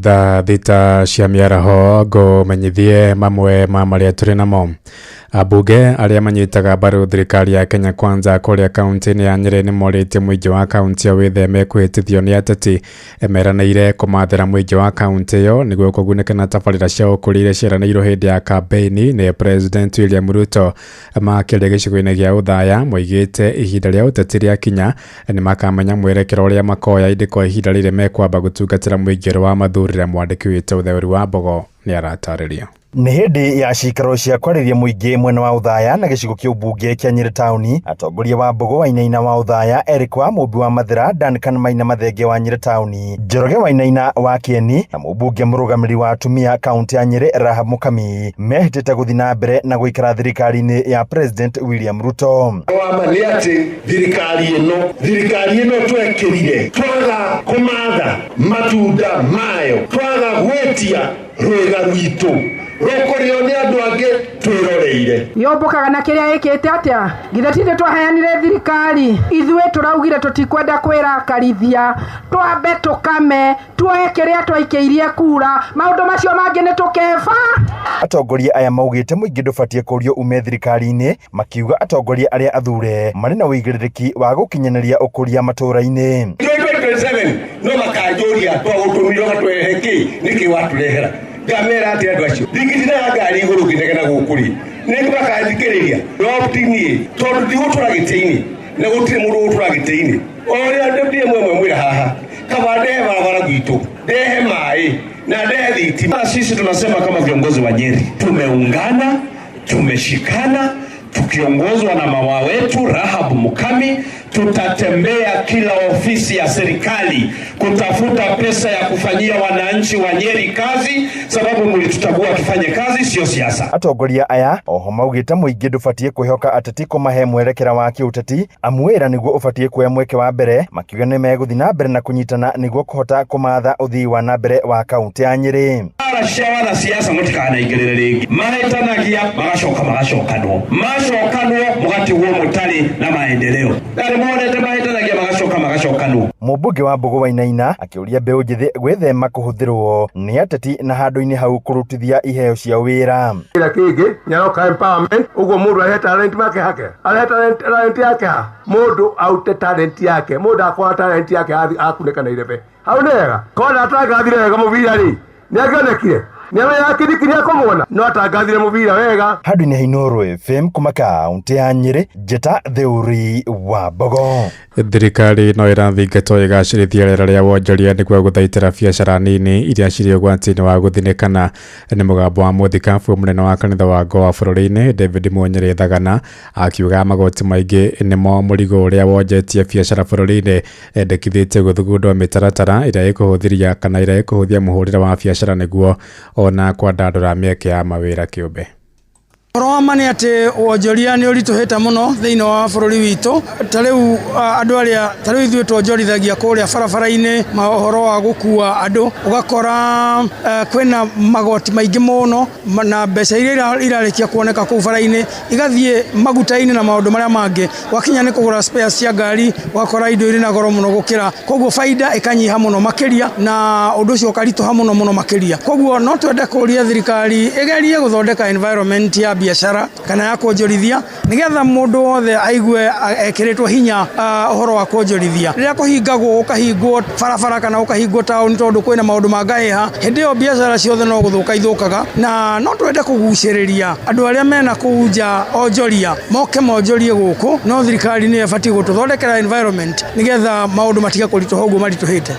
Thaa 6 cia mĩaraho, ngũmenyithie mamwe ma marĩa tũrĩ namo. Ambunge arĩa manyitaga mbaru thirikari ya Kenya Kwanza kũrĩa kaunti-inĩ ya Nyĩrĩ nĩ morĩtie mũingĩ wa kaunti ĩyo wĩtheme kwĩhĩtithio nĩ ateti. Meranĩire kũmathĩra mũingĩ wa kaunti ĩyo nĩguo kũgunĩka na tabarĩra cia ũkũria iria ciĩranĩirwo hĩndĩ ya kambĩini nĩ President William Ruto. Makĩria gĩcigo-inĩ gĩa Othaya, moigĩte ihinda rĩa ũteti rĩakinya nĩ makamenya mwerekero ũrĩa makoya, ĩndĩ kwa ihinda rĩrĩ mekwamba gũtungatĩra mũingĩ ũrĩa wamathurire. Mwandĩki witũ Theuri wa Mbogo nĩ aratarĩria. Nĩ hĩndĩ ya cikaro cia kwarĩria mũingĩ mwena wa Othaya na gĩcigo kĩa ũmbunge kĩa Nyĩrĩ taũni, atongoria wa Mbogo Wainaina wa Othaya, Eric wa Mũmbi wa Mathĩra, Duncan Maina Mathenge wa Nyĩrĩ taũni, Njoroge Wainaina wa Kĩeni na mũmbunge mũrũgamĩrĩri wa atumia kaunti ya Nyĩrĩ Rahab Mũkami mehĩtĩte gũthiĩ na mbere na gũikara thirikari-inĩ ya President William Ruto. Wama nĩ atĩ thirikari ĩno twekĩrire twaga kũmatha matunda mayo, twaga gwĩtia rwĩga rwitũ rũkũrĩo nĩ andũ angĩ twĩroreire. Yũmbũkaga na kĩrĩa ĩkĩte atĩa? Githĩ ti ithuĩ twaheanire thirikari? Ithuĩ tũraugire tũtikwenda kwĩrakarithia, twambe tũkame, tuoe kĩrĩa twaikĩirie kura, maũndũ macio mangĩ nĩ tũkeba. Atongoria aya maugĩte mũingĩ ndũbatiĩ kũrio ume thirikari-inĩ, makiuga atongoria arĩa athure marĩ na ũigĩrĩrĩki wa gũkinyanĩria ũkũria matũũra-inĩ. 2027 no makanjũria, twagũtũmire ũgatũrehe kĩ, nĩkĩ watũrehera? Ngamera atĩ andũ acio ndingĩtindaga ngari igũrũ ngĩnegena. gũkũ rĩ nĩ makathikĩrĩria no ti niĩ tondũ ndigũtũra gĩtĩ-inĩ na gũtirĩ mũndũ ũgũtũra gĩtĩ-inĩ o ũrĩa ndiĩ mwemwe mwĩra haha kaba ndehe barabara gwitũ ndehe maĩ na ndehe thitima. Sisi tunasema kama viongozi wa Nyeri tumeungana, tumeshikana, tukiongozwa na mama wetu Rahab Mukami, tutatembea kila ofisi ya serikali kutafuta pesa ya kufanyia wananchi wa Nyeri kazi, sababu mlituchagua tufanye kazi, sio siasa. Atongoria aya oho maugĩte mũingĩ ndũbatiĩ kwĩhoka ateti kũmahe mwerekera wa kĩũteti amu wĩra nĩguo ũbatiĩ kuoya mweke wa mbere, makiuga nĩ megũthiĩ na mbere na kũnyitana nĩguo kũhota kũmatha ũthii wa na mbere wa kaũntĩ ya Nyĩrĩ. Bara cia wanasiasa mũtikanaingĩrĩre rĩngĩ, mahĩtanagia magacoka magacokanwo, macokanwo mũgatigwo mũtarĩ na maendeleo. Ndarĩ monete mahĩtanagia magacoka magacokanwo. Mũmbunge wa Mbũgũ Wainaina akĩũria mbeũ njĩthĩ gwĩthema kũhũthĩrwo nĩ ateti na handũ-inĩ hau kũrutithia iheo cia wĩra. Kĩrĩa kĩngĩ nĩaroka empowerment ũguo mũndũ arehe talent make hake arehe talent yake ha mũndũ aute talent yake mũndũ akora talent yake akunĩka na irebe hau nĩ wega kona atangathire wega mũbira rĩ nĩangĩonekire nĩamenya Kindiki nĩekũmuona no atangathire mũbira wega. Handũ-inĩ ha Inooro FM kuma kaũntĩ ya Nyĩrĩ, Njĩta Theuri wa Mbogo. Thirikari no ĩrathingatwo ĩgacĩrithia rĩera rĩa wonjoria nĩguo gũthaitĩra biacara nini iria cirĩ ũgwati-inĩ wa gũthinĩkana. Nĩ mũgambo wa mũthikabu mũnene wa kanitha wa Goa bũrũri-inĩ David Munyĩrĩ Thagana akiuga magoti maingĩ nĩmo mũrigo ũrĩa wonjetie biacara bũrũri-inĩ, endekithĩtie gũthugundwo mĩtaratara ĩrĩa ĩkũhũthĩria kana ĩrĩa ĩkũhũthia mũhũrĩre wa biacara nĩguo ona kwandandũra mĩeke ya mawĩra kĩũmbe. Ũhoro wa ma nĩ atĩ wonjoria nĩ ũritũhĩte mũno thĩinĩ wa bũrũri witũ. Ta rĩu andũ arĩa ta rĩu ithuĩ twonjorithagia kũrĩa barabara-inĩ ũhoro wa gũkua andũ, ũgakora kwĩna magoti maingĩ mũno na mbeca iria irarĩkia kuoneka kũu bara-inĩ igathiĩ maguta-inĩ na maũndũ marĩa mangĩ. Gwakinya nĩ kũgũra spares cia ngari ũgakora indo irĩ na goro mũno gũkĩra, koguo baida ĩkanyiha mũno makĩria na ũndũ ũcio ũkaritũha mũno mũno makĩria. Koguo no twende kũria thirikari ĩgerie gũthondeka environment ya biacara kana ya kuonjorithia nigetha mundu wothe aigue ekiritwo hinya uhoro wa kuonjorithia. Rĩrĩa kũhingagwo gũkahingwo barabara kana gũkahingwo taũni tondũ kwĩna maũndũ ma ngaĩha, hĩndĩ ĩyo biacara ciothe no gũthũka ithũkaga, na no twende kũgucĩrĩria andũ arĩa mena kũu nja onjoria moke monjorie gũkũ, no thirikari nĩyo ĩbatiĩ gũtũthondekera environment nigetha maũndũ matige kũritũha ũguo maritũhĩte.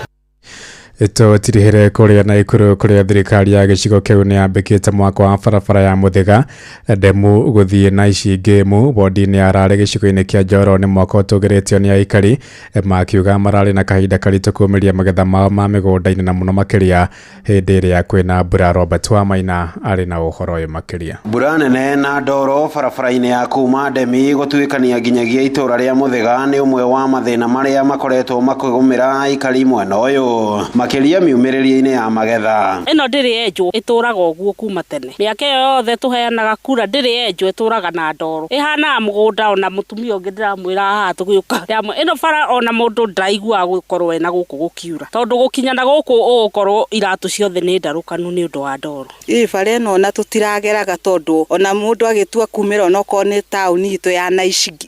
Tũtirihere kũrĩa Naikuru kũrĩa thirikari ya gĩcigo kĩu nĩ yambĩkĩte mwako wa barabara ya Mũthĩga Ndemu gũthiĩ na Icingĩmu wodi-inĩ ya Rarĩ gĩcigo-inĩ kĩa Njoro. Nĩ mwako ũtũgĩrĩtio nĩ aikari makiuga mararĩ na kahinda karitũ kumĩria magetha mao ma mĩgũnda-inĩ na mũno makĩria hĩndĩ ĩrĩa kwĩna mbura. Robert Wamaina arĩ na ũhoro ũyũ makĩria. Mbura nene na ndoro barabara-inĩ ya kuma Ndemi gũtuĩkania nginyagia itũra rĩa Mũthĩga nĩ ũmwe wa mathĩna marĩa makoretwo makĩgũmĩra aikari mwena ũyũ makĩria miumĩrĩrie-inĩ ya magetha. Ĩno ndĩrĩ enjwo, ĩtũraga ũguo kuma tene. Mĩaka ĩyo yothe tũheanaga kura ndĩrĩ enjwo, ĩtũraga na ndoro. Ĩhanaga mũgũnda ona mũtumia ũngĩ ndĩramwĩra haha tũgĩũka. Ĩno bara ona mũndũ ndaraiguaga gũkorwo ena gũkũ gũkiura, tondũ gũkinya na gũkũ ũgũkorwo iratũ ciothe nĩ ndarũkanu nĩ ũndũ wa ndoro. Ĩ bara ĩno ona tũtirageraga tondũ ona mũndũ agĩtua kumĩra onokorwo nĩ taũni itũ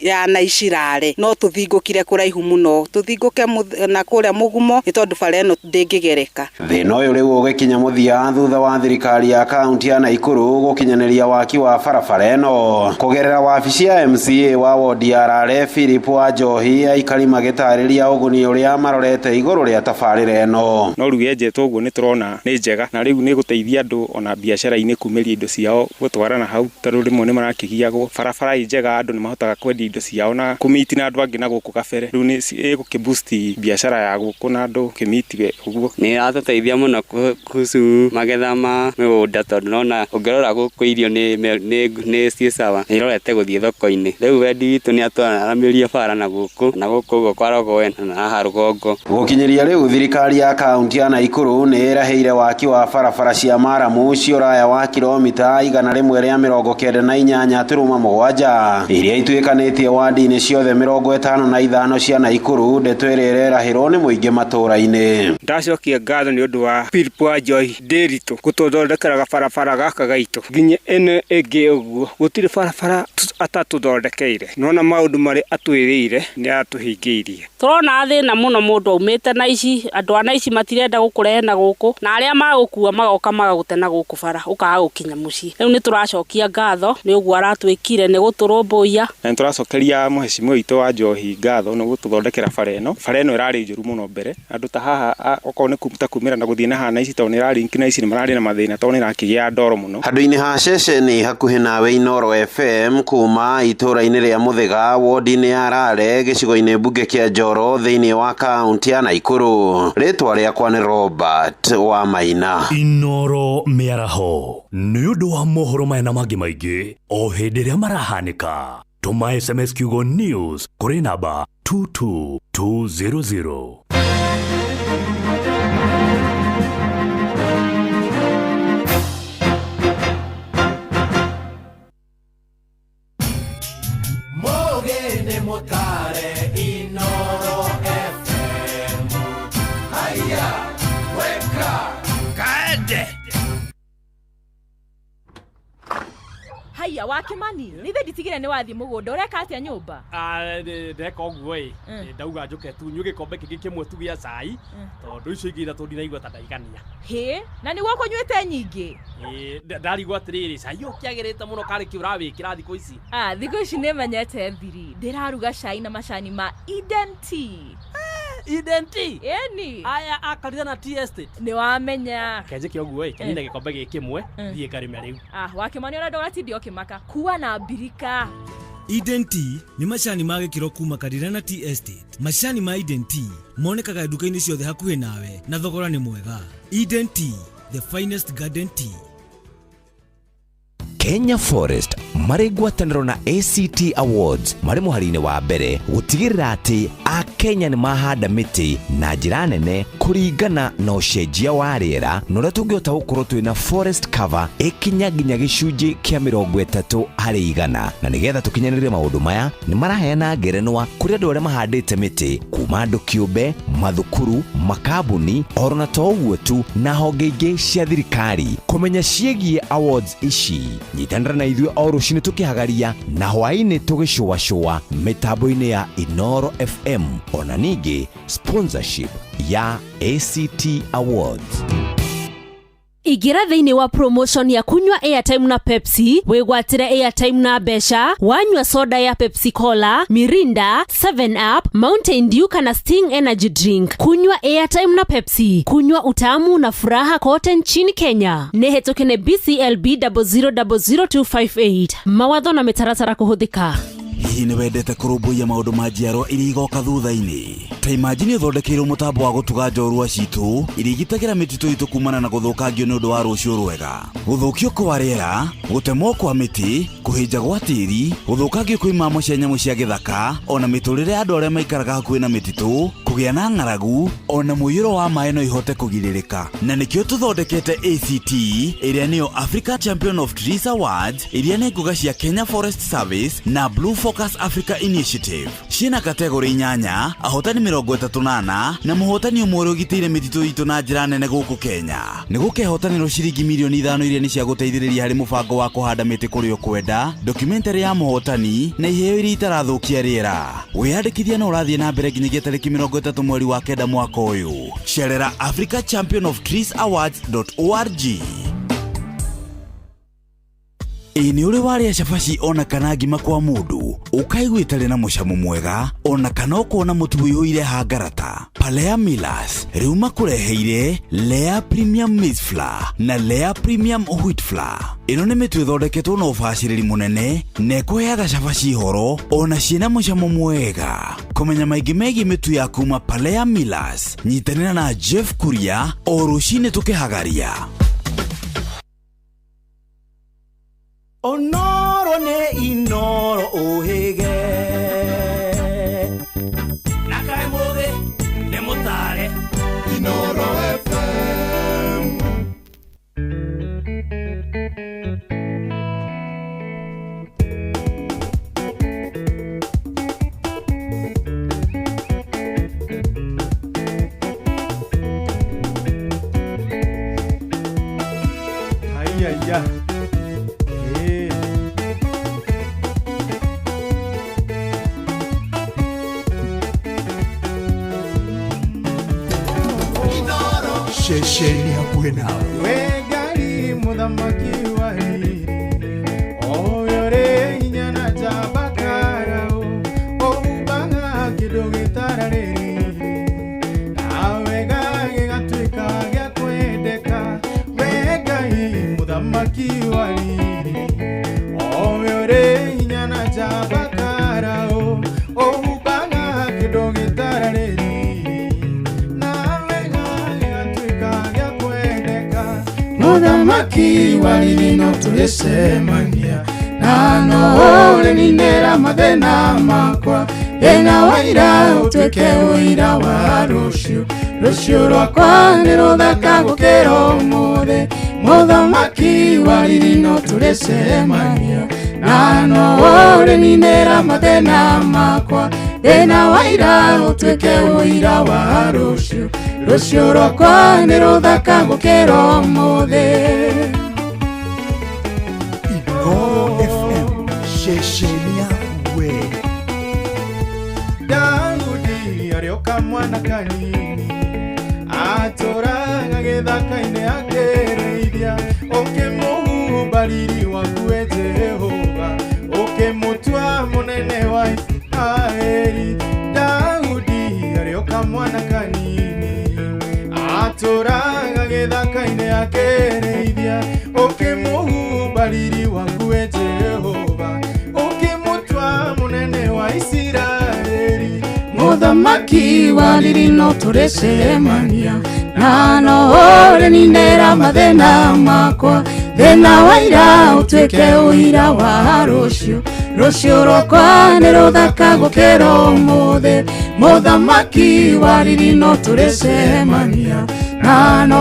ya Naicirare no tũthingũkire kũraihu mũno, tũthingũke na kũrĩa mũgumo nĩ tondũ bara ĩno ndĩngĩgereka. Thĩna ũyũ rĩu ũgĩkinya mũthia thutha wa thirikari ya kaunti ya Naikuru gũkinyanĩria waki wa barabara ĩno kũgerera wabici ya MCA wa wodi ya Rare Philip wa Njohi, aikari magĩtarĩria ũguni ũrĩa marorete igũrũ rĩa tabarĩra ĩno. No rĩu yenjetwo ũguo nĩ tũrona nĩ njega na rĩu nĩ gũteithia andũ ona biacara-inĩ kumĩria indo ciao gũtwarana hau, tondũ rĩmwe nĩ marakĩgiagwo. Barabara ĩ njega andũ nĩ mahotaga kwendia indo ciao na kũmiti na andũ angĩ na gũkũ kabere, rĩu nĩ ĩgũkĩ biacara ya gũkũ na andũ kĩmiti ũguo. Nĩ ĩratũteithia mũno kuhusu magetha ma mĩgũnda tondũ nona ũngĩrora gũkũ irio nĩ ciĩ sawa, nĩ irorete gũthiĩ thoko-inĩ. Rĩu wendi witũ nĩ atwaramĩrie bara na gũkũ ũguo kwa Rogoe na haha rũgongo. Gũkinyĩria rĩu thirikari ya kaunti ya Naikuru nĩ ĩrahĩire waki wa barabara cia maramu cia ũraya wa kilomita 198.7 iria ituĩkanĩtie wadi-inĩ ciothe 55 cia Naikuru, ndeto ĩrĩa ĩrerahĩrwo nĩ mũingĩ matũũra-inĩ. Ndaci Tũracokia ngatho nĩ ũndũ wa Philip wa Joy Ndiritu gũtũthondekera gabarabara gaka gaitũ nginya ĩno ĩngĩ ũguo gũtirĩ barabara atatũthondekeire. Nona maũndũ marĩa atwĩrĩire nĩ atũhingĩirie. Tũrona thĩna mũno mũndũ aumĩte na ici andũ a na ici matirenda gũkũrehe na gũkũ na arĩa magũkua magoka magagũte na gũkũ bara ũkaga gũkinya mũciĩ. Rĩu nĩ tũracokia ngatho nĩ ũguo aratwĩkire nĩ gũtũrũmbũiya. Na nĩ tũracokeria mũhecimiwa witũ wa Njohi ngatho nĩ gũtũthondekera bara ĩno. Bara ĩno ĩrarĩ njũru mũno mbere andũ ta haha okorwo nĩ ta kumĩra na gũthiĩ na haha na ici tondũ nĩ ĩrarĩ na ici nĩ mararĩ na mathĩna tondũ nĩ ĩrakĩgĩa ndoro mũno. Handũ-inĩ ha ceceni hakuhĩ nawe Inooro FM kuma itũũra-inĩ rĩa Mũthĩga wodi-inĩ ya Rare gĩcigo-inĩ mbunge kĩa Njoro thĩinĩ wa kaunti ya Naikuru. Rĩtwa rĩakwa nĩ Robert wa Maina. Inooro mĩaraho nĩ ũndũ wa mohoro maya na mangĩ maingĩ o hĩndĩ ĩrĩa marahanĩka. Tũma SMS kiugo news kũrĩ namba 22200. Mogene motare Inooro FM. Haya, weka kaende. Haya wa Kimani, nithe nditigire ni wathi mugunda ureka atia nyumba? Ndeka ũguo ĩ, ndauga njuke tu nyue gĩkombe kĩngĩ kĩmwe tu gĩa cai tondũ icio ingĩ ithatũ ndinaigua ta ndaigania. Hĩ, na nĩguo kũnyuĩte nyingĩ? Ndarigwo atĩrĩrĩ, cai ũyũ ũkĩagĩrĩte mũno karĩ kĩ ũrawĩkĩra thikũ ici? Thikũ ici nĩmenyete thiri, ndĩraruga cai na macani ma Eden Tea. Eden Tea? Ĩni. Aya akarire na tea estate. Nĩ wamenya. Kenjĩke ũguo ĩ, kenyine gĩkombe gĩkĩ kĩmwe, thiĩ ngarĩme rĩu. Wa Kimani ona ndũgatinde ũkĩmaka, kua na mbirika. Eden Tea nĩ macani ma gĩkĩro kuma Karirana Tea Estate. Macani ma Eden Tea monekaga nduka-inĩ ciothe hakuhĩ nawe na thogora nĩ mwega. Eden Tea, the finest garden tea. Kenya Forest marĩ ngwatanĩro na ACT Awards marĩ mũhari-inĩ wa mbere gũtigĩrĩra atĩ Akenya nĩ mahanda mĩtĩ na njĩra nene kũringana na ũcenjia wa rĩera na ũrĩa tũngĩhota gũkorwo twĩna forest cover ĩkinya nginya gĩcunjĩ kĩa 30% na nĩgetha tũkinyanĩrie maũndũ maya nĩ maraheana ngerenwa kũrĩ andũ arĩa mahandĩte mĩtĩ kuma andũ kĩũmbe, mathukuru, makambuni oro na to ũguo tu na honge ingĩ cia thirikari. Kũmenya ciĩgiĩ awards ici nyitanĩra na ithuĩ o rũcinĩ tũkĩhagaria na hwaĩ-inĩ tũgĩcũacũa mĩtambo-inĩ ya Inooro FM ona ningĩ sponsorship ya ACT Awards. Igira thĩinĩ wa promotion ya kunywa airtime na Pepsi wĩgwatĩre airtime na mbeca wanyua soda ya Pepsi Cola, Mirinda, 7 Up, Mountain Dew kana Sting Energy Drink. Kunywa airtime na Pepsi, kunywa utamu na furaha kote nchini Kenya. Nĩ hetũke nĩ BCLB 0000258. Mawatho na mĩtaratara kũhũthĩka. Hihi nĩ wendete kũrũmbũiya maũndũ ma njiarwa iria igoka thutha-inĩ? Ta imagine ũthondekeirwo mũtambo wa gũtuga njorua citũ iria igitagĩra mĩtitũ itũ kumana na gũthũkangio nĩ ũndũ wa rũciũ rwega. Gũthũkio kwa rĩera, gũtemwo kwa mĩtĩ, kũhĩnja gwa tĩri, gũthũkangio kwa imamo cia nyamũ cia gĩthaka, ona mĩtũrĩre ya andũ arĩa maikaraga hakuhĩ na mĩtitũ, kũgĩa na ng'aragu, ona mũiyũro wa maĩ no ihote kũgirĩrĩka. Na nĩkĩo tũthondekete ACT ĩrĩa nĩyo Africa Champion of Trees Awards, iria nĩ ngũga cia Kenya Forest Service na Blue Focus Africa Initiative. Ciĩna kategori 8, ahotani 34 na mũhotani ũmwe ũrĩa ũgitĩire mĩtitũ itũ na njĩra nene gũkũ Kenya. Nĩ gũkehotanĩrwo ciringi mirioni 5 iria nĩ cia gũteithĩrĩria harĩ mũbango wa kũhanda mĩtĩ kũrĩa ũkwenda, documentary ya mũhotani na iheo iria itarathũkia rĩera. Wĩyandĩkithia no ũrathiĩ na mbere nginyagia tarĩki 30 mweri wa 9 mwaka ũyũ. Cerera Africa Champion of Trees Awards.org. Ĩ nĩ ũrĩ warĩa cabaci ona kana ngima kwa mũndũ ũkaigua ĩtarĩ na mũcamo mwega ona kana ũkona mũtu ũiyũire hangarata? Palea Millers rĩu makũreheire Lea Premium Maize Flour na Lea Premium Wheat Flour. Ĩno nĩ mĩtu ĩthondeketwo na ũbacĩrĩri mũnene na ĩkũheaga cabaci horo ona ciĩna mũcamo mwega. Kũmenya maingĩ megiĩ mĩtu ya kuma Palea Millers, nyitanĩra na Jeff Kuria o rũcinĩ tũkĩhagaria. Onoro nĩ Inooro ũhĩge na kaĩ mũthĩ nĩ mũtare. Inooro FM. Mũthamaki wa riri no tũrĩcemania na no ũrĩninĩra mathĩna makwa thĩna wa ira ũtuĩke ũira wa rũciũ rũciũ rwakwa nĩ rũthaka gũkĩra ũmũthĩ Mũthamaki wa riri no tũrĩcemania na no ũrĩninĩra mathĩna makwa thĩna wa ira ũtuĩke ũira wa rũciũ rũciũ rwakwa nĩ rũthaka gũkĩra ũmũthĩ. Inooro FM ceceni yaku we. Daudi arĩ o kamwana kanini atũraga gĩthaka-inĩ akĩrĩithia ũkĩmũhumba riri waku we Jehova ũkĩmũtua mũnene wa Isiraeli. Daudi arĩ o kamwana kanini atũraga gĩthaka-inĩ akĩrĩithia ũkĩmũhumba riri waku we Jehova ũkĩmũtua mũnene wa Isiraeli. Mũthamaki wa riri no tũrĩcemania na no ũrĩninĩra mathĩna makwa thĩna wa ira ũtuĩke ũira wa rũciũ rũciũ rwakwa nĩ rũthaka gũkĩra ũmũthĩ Mũthamaki wa riri no tũrĩcemania na no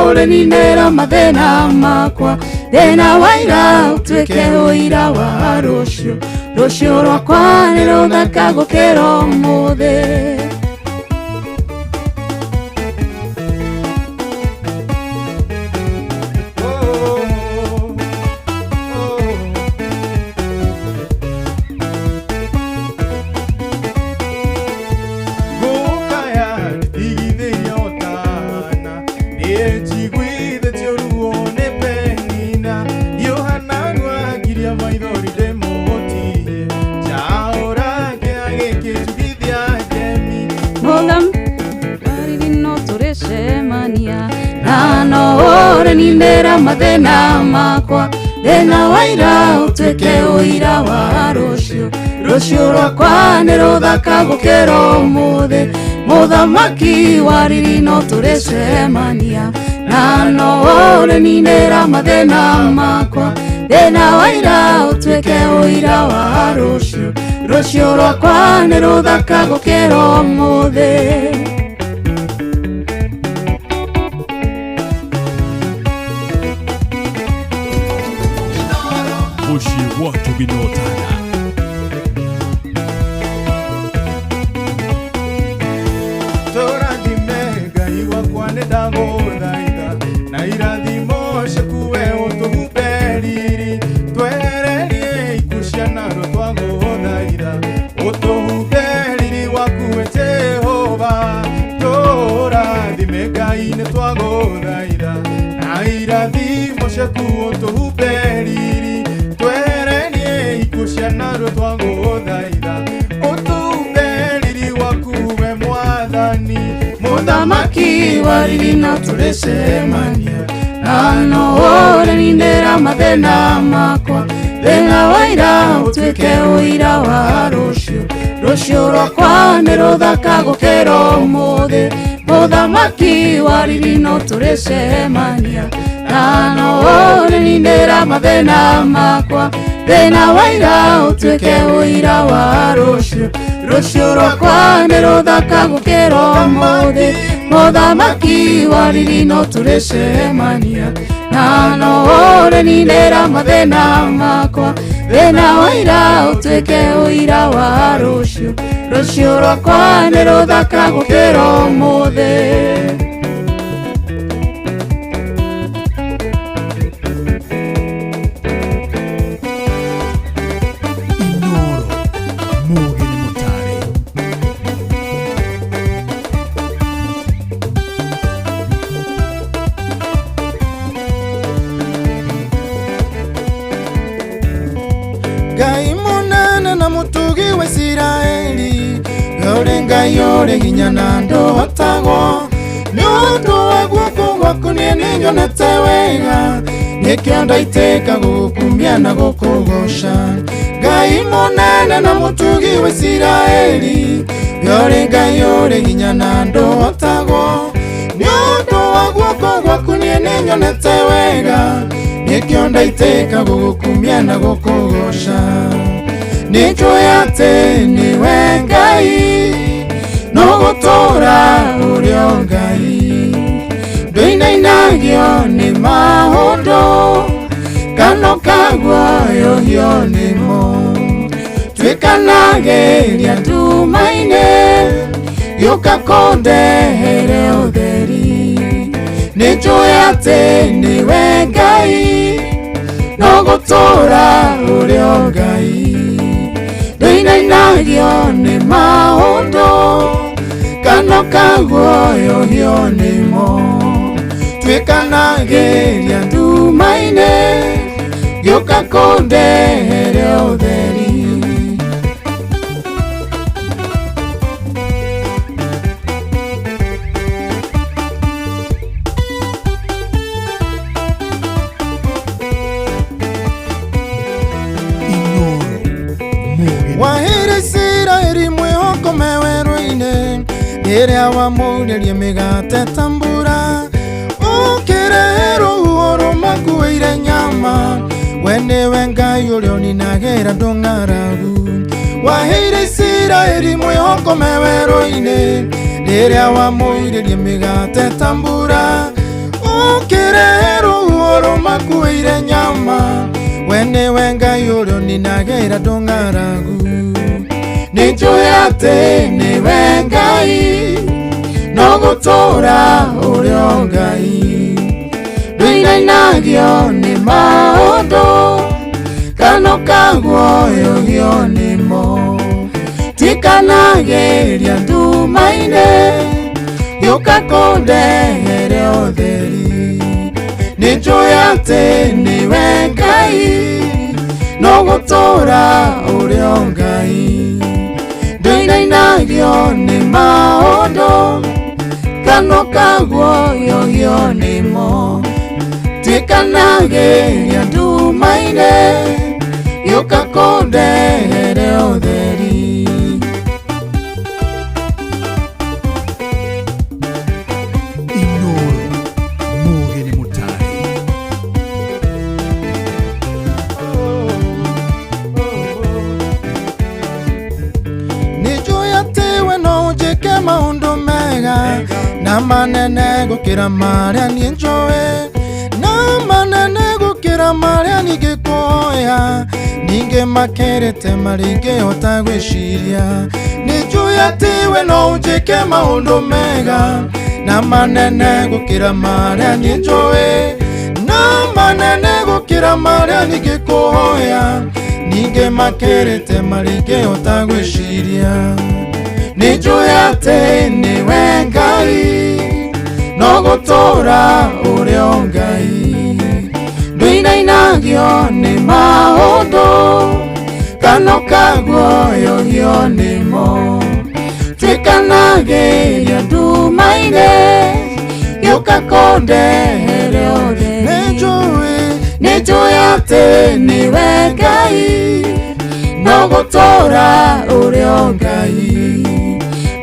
ũrĩninĩra mathĩna makwa thĩna wa ira ũtuĩke ũira wa rũciũ rũciũ rwakwa nĩ rũthaka gũkĩra ũmũthĩ. Ũrĩninĩra mathĩna makwa thĩna wa ira ũtuĩke ũira wa rũciũ rũciũ rwakwa nĩ rũthaka gũkĩra ũmũthĩ Mũthamaki wa riri no tũrĩcemania na no ũrĩninĩra mathĩna makwa thĩna wa ira ũtuĩke ũira wa rũciũ rũciũ rwakwa nĩ rũthaka gũkĩra ũmũthĩ. Mũciĩ wa Tũginotana. Tũrathime Ngai wakwa nĩ ndagũthaitha na irathimo ciaku we ũtũhumbe riri twehererie ikuũ cia narua twagũthaitha ũtũhumbe riri waku we Jehova tũrathime Ngai nĩ twagũthaitha na irathimo ciaku ũtũhumbe riri twehererie ikuũ cia narua twagũthaitha ũtũhumbe riri waku we Mwathani. Mũthamaki wa riri no tũrĩcemania na no ũrĩninĩra mathĩna makwa thĩna wa ira ũtuĩke ũira wa rũciũ rũciũ rwakwa nĩ rũthaka gũkĩra ũmũthĩ Mũthamaki wa riri no tũrĩcemania na no ũrĩninĩra mathĩna makwa thĩna wa ira ũtuĩke ũira wa rũciũ rũciũ rwakwa nĩ rũthaka gũkĩra ũmũthĩ Mũthamaki wa riri no tũrĩcemania na no ũrĩninĩra mathĩna makwa thĩna wa ira ũtuĩke ũira wa rũciũ rũciũ rwakwa nĩ rũthaka gũkĩra ũmũthĩ. Inooro mũgĩ nĩ mũtare. Ngai mũnene na mũtugi wa Isiraeli ũrĩ Ngai ũrĩ hinya na ndũhotagwo nĩ ũndũ wa guoko gwaku niĩ nĩnyonete wega nĩkĩo ndaitĩka gũgũkumia na gũkũgoca Ngai mũnene na mũtugi wa Isiraeli ũrĩ Ngai ũrĩ hinya na ndũhotagwo nĩ ũndũ wa guoko gwaku niĩ Niĩ nĩnyonete wega nĩkĩo ndaitĩka gũgũkumia na gũkũgoca nĩnjũĩ atĩ nĩwe Ngai no gũtũũra ũrĩ o Ngai ndũinainagio nĩ maũndũ kana ũkaguoyohio nĩmo twĩkanagĩria nduma-inĩ gĩũka kũndehere ũtheri nĩnjũĩ atĩ nĩwe Ngai no gũtũũra ũrĩ o Ngai ndũinainagio nĩ maũndũ kana ũkaguoyohio nĩmo twĩkanagĩria nduma-inĩ gĩũka kũndehere ũtheri. Waheire Isiraeli mwĩhoko me werũ-inĩ rĩrĩa wamũririe mĩgate ta mbura ũkĩrehe rũhuho rũmakuĩire nyama we nĩwe Ngai ũrĩa ũninagĩra andũ ng'aragu. Waheire Isiraeli mwĩhoko me werũ-inĩ rĩrĩa wamũririe mĩgate ta mbura ũkĩrehe rũhuho rũmakuĩire nyama we nĩwe Ngai ũrĩa ũninagĩra andũ ng'aragu. Nĩnjũĩ atĩ nĩwe Ngai no gũtũũra ũrĩ o Ngai ndũinainagio nĩ maũndũ kana ũkaguoyohio nĩmo twĩkanagĩria nduma-inĩ gĩũka kũndehere ũtheri nĩnjũĩ atĩ nĩwe Ngai no gũtũũra ũrĩ o Ngai ndũinainagio nĩ maũndũ kana ũkaguoyohio nĩmo twĩkanagĩria nduma-inĩ gĩũka kũndehere ũtheri. Inoro Muge nĩ mũtare. Nĩnjũĩ atĩ we no ũnjĩke maũndũ mega na manene gũkĩra marĩa niĩ njũĩ na manene gũkĩra marĩa ningĩkũhoya ningĩ makĩrĩte marĩa ingĩhota gwĩciria. Nĩnjũĩ atĩ we no ũnjĩke maũndũ mega na manene gũkĩra marĩa niĩ njũĩ na manene gũkĩra marĩa ningĩkũhoya ningĩ makĩrĩte marĩa ingĩhota gwĩciria. Nĩnjũĩ atĩ nĩwe Ngai no gũtũũra ũrĩ o Ngai ndũinainagio nĩ maũndũ kana ũkaguoyohio nĩmo twĩkanagĩria nduma-inĩ gĩũka kũndehere ũtheri. Nĩnjũĩ atĩ nĩwe Ngai no gũtũũra ũrĩ o Ngai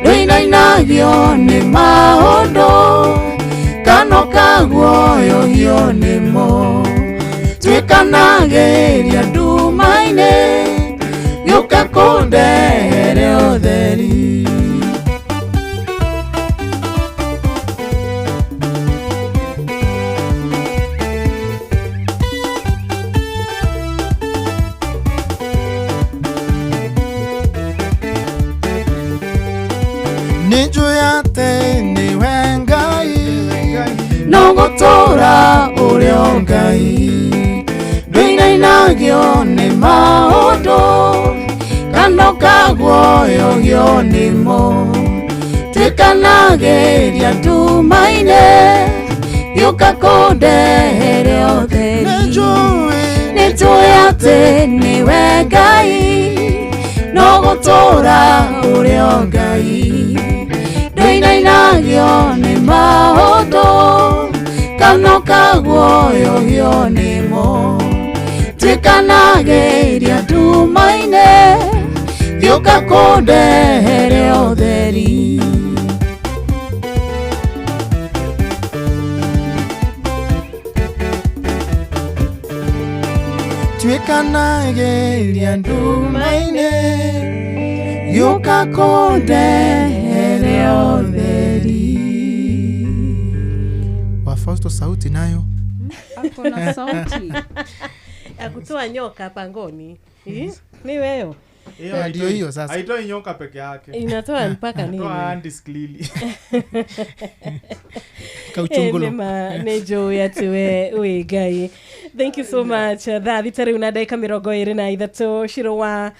ndũinainagio nĩ maũndũ kana ũkaguoyohio nĩmo twĩkanagĩria nduma-inĩ gĩũka kũndehere ũtheri. Nĩnjũĩ atĩ nĩwe Ngai no gũtũũra ũrĩ o Ngai ndũinainagio nĩ maũndũ kana ũkaguoyohio nĩmo twĩkanagĩria nduma-inĩ gĩũka kũndehere ũtheri. Nĩnjũĩ atĩ nĩwe Ngai no gũtũũra ũrĩ o Ngai ndũinainagio nĩ maũndũ kana ũkaguoyohio nĩmo twĩkanagĩria nduma-inĩ gĩũka kũndehere ũtheri. Gĩndiganagĩria nduma-inĩ gĩũka kũndehere ũtheri. Wa Fausto sauti nayo Akona sauti ya kutoa nyoka pangoni. Ni wewe. Hiyo ndio hiyo sasa. Haitoi nyoka peke yake. Inatoa mpaka nini? Toa Andy Clearly. Kauchungulo. Nĩ njũĩ atĩ we wĩ Ngai. Thank you so much. Thaa thita rĩu na ndagĩka 23 Shiro wa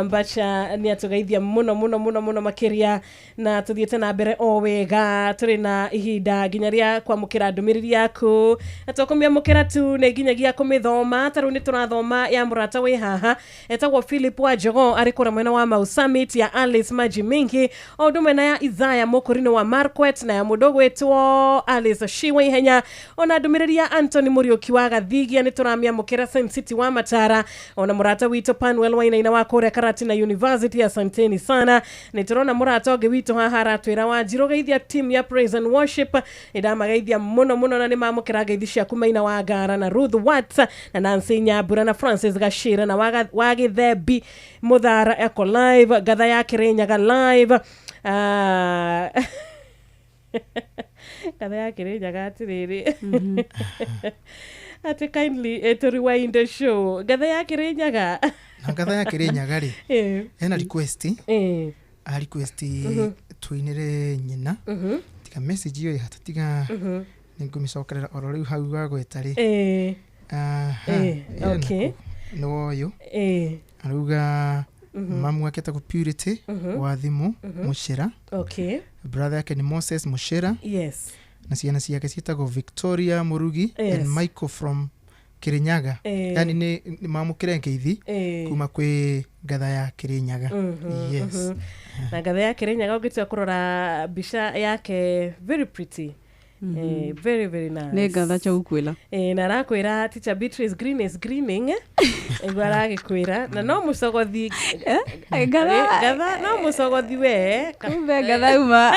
Mbacha nĩ atũgeithia mũno mũno mũno mũno makĩria, na tũthiĩte na mbere o wega. Tũrĩ na ihinda nginya rĩa kwamũkĩra ndũmĩrĩri yaku, na to kũmĩamũkĩra tu nĩ nginyagia kũmĩthoma. Ta rĩu nĩ tũrathoma ya mũrata wĩ haha etagwo Philip wa Njogo, arĩ kũrĩa mwena wa Mau Summit, ya Alice Maji Mingi, o ũndũ ũmwe na ya Isaiah Mũkũrinũ wa Marquet, na ya mũndũ ũgwĩtwo Alice Shiwa Ihenya, ona ndũmĩrĩri ya Anthony Mũriũki wa Gathigia nĩ tũramĩamũkĩra Saint City wa Matara, ona mũrata witũ Panuel Wainaina wa kũrĩa Karatina University, asanteni sana. Nĩ tũrona mũrata ũngĩ witũ haha aratwĩra Wanjirũ geithia team ya Praise and Worship, nĩ ndamageithia mũno mũno na nĩ mamũkĩra ngeithi ciaku Maina wa Ngara na Ruth Watts na Nancy Nyambura na Francis Gashira na wa Gĩthembi Mũthara Eco Live, Ngatha ya Kĩrĩnyaga Live, Ngatha ya Kĩrĩnyaga atĩrĩrĩ atĩ kindly to rewind the show. Ngatha ya Kĩrĩnyaga na Ngatha ya Kĩrĩnyaga rĩ ena request a request tuinĩre nyina tiga message iyo ihata tiga nĩngũmĩcokerera oro rĩu hau wagweta rĩ. Okay, nĩ woyũ arauga mamu wake etagwo Purity wa Thimũ Mũcera. Okay, brother yake ni Moses Mũcera. Yes, na ciana ciake ciĩtagwo Victoria Murugi and Michael from Kirinyaga. Yani nĩ mamũkĩre ngeithi kuma kwĩ Ngatha ya Kirinyaga. Yes. Na Ngatha ya Kirinyaga ũngĩtua kũrora mbica yake, very pretty. Very very nice. Nĩ Ngatha Chaukwĩra. Na arakwĩra teacher Beatrice Green is greening. Iguo aragĩkwĩra na no mũcogothi Ngatha no mũcogothi we. Kumbe Ngatha uma.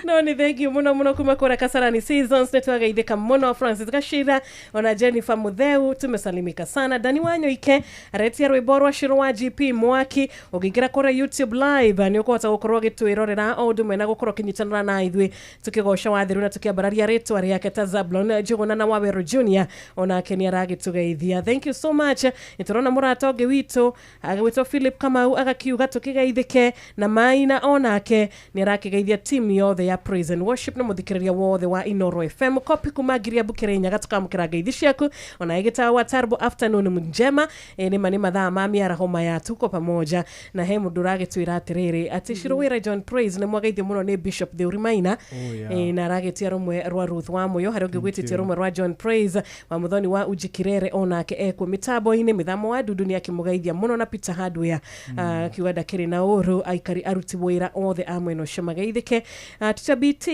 No nĩ thank you mũno mũno kuma kũrĩa Kasarani Seasons, nĩ twagaithĩka mũno. Francis Gashira ona Jennifer Mutheu tumesalimika sana. Dani Wanyoike aretia rwĩmbo rwa Shiro wa GP Mwaki. Ũngĩingĩra kũrĩa YouTube live nĩ ũkũhota gũkorwo ũgĩtwĩrorera o ũndũ ũmwe na gũkorwo ũkĩnyitanĩra na ithuĩ tũkĩgoca Wathiru na tũkĩambararia rĩtwa rĩake ta Zablon Njũgũna na Waweru Junior, onake nĩ aragĩtũgeithia. Thank you so much. Nĩ tũrona mũrata ũngĩ witũ agĩtwo Philip Kamau agakiuga tũkĩgeithĩke na Maina, onake nĩ arakĩgeithia team yothe ya Praise and Worship na mũthikĩrĩria wothe wa Inoro FM. Kopi kuma Ngiria Kirinyaga tukamũkĩra ngeithi ciaku, ona ĩgĩtawa Tarbo afternoon njema. Nĩ ma nĩ mathaa ma mĩaraho maya tuko pamoja na he mũndũ ũragĩtwĩra atĩrĩrĩ atĩ Shiro wĩra John Praise nĩ mwageithio mũno nĩ Bishop Theuri Maina. Na aragĩtia rũmwe rwa Ruth wa Mũyo, harĩa ũngĩ gwĩtĩtie rũmwe rwa John Praise wa Mũthoni wa Uji Kirere, onake ekwo mĩtambo-inĩ. Mĩthamo wa Ndundu nĩ akĩmũgeithia mũno na Peter Hardware akiuga ndakĩrĩ na ũru, aikari aruti wĩra othe a mwena ũcio mageithĩke. Teacher BT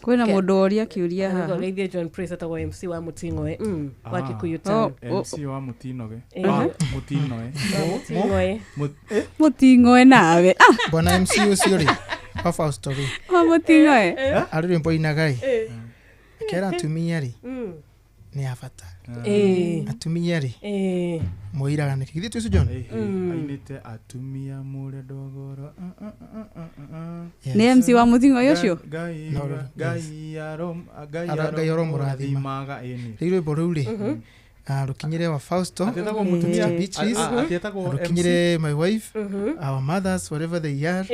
kwĩna mũndũ woria kĩũria haha. Geithie John Praise etagwo MC wa Mũting'oe wa Kikuyu town. MC wa Mũtinoge. Mũtinoe. Mũting'oe. Mũting'oe nawe. Bwana MC ũcio rĩ wa Fausto rĩ wa Mũting'oe arĩ rwĩmbo ainaga rĩ akera atumia rĩ nĩ a bata. Atumia rĩ mũiraga nĩkĩ githĩ ti ũcio John? Ainĩte atumia mũrĩ ndogoro. Nĩ MC wa Mũting'oe ũcio? Ngai aromũrathimaga. Rĩu rwĩmbo rũu rĩ rũkinyĩre wa Fausto, Beatrice, rũkinyĩre my wife, our mothers, whatever they are.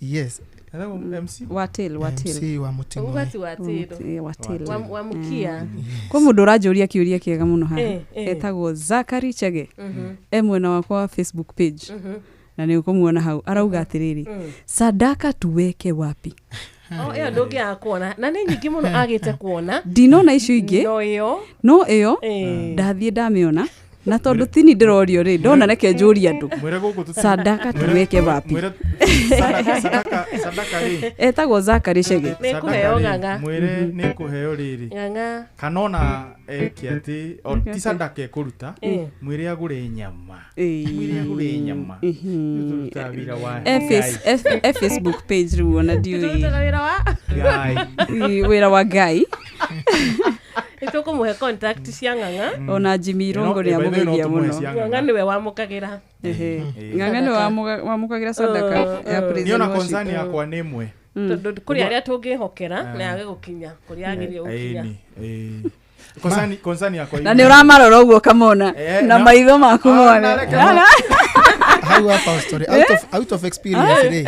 Yes. MC Watil MC wa Mũting'oe. Watil wa Mukia. Kwa mũndũ ũranjũria kĩũria kĩega mũno haha etagwo Zachary Chege, e mwena wakwa wa Facebook page na nĩ ũkũmuona hau arauga atĩrĩrĩ, sadaka tuweke wapi? Ĩyo ndũngĩaga kuona na nĩ nyingĩ mũno agĩte kuona. Ndinona icio ingĩ no ĩyo ndathiĩ ndamĩona na tondũ tini ndĩrorio rĩ ndona reke njũrie andũ sadaka tuweke wapi? Sadaka rĩ etagwo Zachary Chege. Nĩkũheo ng'ang'a. Mwĩre nĩkũheo rĩrĩ ng'ang'a kana ona eke atĩ ti sadaka ekũruta, mwĩre agũre nyama. Mwĩre agũre nyama. Tũrutaga wĩra wa e Facebook page rĩu ona ndiũĩ tũrutaga wĩra wa Ngai. Wĩra wa Ngai. Nĩ tũkũmũhe contact cia Ng'ang'a. Ona Jimmy Irongo nĩ amũgeithia mũno. Ng'ang'a nĩwe wamũkagĩra. Ng'ang'a nĩwe wamũkagĩra sadaka ya praise Niĩ ona and worship. concern yakwa nĩ ĩmwe. Tondũ kũrĩ arĩa tũngĩhokera na yage gũkinya kũrĩa agĩrĩire gũkinya. Ĩni, ĩĩ. Concern yakwa Na nĩ ũramarora ũguo ũkamona na maitho maku mone. Hau hapa story out of experience rĩ,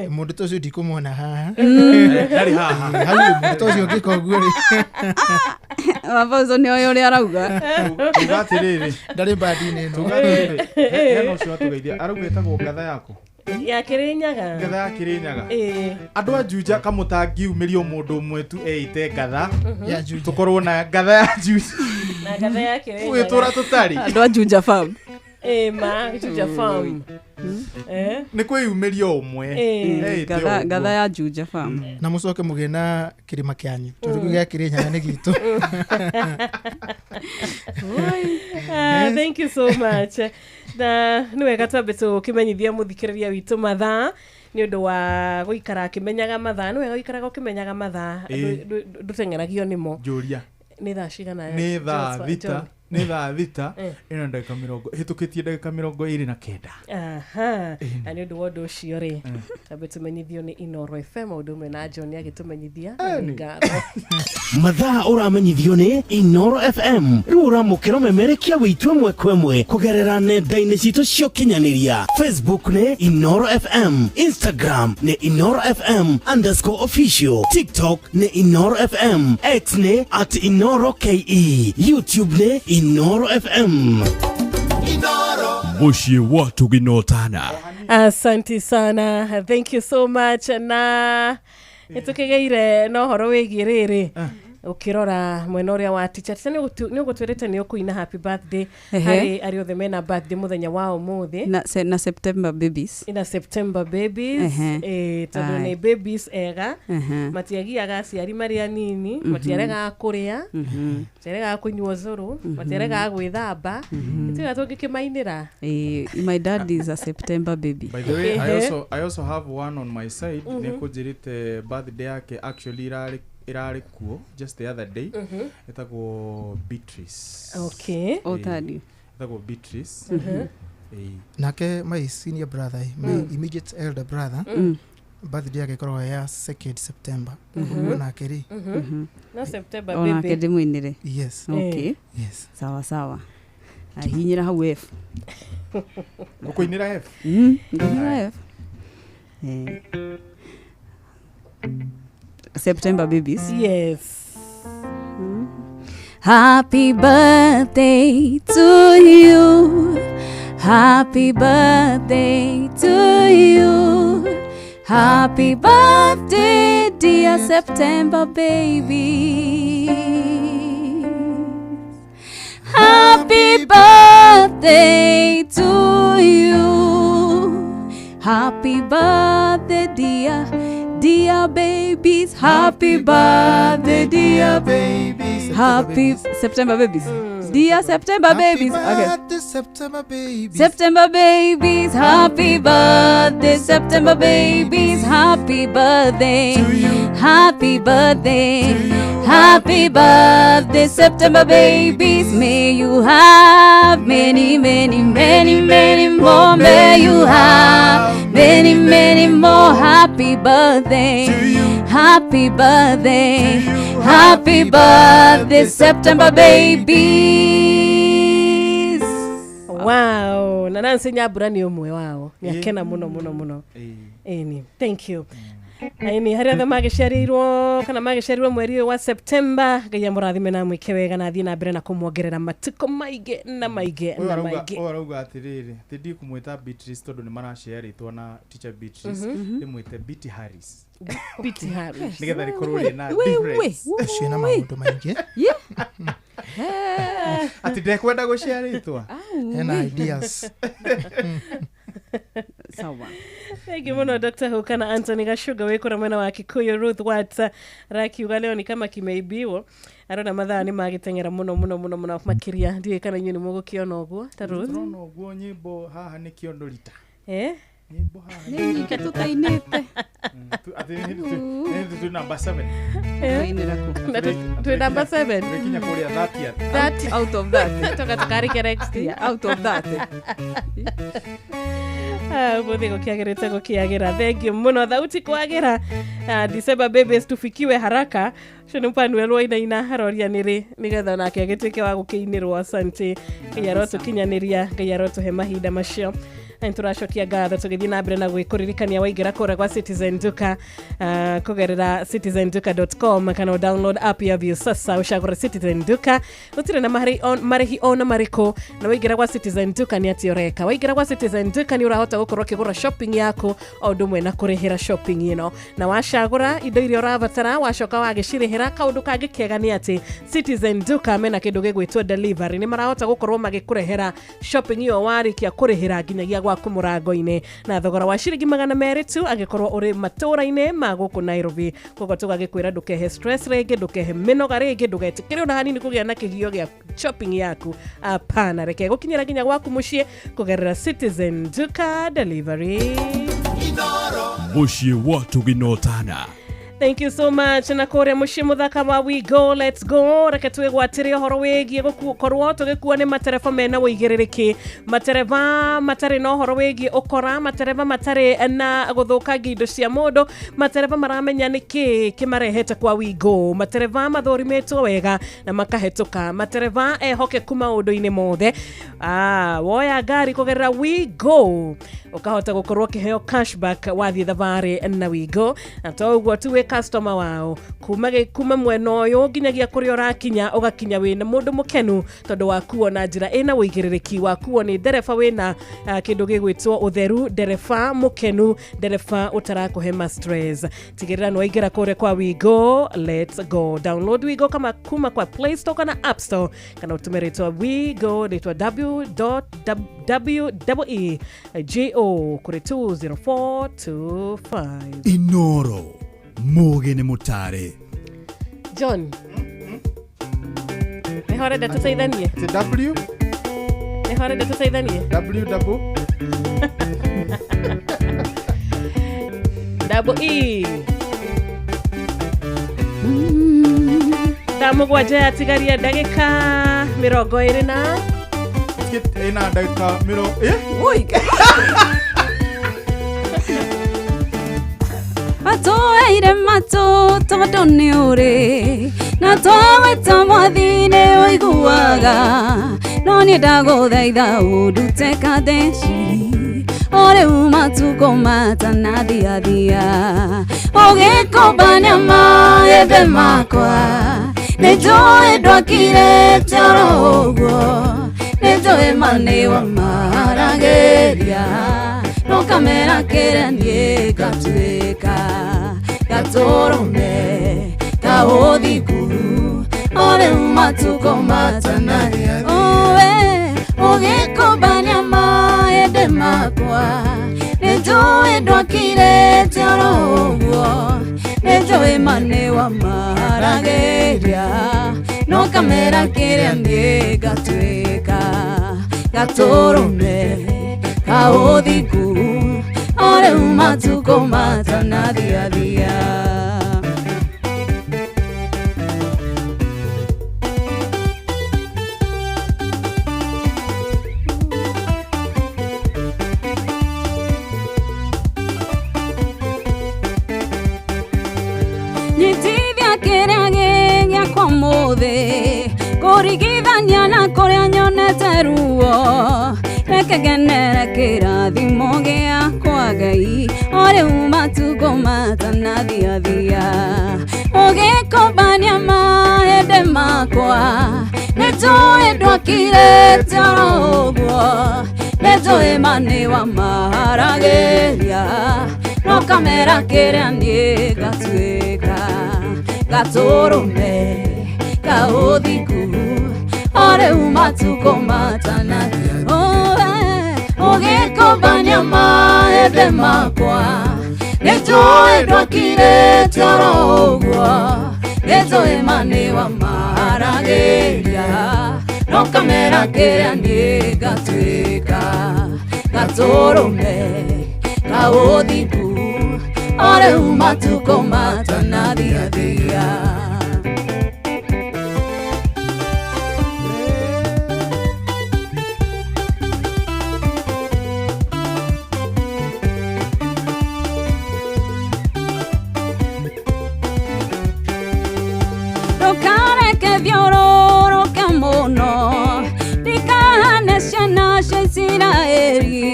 mũndũ ta ũcio ndikũmwona haha. Ndarĩ haha. Hau mũndũ ta ũcio ũngĩka ũguo rĩ, Mabozo nĩ oĩ ũrĩa arauga. Tuga atĩrĩrĩ, ndarĩ mbandi-inĩ ĩno. Tuga atĩrĩrĩ, hena ũcio watũgeithia arauga ĩtagwo ngatha yaku. Ya Kĩrĩnyaga. Ngatha ya Kĩrĩnyaga. Ĩĩ. Andũ a Juja kamũtangiumĩrio mũndũ ũmwe tu eite ngatha. Ya Juja. Tũkorwo na ngatha ya Juja. Na ngatha ya Kĩrĩnyaga. Tũgĩtũra tũtarĩ. Andũ a Juja farm. Ĩĩ ma Juja farm. Nĩ kwĩyumĩria ũmwe. Eite ũguo. Ngatha ya Juja farm. Na mũcoke mũgĩe na kĩrĩma kĩanyu tondũ kĩu gĩa Kĩrĩnyaga nĩ gitũ. Thank you so much. Na nĩ wega twambe tũkĩmenyithia mũthikĩrĩria witũ mathaa nĩ ũndũ wa gũikara akĩmenyaga mathaa. Nĩ wega gũikaraga ũkĩmenyaga mathaa, ndũteng'eragio nĩmo. Njũria. Nĩ thaa cigana? Nĩ thaa thita. Nĩ thaa thita ĩna ndagĩka mĩrongo hĩtũkĩtie ndagĩka 29. Aha. Na nĩ ũndũ wa ũndũ ũcio rĩ, twambe tũmenyithio nĩ Inoro FM ũndũ ũmwe na John agĩtũmenyithia na nĩ ngatho. Mathaa ũramenyithio nĩ Inoro FM rĩu ũramũkĩra memerekia wĩitũ ĩmwe kwa ĩmwe kũgerera nenda-inĩ citũ cia ũkinyanĩria. Facebook nĩ Inoro FM, Instagram nĩ Inoro FM _official, TikTok nĩ Inoro FM, X nĩ @InoroKE, YouTube nĩ Inoro FM. Mũciĩ wa tũginotana. Asante sana, thank you so much. Na nĩtũkĩgĩire na ũhoro wĩgiĩ rĩrĩ ũkĩrora mwena ũrĩa wa teacher. Teacher nĩ ũgũtwĩrĩte nĩ ũkũina happy birthday harĩ arĩa othe mena birthday mũthenya wa ũmũthĩ. Na September babies. Ina September babies. Tondũ nĩ babies ega, matiagiaga aciari marĩ anini, matiaregaga kũrĩa, matiaregaga kũnyua ũcũrũ, matiaregaga gwĩthamba. Nĩtũiga tũngĩkĩmainĩra. My dad is a September baby. By the way, I also have one on my side. Nĩ kũnjĩrĩte birthday yake actually irarĩ kuo just the other day. Ĩtagwo Beatrice. Okay. Oh, third. Ĩtagwo Beatrice. Nake my senior brother, my immediate elder brother, birthday yake ĩkoragwo ya 2nd September. Ũguo nake rĩ. No September baby. Onake ndĩmũinĩre. Yes. Okay. Yes. Sawa sawa. Ahinyĩra hau F. Ũkũinĩra F? Ngũinĩra F. September babies. Yes. Happy birthday to you. Happy birthday to you. Happy birthday, dear September babies. Happy birthday to you. Happy birthday, dear, dear babies. Happy birthday, dear babies. Happy September babies. Dear September babies. Okay. September babies. September babies. Happy birthday, September babies. Happy birthday to you. Happy birthday to you. Happy birthday, September babies. May you have many, many, many, many more. May you have many, many more. Happy birthday to you. Happy birthday to you. Happy birthday, September babies. Wow, na Nancy Nyambura nĩ ũmwe wao. Nĩakena mũno mũno mũno. Ĩni, thank you. Ĩni, harĩa othe magĩciarĩirwo kana magĩciarirwo mweri ũyũ wa September, Ngai amũrathime na amwĩke wega na athiĩ na mbere na kũmuongerera matukũ maingĩ na maingĩ na maingĩ. Ũyũ arauga atĩrĩrĩ, atĩ ndikũmwĩta Beatrice tondũ nĩ marashare rĩtwa na teacher Beatrice, ndĩmwĩte Betty Harris. Betty Harris. Nĩgetha rĩkorwo rĩna difference. Ũcio na maũndũ maingĩ. Atĩ ndekwenda gũshare rĩtwa. Ena ideas. Sawa. Thank you muno Dr. Huka na Anthony Gashuga wikura mwena wa Kikuyu. Ruth Wat rakiuga leo ni kama kimeibiwa. Arona mathaa ni magiteng'era muno muno muno muno makiria. Ndiũĩ kana inyuĩ nĩ mũgũkĩona ũguo ta Ruth. Tũrona ũguo nyĩmbo haha nĩ kĩondo rita. Nĩ nyingĩ tũtainĩte. Atĩ twĩ number 7. Tũinĩra kũ? Na twĩ number 7. Tũkinya kũrĩa 30th. That out of that. Toka tukarike next year. Out of that. Mũthĩ gũkĩagĩrĩte gũkĩagĩra. Thengiũ mũno thauti kwagĩra. December babies tufikiwe haraka. Ũcio nĩ Panuel Wainaina aroria nĩrĩ nĩgetha onake agĩtuĩke wa gũkĩinĩrwo. Asante. Ngai arotũkinyanĩria, Ngai arotũhe mahinda macio. Na nĩtũracokia ngatho tũgĩthiĩ na mbere na gwĩkũririkania waingĩra kũrĩa gwa Citizen Duka, kũgerera citizenduka.com kana download app ya Viusasa ũcagũre Citizen Duka. Gũtirĩ na marĩhi ona marĩkũ. Na waingĩra gwa Citizen Duka nĩ atĩ ũreka? Waingĩra gwa Citizen Duka nĩ ũrahota gũkorwo ũkĩgũra shopping yaku o ũndũ ũmwe na kũrĩhĩra shopping ĩno, na wacagũra indo iria ũrabatara wacoka wagĩcirĩhĩra. Kaũndũ kangĩ kega nĩ atĩ Citizen Duka mena kĩndũ gĩgwĩtwo delivery. Nĩ marahota gũkorwo magĩkũrehera shopping ĩyo warĩkia kũrĩhĩra nginyagia gwaku mũrango-inĩ na thogora wa ciringi 200 tu angĩkorwo ũrĩ matũũra-inĩ ma gũkũ Nairobi. Koguo tũgagĩkwĩra ndũkehe stress rĩngĩ, ndũkehe mĩnoga rĩngĩ, ndũgetĩkĩre ona hanini kũgĩa na kĩgio gĩa shopping yaku. Apana, reke gũkinyĩra nginya gwaku mũciĩ kũgerera Citizen Duka delivery. Mũciĩ wa tũginotana. Thank you so much. Na kũrĩa mũciĩ mũthaka wa We Go Let's Go, reke twĩgwatĩre ũhoro wĩgiĩ gũkorwo tũgĩkuo nĩ matereba mena ũigĩrĩrĩki, matereba matarĩ na ũhoro wĩgiĩ ũkora, matereba matarĩ na gũthũkangia indo cia mũndũ, matereba maramenya nĩkĩ kĩmarehete kwa We Go, matereba mathũrimĩtwo wega na makahetũka, matereba ehokeku maũndũ-inĩ mothe. Woya ngari kũgerera We Go ũkahota gũkorwo ũkĩheo cashback wathiĩ thabarĩ na We Go. Na to ũguo tu, wĩ customer wao kuma mwena ũyũ nginyagia kũrĩa ũrakinya, ũgakinya wĩna mũndũ mũkenu tondũ wakuo na njĩra ĩna ũigĩrĩrĩki, wakuo nĩ ndereba wĩna kĩndũ gĩgwĩtwo ũtheru, ndereba mũkenu, ndereba ũtarakũhe ma stress. Tigĩrĩra nĩ waingĩra kũrĩa kwa We Go Let's Go. Download We Go kama kuma kwa Play Store kana App Store, kana ũtũme rĩtwa We Go, rĩtwa W W E G O kũrĩ 20425. Inoro Mũgĩ nĩ mũtare. John, nĩho ũrenda tũteithanie? Ti W. Nĩho ũrenda tũteithanie? W double. Double E. Thaa 7 yatigaria ndagĩka 20 na ĩna ndagĩka mĩro eh? Matũeire matũ tondũ nĩ ũrĩ na twawĩta mwathi nĩ ũiguaga, no niĩ ndagũthaitha ũndute katheci o rĩu matukũ matanathiathia, ũgĩkũmbania maembe makwa nĩ njũĩ ndwakirĩte oro ũguo, nĩ njũĩ ma nĩ wamaragĩria, no kamera kĩrĩa niĩ ngatuĩka gatũrũme ka ũthingu o rĩu matukũ matanathia. Ũwe ũgĩkũmbania maembe makwa nĩ njũĩ ndwakirĩte oro ũguo, nĩ njũĩ ma nĩ wamaragĩria, no kamera kĩrĩa niĩ ngatuĩka gatũrũme ka ũthingu o rĩu matukũ matanathiathia. Nyitithia kĩrĩa gĩ gĩakwa ũmũthĩ kũringithania na kũrĩa nyonete ruo, reke ngenere kĩrathimo gĩakwa Ngai o rĩu matukũ matanathiathia, ũgĩkũmbania maembe makwa nĩ njũĩ ndwakirĩte oro ũguo, nĩ njũĩ ma nĩ wamaragĩria, no kamera kĩrĩa niĩ ngatuĩka gatũrũme ka ũthingu o rĩu matukũ matanathia. Ũgĩkũmbania maembe makwa nĩ njũĩ ndwakirĩte oro ũguo, nĩ njũĩ ma nĩ wamaragĩria, no kamera kĩrĩa niĩ ngatuĩka gatũrũme Kaũthingu o rĩu matukũ matanathiathia. Ndũkareke thiũrũrũke mũno ndikahane ciana cia Isiraeli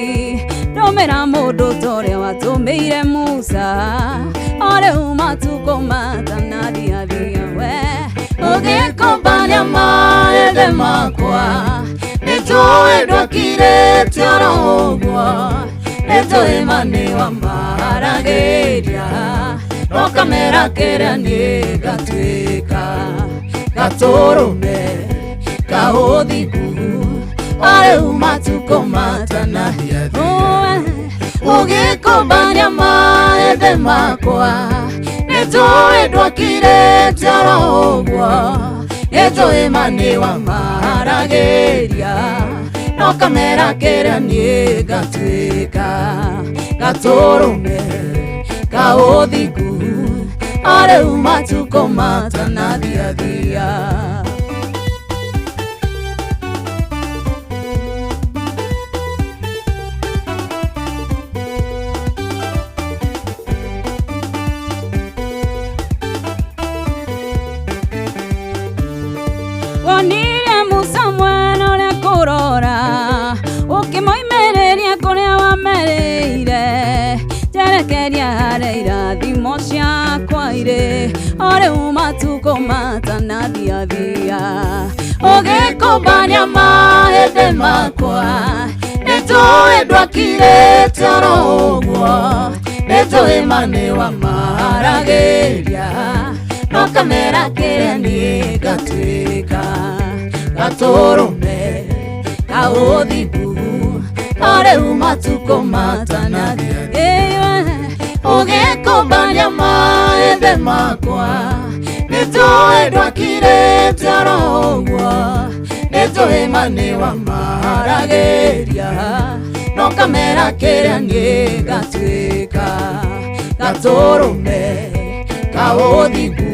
ndũmĩra mũndũ ta ũrĩa watũmĩire Musa o rĩu matukũ matanathiathia we ũgĩkũmbania maithe makwa nĩtũĩ ndwakirĩte oro ũguo nĩtũĩ ma nĩwamaragĩria no kamera kĩrĩa nĩ gatuĩka gatũrũme kaũthingu o rĩu matukũ matanathiathia ũgĩkũmbania maithe makwa nĩtũĩ ndwakirĩte oro ũguo nĩtũĩ ma nĩwamaragĩria no kamera kĩrĩa nĩ gatuĩka gatũrũme kaũthingu o rĩu matukũ matanathiathia. Wonire Musa mwena ũrĩa kũrora ũkĩmoimĩrĩria kũrĩa wamerĩire njerekeria harĩa irathimo ciakwa irĩ o rĩu matukũ matanathiathia ũgĩkũmbania maithe makwa nĩtũĩ ndwakirĩte oro ũguo nĩtũĩ ma nĩwamaragĩria no kamera kĩrĩa nĩ gatuĩka gatũrũme kaũthingu o rĩu matukũ matanathiathia ũgĩkũmbania maithe makwa nĩtũĩ ndwakirĩte oro ũguo nĩtũĩ ma nĩwamaragĩria no kamera kĩrĩa nĩ gatuĩka gatũrũme kaũthingu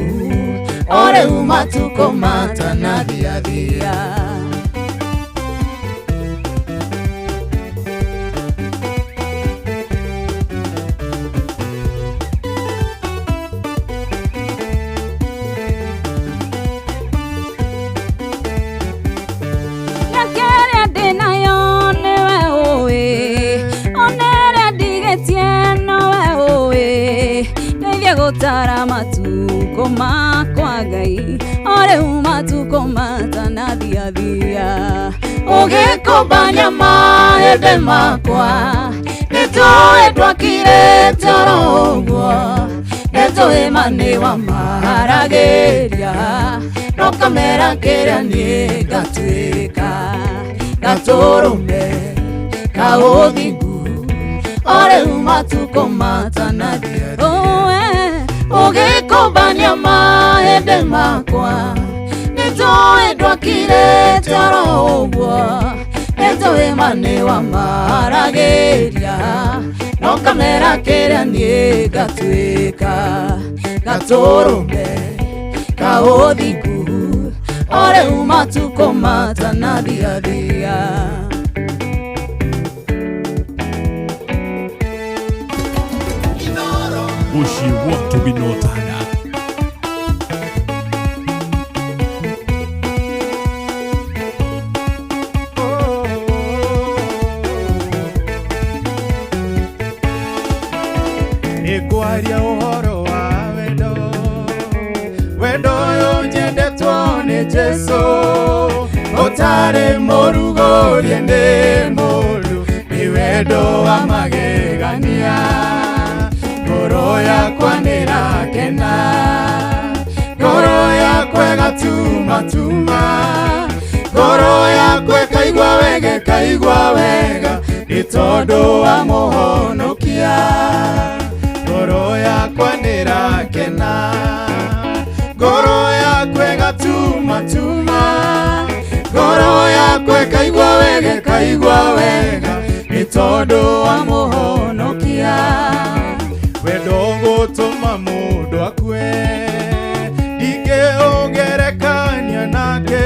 o rĩu matukũ matanathiathia. Mĩaka ĩrĩa ndĩnayo nĩwe ũĩ ona ĩrĩa ndigĩtie nowe ũĩ ndeithia gũtara matukũ makwa Ngai o rĩu matukũ matanathiathia ũgĩkũmbania maithe makwa nĩtũĩ ndwakirĩte oro ũguo nĩtũĩ ma nĩwamaragĩria no kamera kĩrĩa nĩ gatuĩka gatũrũme kaũthingu o rĩu matukũ matanathiathia ũgĩkũmbania maithe makwa nĩtũĩ ndwakirĩte oro ũguo nĩtũĩ ma nĩwamaragĩria no kamera kĩrĩa nĩ gatuĩka gatũrũme kaũthingu o rĩu matukũ matanathiathia. Mũciĩ wa Tũginotana. Nĩngwaria ũhoro wa wendo wendo ũyũ nyendetwo nĩ Jesũ ũtarĩ mũrugũrie nĩ mũndũ nĩ wendo wa magegania ngoro yakwa nĩrakena ngoro yakwa ĩgatumatuma ngoro yakwa ĩkaigua wega ĩkaigua wega nĩ tondũ wa mũhonokia ngoro yakwa nĩrakena ngoro yakwa ĩgatumatuma ngoro yakwa ĩkaigua wega ĩkaigua wega nĩ tondũ wa mũhonokia. Mũhonokia. Wendo gũtũma mũndũ akue ndingĩũgerekania nake.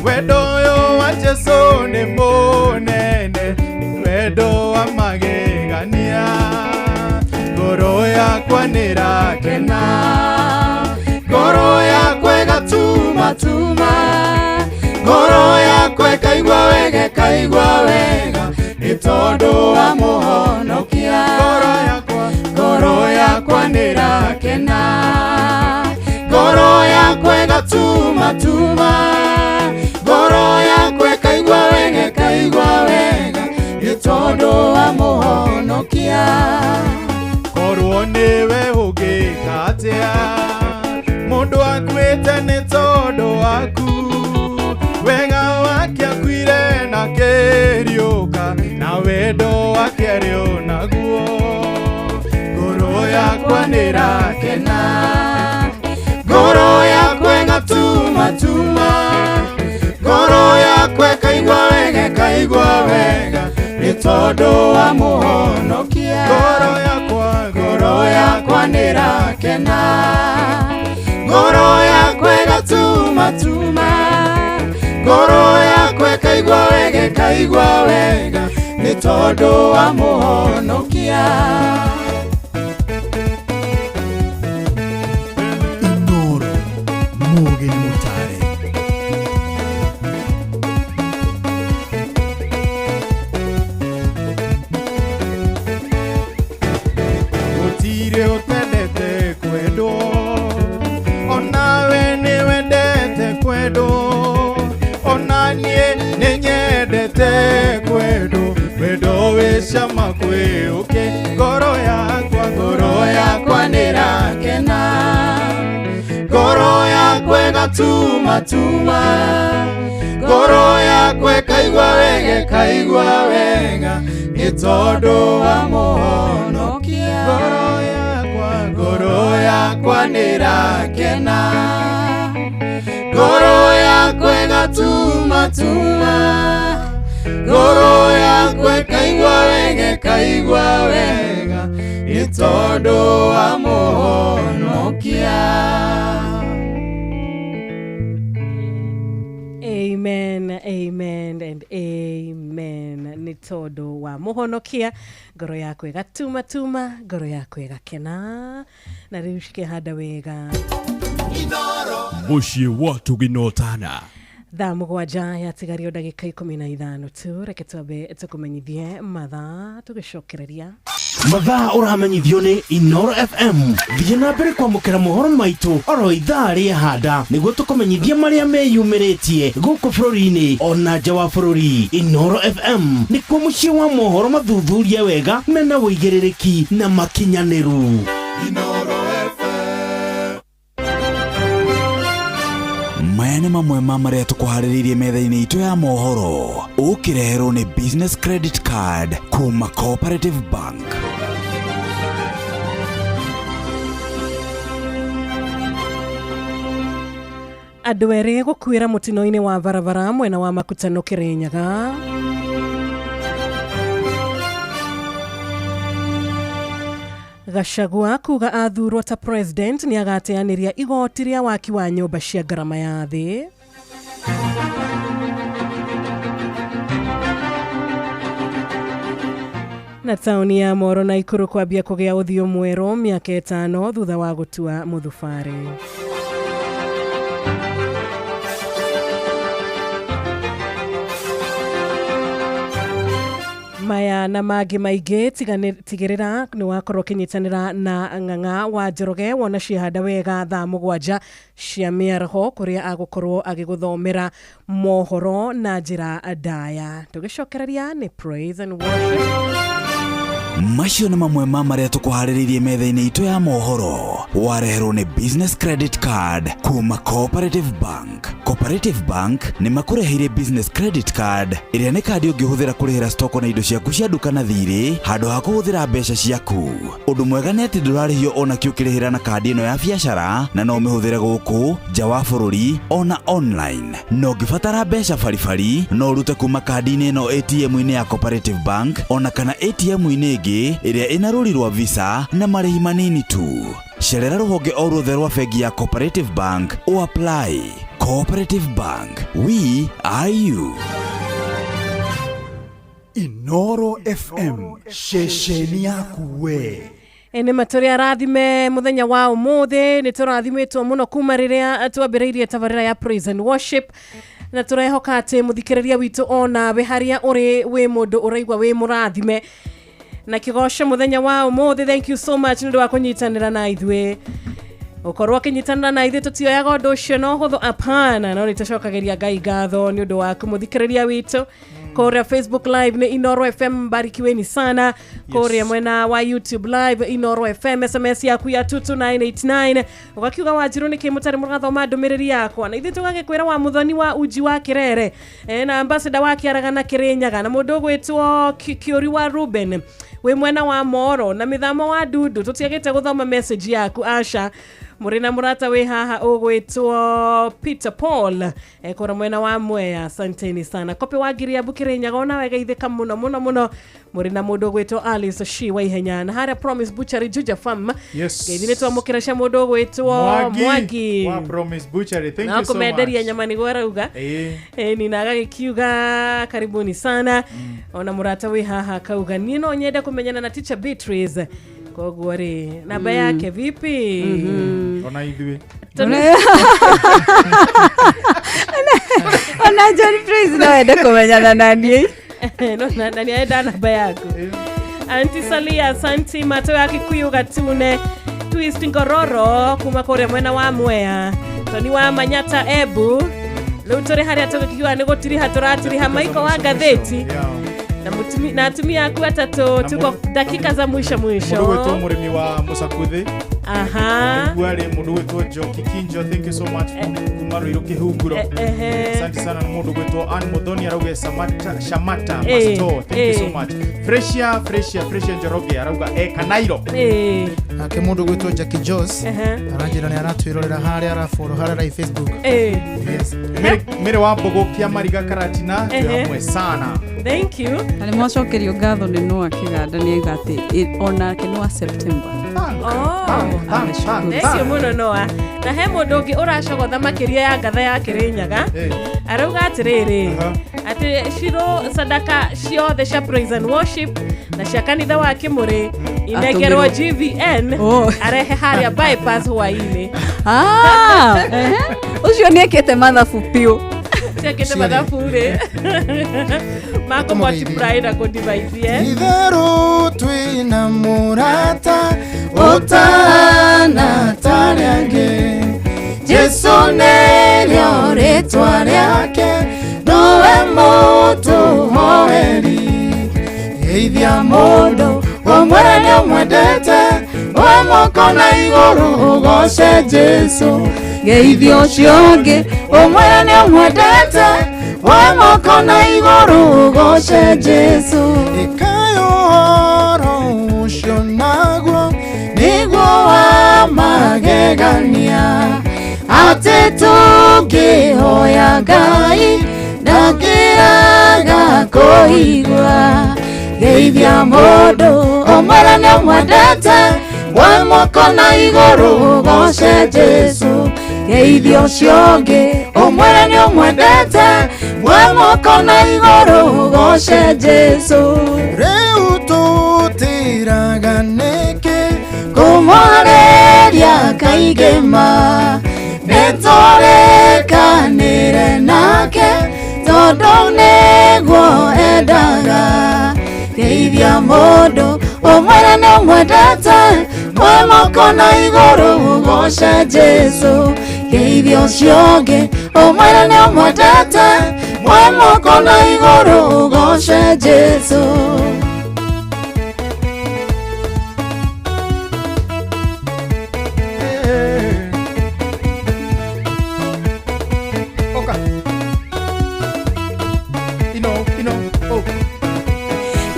Wendo ũyũ wa Jesũ nĩ mũnene, nĩ wendo wa magegania. Ngoro yakwa nĩrakena, ngoro yakwa ĩgatumatuma, ngoro yakwa ĩkaigua wega, ĩkaigua wega nĩ tondũ wa Mũhonokia. Ngoro yakwa nĩrakena, ngoro yakwa ĩgatumatuma, ngoro yakwa ĩkaigua wega, ĩkaigua wega nĩ tondũ wa Mũhonokia. Korwo nĩwe ũngĩka atĩa mũndũ akuĩte nĩ tondũ waku, wega wake akuire na akĩriũka, na wendo wake arĩ o naguo. Ngoro yakwa nĩrakena, ngoro yakwa ĩgatumatuma, ngoro yakwa ĩkaigua wega, ĩkaigua wega nĩ tondũ wa Mũhonokia. Ngoro yakwa nĩrakena, ngoro yakwa ĩgatumatuma, ngoro yakwa ĩkaigua wega, ĩkaigua wega nĩ tondũ wa Mũhonokia. Inoro Mũgeni Mũtare. Gũtirĩ ũtendete kwendwo, onawe nĩ wendete kwendwo, ona niĩ nĩ nyendete kwendwo. Wendo wĩ cama kwĩ ũkĩ, ngoro yakwa nĩrakena, ngoro yakwa ĩgatumatuma, ngoro yakwa ĩkaigua wega, ĩkaigua wega nĩ tondũ wa Mũhonokia. Ngoro yakwa nĩrakena, ngoro yakwa ĩgatumatuma, ngoro yakwa ĩkaigua wega, ĩkaigua wega nĩ tondũ wa Mũhonokia. Amen, amen and amen. Nĩ tondũ wa Mũhonokia, ngoro yakwa ĩgatumatuma, ngoro yakwa ĩgakena, na rĩu cikĩhanda wega. Mũciĩ wa Tũginotana. Thaa 7 yatigario ndagĩka 15 tu, reke twambe tũkũmenyithie mathaa tũgĩcokereria. Mathaa ũramenyithio nĩ Inoro FM. Thiĩ na mbere kwamũkĩra mohoro maitũ oro ithaa rĩahanda nĩguo tũkũmenyithie marĩa meyumĩrĩtie gũkũ bũrũri-inĩ ona nja wa bũrũri. Inoro FM nĩkuo mũciĩ wa mohoro mathuthurie wega mena ũigĩrĩrĩki na makinyanĩru. Maya nĩ mamwe ma marĩa tũkũharĩrĩirie metha-inĩ itũ ya mohoro ũkĩreherwo nĩ Business Credit Card kuma Cooperative Bank. Andũ erĩ gũkuĩra mũtino-inĩ wa barabara mwena wa Makutano Kĩrĩnyaga. Gachagua kuga athurwo ta president nĩ agateanĩria igoti rĩa waki wa nyũmba cia ngarama ya thĩ. Na taũni ya Moro na Ikuru kwambia kũgĩa ũthiũ mwerũ mĩaka 5 thutha wa gũtua mũthubarĩ. Maya na mangĩ maingĩ, tigĩrĩra nĩ wakorwo ũkĩnyitanĩra na Ng'ang'a wa Njoroge wona ciahanda wega thaa 7 cia mĩaraho kũrĩa agũkorwo agĩgũthomera mohoro na njĩra ndaya. Tũgĩcokereria nĩ praise and worship. Macio nĩ mamwe ma marĩa tũkũharĩrĩirie metha-inĩ itũ ya mohoro. Wareherwo nĩ Business Credit Card kuma Cooperative Bank. Cooperative Bank nĩ makũreheire Business Credit Card ĩrĩa nĩ kandi ũngĩhũthĩra kũrĩhĩra stoko na indo ciaku cia nduka na thirĩ handũ ha kũhũthĩra mbeca ciaku. Ũndũ mwega nĩ atĩ ndũrarĩhio ona kĩ ũkĩrĩhĩra na kandi ĩno ya biacara na no ũmĩhũthĩre gũkũ nja wa bũrũri ona online. Na ũngĩbatara mbeca baribari no ũrute kuma kandi-inĩ ĩno ATM-inĩ ya Cooperative Bank ona kana ATM-inĩ ĩngĩ ĩrĩa ĩna rũri rwa Visa na marĩhi manini tu. Cerera rũhonge o ruothe rwa bengi ya Cooperative Bank o apply. Cooperative Bank, we are you. Inoro FM ceceni yaku we. Nä ma tå rä arathime må thenya wa å må thä nä tå rathimä two må no kuma rä rä a twambä rä irie tabarä ya praise and worship na tå rehoka atä må thikä rä ria witå onawe harĩa ũrĩ wĩ mũndũ ũraigua wĩ mũrathime na kĩgoco mũthenya wa ũmũthĩ. Thank you so much nĩ ũndũ wa kũnyitanĩra na ithuĩ. Ũkorwo ũkĩnyitanĩra na ithuĩ tũtioyaga ũndũ ũcio na ũhũthũ, apana, no nĩ tũcokagĩria Ngai ngatho nĩ ũndũ waku mũthikĩrĩria witũ. Kũrĩa Facebook Live nĩ Inoro FM, barikiweni sana. Kũrĩa mwena wa YouTube Live Inoro FM, SMS yaku ya 22989 ũgakiuga Wanjirũ nĩkĩ mũtarĩ mũrathoma ndũmĩrĩri yakwa, na ithuĩ tũgagĩkwĩra wa Mũthoni wa uji wa Kĩrere na ambassador wa Kĩaraga na Kĩrĩnyaga na mũndũ ũgwĩtwo Kĩũri wa Ruben wĩ mwena wa Moro na mĩthamo wa Ndundu, tũtiagĩte gũthoma message yaku Asha. Mũrĩ na mũrata wĩ haha ũgwĩtwo Peter Paul kũrĩa mwena wa Mwea, asanteni sana. Kope wa Ngiriambu Kĩrĩnyaga ona wegeithĩka mũno mũno mũno. Mũrĩ na mũndũ ũgwĩtwo Alice Shi wa Ihenya na harĩa Promise Butchery Juja Farm. Yes. Ngeithi nĩ twamũkĩra cia mũndũ ũgwĩtwo Mwangi wa Promise Butchery, thank na you so much. kũmenderia nyama nĩguo arauga. Ni na agagĩkiuga karibuni sana. Ona mũrata wĩ haha akauga niĩ no nyende kũmenyana na Teacher Beatrice, koguo rĩ namba yake vipi? Ona ithuĩ ona John Praise no ende kũmenyana na niĩ. No, na nĩ arenda namba yaku. Auntie Salia, asanti. Mato ya Kikuyu Gatune, Twist Ngororo kuma kũrĩa mwena wa Mwea, Toni wa Manyata Ebu, rĩu tũrĩ harĩa tũgĩkiuga nĩ gũtiriha tũratiriha Maiko wa ngathĩti na na atumia aku atatũ, tuko dakika za mwisho mwisho. Mũndũ gwĩtwo mũrĩmi wa Mũcakuthĩ. Aha. Nĩguo arĩ mũndũ gwĩtwo Njoki Kinjo, thank you so much kuma Rũirũ Kĩhunguro. Asante sana. Mũndũ gwĩtwo Ann Muthoni arauga Samata Shamata Masto, thank you so much. Freshia Freshia Freshia Njoroge arauga Kanairo. Nake mũndũ gwĩtwo Jackie Jos aranjĩra nĩ aratwĩrorera harĩa arafollow harĩa live Facebook. Yes. Mary wa Mbogo Kĩa Karatina twĩ hamwe sana. Thank you. Na nĩ mwacokerio ngatho nĩ Noah Kĩganda nĩ aiga atĩ onake nĩ wa September. Thank you mũno Noah. Na he mũndũ ũngĩ ũracogotha makĩria ya ngatha ya Kĩrĩnyaga arauga atĩrĩrĩ atĩ Shiro sadaka ciothe cia praise and worship na cia kanitha wa Kĩmũrĩ inengerwo GVN arehe harĩa bypass hwainĩ. Ũcio nĩ ekĩte mathabu biũ. Ciekĩte mathabu rĩ makũ multiply na kũdivide. Itherũ twĩna mũrata ũtana tarĩ angĩ, Jesu nĩrĩo rĩtwa rĩake, nowe mũtũhoeri. Geithia mũndũ ũmwĩre nĩ ũmwendete, oe moko na igũrũ ũgoce Jesu. Geithia ũcio ũngĩ ũmwĩre nĩ ũmwendete, oe moko na igũrũ ũgoce Jesu. Ĩkaĩ ũhoro ũcio naguo nĩguo wa magegania, atĩ tũngĩhoya Ngai ndangĩaga kũigua. Geithia mũndũ ũmwĩre nĩ ũmwendete, oe moko na igũrũ ũgoce Jesu. Geithia ũcio ũngĩ ũmwĩre nĩ ũmwendete, oe moko na igũrũ ũgoce Jesu. Rĩu tũtĩraga nĩkĩ kũmwarĩria kaingĩ ma, nĩtũrĩkanĩre nake tondũ nĩguo endaga. Geithia mũndũ ũmwĩre nĩ ũmwendete, oe moko na igũrũ ũgoce Jesu. Geithia ũcio ũngĩ ũmwĩre nĩ ũmwendete, oe moko na igũrũ ũgoce Jesu.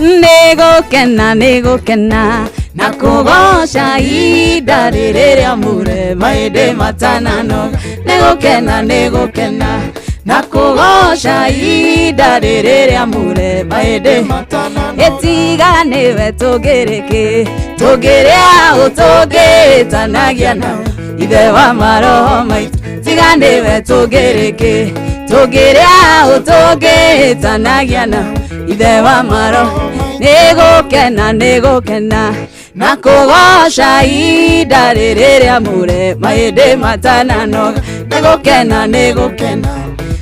Nĩgũkena nĩgũkena na kũgoca ihinda rĩrĩ rĩa mure mahĩndĩ matananoga nĩgũkena nĩgũkena na kũgoca ihinda rĩrĩ rĩa mure mahĩndĩ ĩtiga nĩwe tũngĩrĩkĩ tũngĩrĩa ũtũngĩtanagia nao ithe wa maroho maitũ tiga nĩwe tũngĩrĩkĩ tũngĩrĩa ũtũngĩtanagia nao ithe wa maroho nĩgũkena nĩgũkena na kũgoca ihinda rĩrĩ rĩa mure mahĩndĩ matananoga nĩgũkena nĩgũkena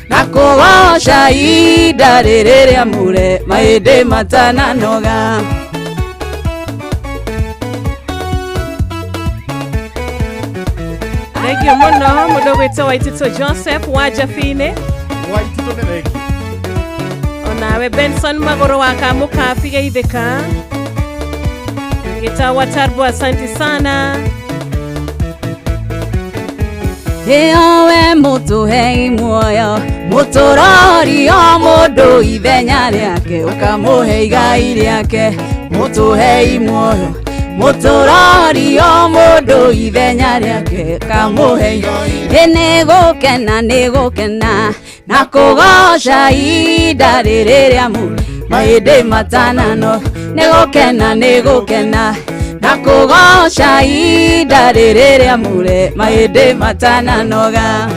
na kũgoca ihinda rĩrĩ rĩa mure mahĩndĩ matananoga. Thank you muno mundu gwitwo Waitito Joseph wa Jafine Waitito nĩ thengi onawe Benson Magoro wa Kamukabi geithĩka Gitawa Tarbo asante sana. Ĩowe mũtũhei muoyo mũtũrori o mũndũ ithenya rĩake ũkamũhe igai rĩake mũtũhei muoyo mũtũrori o mũndũ ithenya rĩake ũkamũhe igai nĩgũkena nĩgũkena na kũgoca ihinda rĩrĩ rĩa mure mahĩndĩ matananoga nĩgũkena nĩgũkena na kũgoca ihinda rĩrĩ rĩa mure mahĩndĩ matananoga.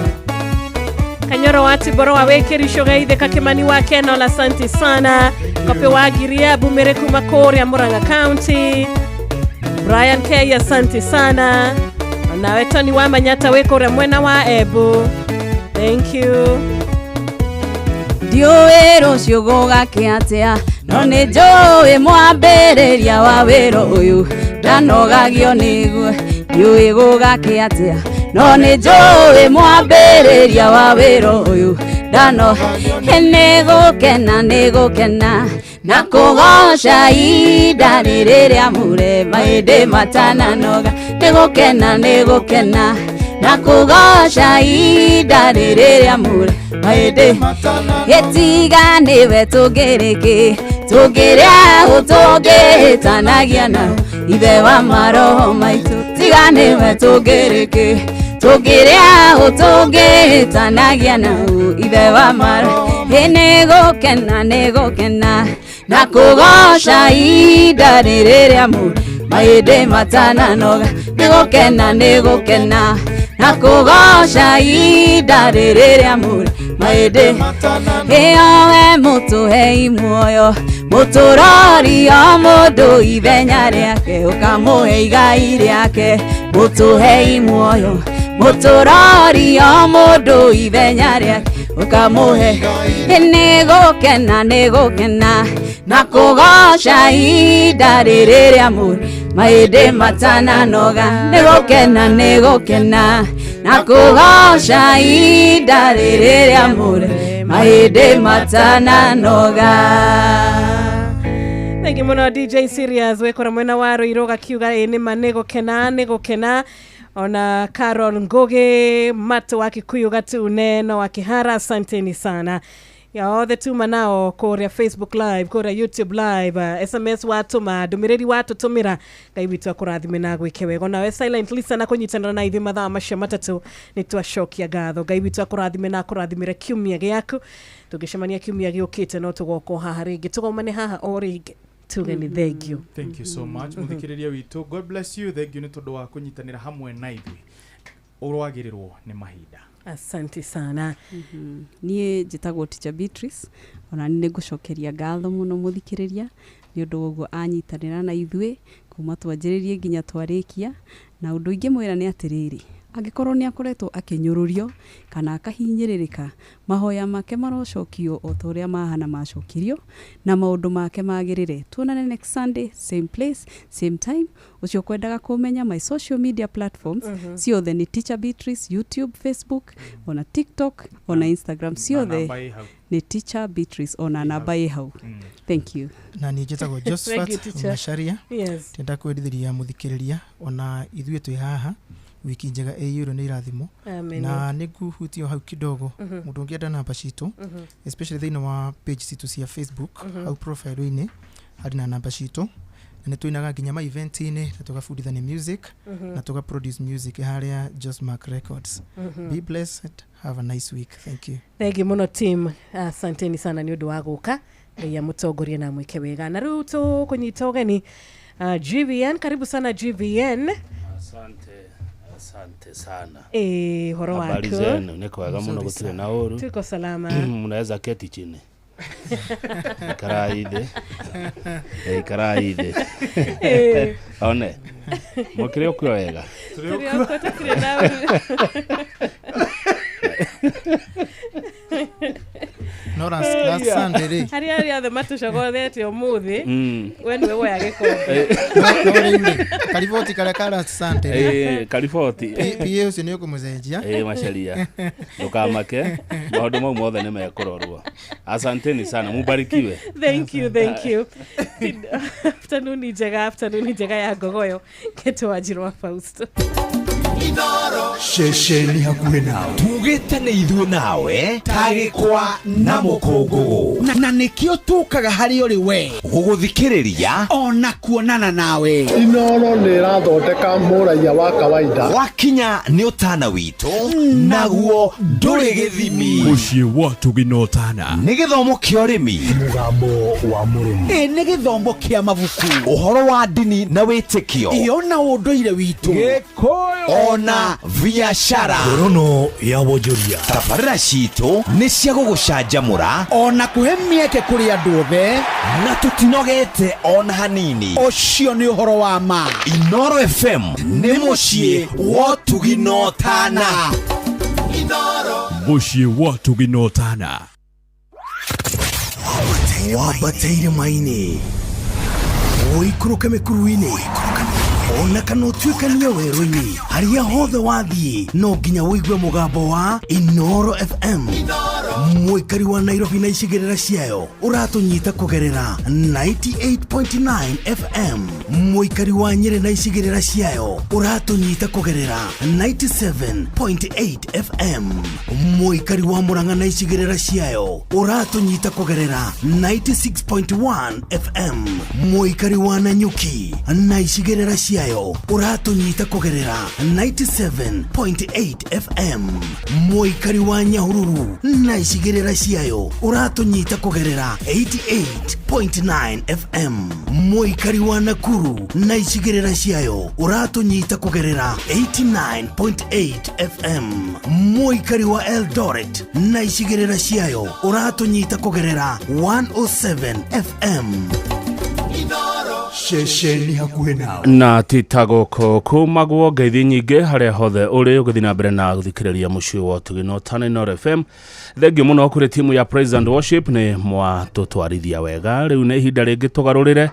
Kanyoro wa Tiboro wa Wĩkĩrico geithĩka Kĩmani wa Kenola asante sana. Kope wa Giria Bumere kuma kũrĩa Murang'a County. Brian K asante sana. Onawe Tony wa Manyata wĩ kũrĩa mwena wa Embu. Thank you. Ndiũĩ rũciũ gũgakĩa atĩa no nĩ njũĩ mwambĩrĩria wa wĩra ũyũ ndanogagio nĩguo ndiũĩ gũgakĩa atĩa no nĩ njũĩ mwambĩrĩria wa wĩra ũyũ ndano nĩgũkena nĩgũkena na kũgoca ihinda rĩrĩ rĩa mure mahĩndĩ matananoga nĩgũkena nĩgũkena na kũgoca ihinda rĩrĩ rĩa mure mahĩndĩ ĩtiga nĩwe tũngĩrĩkĩ tũngĩrĩa ũtũngĩtanagia nao ithe wa maroho maitũ tiga nĩwe tũngĩrĩkĩ tũngĩrĩa ũtũngĩtanagia nao ithe wa maroho nĩgũkena nĩgũkena na kũgoca ihinda rĩrĩ rĩa mure mahĩndĩ matananoga nĩgũkena nĩgũkena na kũgoca ihinda rĩrĩ rĩa mure mahĩndĩ ĩowe mũtũhei muoyo mũtũrori o mũndũ ithenya rĩake ũkamũhe igai rĩake mũtũhei muoyo mũtũrori o mũndũ ithenya rĩake ũkamũhe nĩgũkena nĩgũkena na kũgoca ihinda rĩrĩ rĩa mure mahĩndĩ matananoga nĩgũkena nĩgũkena na kũgoca ihinda rĩrĩ rĩa mure mahĩndĩ matananoga. Thank you muno DJ Serious wekora mwena wa Ruiru gakiuga ĩ nĩma nĩgũkena nĩgũkena. Ona Carol Ngugi Matu wa Kikuyu Gatune no wa Kihara asanteni sana. Ya othe tuma nao kũrĩa Facebook live kũrĩa YouTube live SMS watũma ndũmĩrĩri watũtũmĩra Ngai witũ akũrathime na gwĩke wega. Onawe silent listener kũnyitanĩra na ithuĩ mathaa macio matatũ nĩ twacokia ngatho. Ngai witũ akũrathime na akũrathimĩre kiumia gĩaku. Tũngĩcemania kiumia gĩũkĩte no tũgoka haha rĩngĩ tũgomane haha o rĩngĩ tuge nĩ thank you. Thank you so much mũthikĩrĩria witũ. God bless you. Thank you nĩ tondũ wa kũnyitanĩra hamwe na ithuĩ. Ũrwagĩrĩrwo nĩ mahinda. Asante sana. Niĩ njĩtagwo Teacher Beatrice ona nĩ ngũcokeria ngatho mũno mũthikĩrĩria nĩ ũndũ wa ũguo anyitanĩra na ithuĩ kuma twanjĩrĩrie nginya twarĩkia na ũndũ ingĩmwĩra nĩ atĩrĩrĩ angĩkorwo nĩ akoretwo akĩnyũrũrio kana akahinyĩrĩrĩka mahoya make marocokio o ta ũrĩa mahana macokirio na maũndũ make magĩrĩre. Tuonane next Sunday same place same time. Ũcio kwendaga kũmenya my social media platforms ciothe nĩ Teacher Beatrice YouTube, Facebook, ona TikTok, ona Instagram ciothe nĩ Teacher Beatrice ona namba ĩ hau. Thank you. Na niĩ njĩtagwo Josephat Macharia. Ndenda kwendithĩria mũthikĩrĩria ona ithuĩ twĩ haha wiki njega ĩiyũirwo nĩ irathimo na nĩ ngũhutio hau kidogo mũndũ ũngĩenda namba citũ especially thĩinĩ wa page citũ cia Facebook hau profile-inĩ Harĩ na namba citũ na nĩ tũinaga nginya ma event-inĩ na tũgabundithania music na tũga produce music harĩa Josmark Records. Be blessed, have a nice week, thank you. Thengi muno team, asanteni sana nĩ ũndũ wa gũka. Ngai amũtongorie na amwĩke wega. Na rĩu tũkũnyita ũgeni GVN, karibu sana GVN. Asante, asante sana. Eh, horo Habari wako? zenu? Nĩ kwega mũno, Nzuri gũtirĩ sana. na ũru. Tuko salama. Mnaweza keti chini. Ikarai thĩ. Eh, ikarai thĩ. Eh. One. Mũkĩrĩ okuo wega? Tũrĩ okuo, tũtirĩ na ũru. No last Sunday rĩ. Harĩa arĩa othe matũcogothete ũmũthĩ, we nĩwe woya gĩkombe. No rĩu rĩ, kariboti karĩa ka last Sunday rĩ. Eh, kariboti. PA ũcio nĩ ũkũmũcenjia. Ĩ macaria, ndũkamake, maũndũ mau mothe nĩ mekũrorwo. Asanteni sana, mubarikiwe. Thank you, thank you. Afternoon njega, afternoon njega ya ngogoyo Keto Wanjiru wa Fausto. Ceceni hakuhĩ nawe. Tugĩte nĩ ithuĩ nawe tagĩkwa na mũkũngũgũ, na nĩkĩo tũkaga harĩ ũrĩ we gũgũthikĩrĩria ona kuonana nawe. Inoro nĩ ĩrathondeka mũraiya wa kawaida. Wakinya nĩ ũtana witũ, naguo ndũrĩ gĩthimi. Mũciĩ wa Tũginotana. Nĩ gĩthomo kĩa ũrĩmi, mũgambo wa mũrĩmi, ĩ nĩ gĩthomo kĩa mabuku, ũhoro wa ndini na wĩtĩkio, ĩyo na ũndũire witũ, Gĩkũyũ ona biacara. Ngorono ya wonjoria. Tabarĩra citũ nĩ cia gũgũcanjamũra ona kũhe mĩeke kũrĩ andũ othe, na tũtinogete ona hanini. Ũcio nĩ ũhoro wa ma. Inoro FM nĩ mũciĩ wa Tũginotana. Mũciĩ wa Tũginotana. Wambate irĩma-inĩ, ũikũrũke mĩkuru-inĩ, ona kana ũtuĩkanie werũ-inĩ, harĩa hothe wathiĩ no nginya ũigue mũgambo wa Inoro FM. Mũikari wa Nairobi na icigĩrĩra ciayo ũratũnyita kũgerera 98.9 FM. Mũikari wa Nyĩrĩ na icigĩrĩra ciayo ũratũnyita kũgerera 97.8 FM. Mũikari wa Murang'a na icigĩrĩra ciayo ũratũnyita kũgerera 96.1 FM. Mũikari wa Nanyuki na icigĩrĩra ciayo ũratũnyita kũgerera 97.8 FM. Mũikari wa Nyahururu na icigĩrĩra ciayo ũratũnyita kũgerera 88.9 FM. Mũikari wa Nakuru na icigĩrĩra ciayo ũratũnyita kũgerera 89.8 FM. Mũikari wa Eldoret na icigĩrĩra ciayo ũratũnyita kũgerera 107 FM. Ceceni hakuhĩ nawe. Na tita gũkũ kumagwo ngeithi nyingĩ harĩa hothe ũrĩ ũgĩthiĩ na mbere na gũthikĩrĩria mũciĩ wa Tũginotana Inoro FM. Thengiũ mũno kũrĩ timu ya Praise and Worship, nĩ mwatũtwarithia wega. Rĩu nĩ ihinda rĩngĩ tũgarũrĩre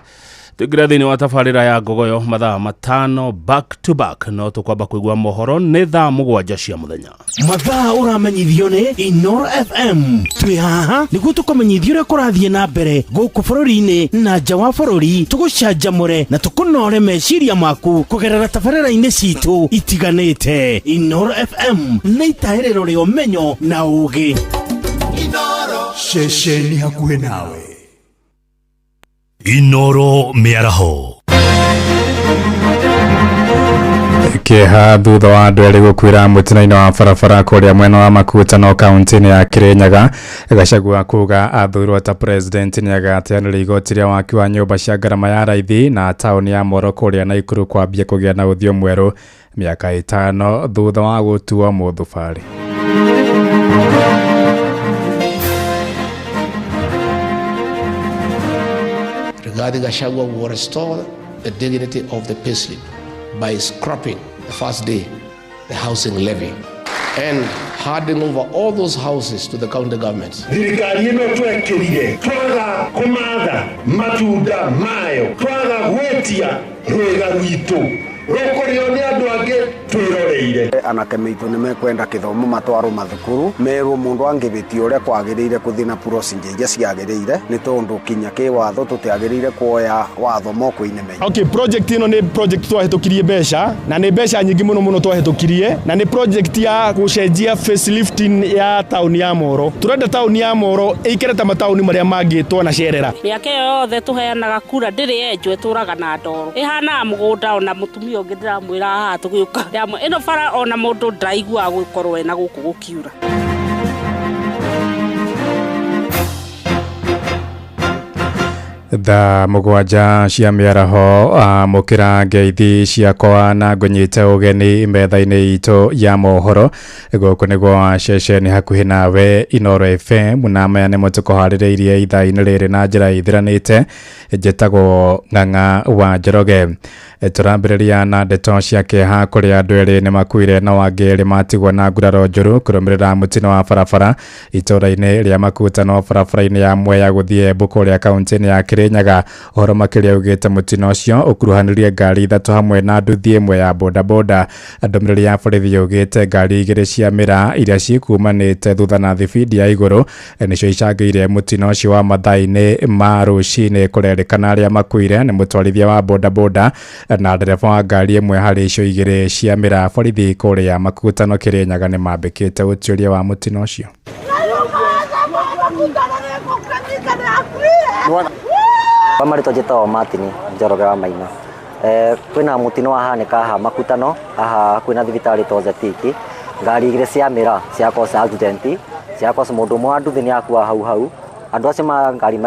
tũingĩre thĩinĩ wa tabarĩra ya ngogoyo mathaa 5 back to back, no tũkwamba kũigua mohoro nĩ thaa 7 cia mũthenya. Mathaa ũramenyithio nĩ Inoro FM. Twĩ haha nĩguo tũkũmenyithie ũrĩa kũrathiĩ na mbere gũkũ bũrũri-inĩ na nja wa bũrũri, tũgũcanjamũre na tũkũnore meciria maku kũgerera tabarĩra-inĩ citũ itiganĩte. Inoro FM nĩ itahĩrĩro rĩa ũmenyo na ũũgĩ. Ceceni hakuhĩ nawe. Inoro mĩaraho. Kĩeha thutha wa andũ erĩ gũkuĩra mũtino-inĩ wa barabara kũrĩa mwena wa Makutano kaunti-inĩ ya Kirinyaga. Gachagua kuga athurwo ta president nĩagateanĩria igoti rĩa waki wa nyũmba cia ngarama ya raithi, na taũni ya Moro kũrĩa Naikuru kwambia kũgĩa na ũthiũ mwerũ mĩaka 5 thutha wa gũtuo mũthubarĩ. Rigathi Gachagua will restore the dignity of the payslip by scrapping the first day the housing levy and handing over all those houses to the county governments. Thirikari ĩno twekĩrire twaga kũmatha matunda mayo, twaga gwĩtia rwĩga rwitũ Rũkũrĩo nĩ andũ angĩ twĩroreire. Anake maitũ nĩ mekwenda kĩthomo matwarwo mathukuru merwo mũndũ angĩbĩtia ũrĩa kwagĩrĩire kũthiĩ na procedure iria ciagĩrĩire nĩ tondũ kinya kĩwatho tũtiagĩrĩire kuoya watho moko-inĩ maitũ. Okay, project ĩno nĩ project twahĩtũkirie mbeca na nĩ mbeca nyingĩ mũno mũno twahĩtũkirie na nĩ project ya gũcenjia facelifting ya taũni ya Moro. Tũrenda taũni ya Moro ĩikare ta mataũni marĩa mangĩ twanacerera. Mĩaka ĩyo yothe tũheanaga kura ndĩrĩ enjwo ĩtũraga na ndoro ĩhanaga mũgũnda ona mũtumia ũngĩ ndĩramwĩra haha tũgĩũka ĩno bara ona mũndũ ndaraiguaga gũkorwo ena gũkũ gũkiura. Thaa 7 cia mĩaraho amũkĩra ngeithi ciakwa na ngũnyite ũgeni metha-inĩ itũ ya mohoro. Gũkũ nĩguo ceceni hakuhĩ nawe Inoro FM na maya nĩmo tũkũharĩrĩirie ithaa-inĩ rĩrĩ na njĩra ithiranĩte. Njĩtagwo Ng'ang'a wa Njoroge. Tũrambĩrĩria na ndeto cia kĩeha kũrĩa andũ erĩ nĩmakuire na wangĩ erĩ matigwo na nguraro njũru kũrũmĩrĩra mũtino wa barabara itũũra-inĩ rĩa Makutano barabara-inĩ ya Mwea gũthiĩ Embu kũrĩa kaũntĩ-inĩ ya Kirinyaga. Ũhoro makĩria ugĩte mũtino ũcio ũkuruhanirie ngari 3 hamwe na nduthi ĩmwe ya bodaboda. Ndũmĩrĩri ya borithi yugĩte ngari 2 cia mĩraa iria cikumanĩte thutha na thibindi ya igũrũ nĩcio icangĩire mũtino ũcio wa mathaa-inĩ ma rũcinĩ. Kũrerĩkana arĩa makuire nĩ mũtwarithia wa bodaboda na ndereba wa ngari ĩmwe harĩ icio 2 cia mĩraa. Borithi kũrĩa Makutano Kirinyaga nĩmambĩkĩte ũtuĩria wa mũtino ũcio. Kwa marĩtwa njĩtagwo Martin Njoroge wa Maina. Kwĩna mũtino wahanĩka haha Makutano haha kwĩna thibitarĩ ĩtagwo Zetiki. Ngari 2 cia mĩraa cia cause accident cia cause mũndũ ũmwe wa nduthi nĩ akua hau hau. Andũ acio ma ngari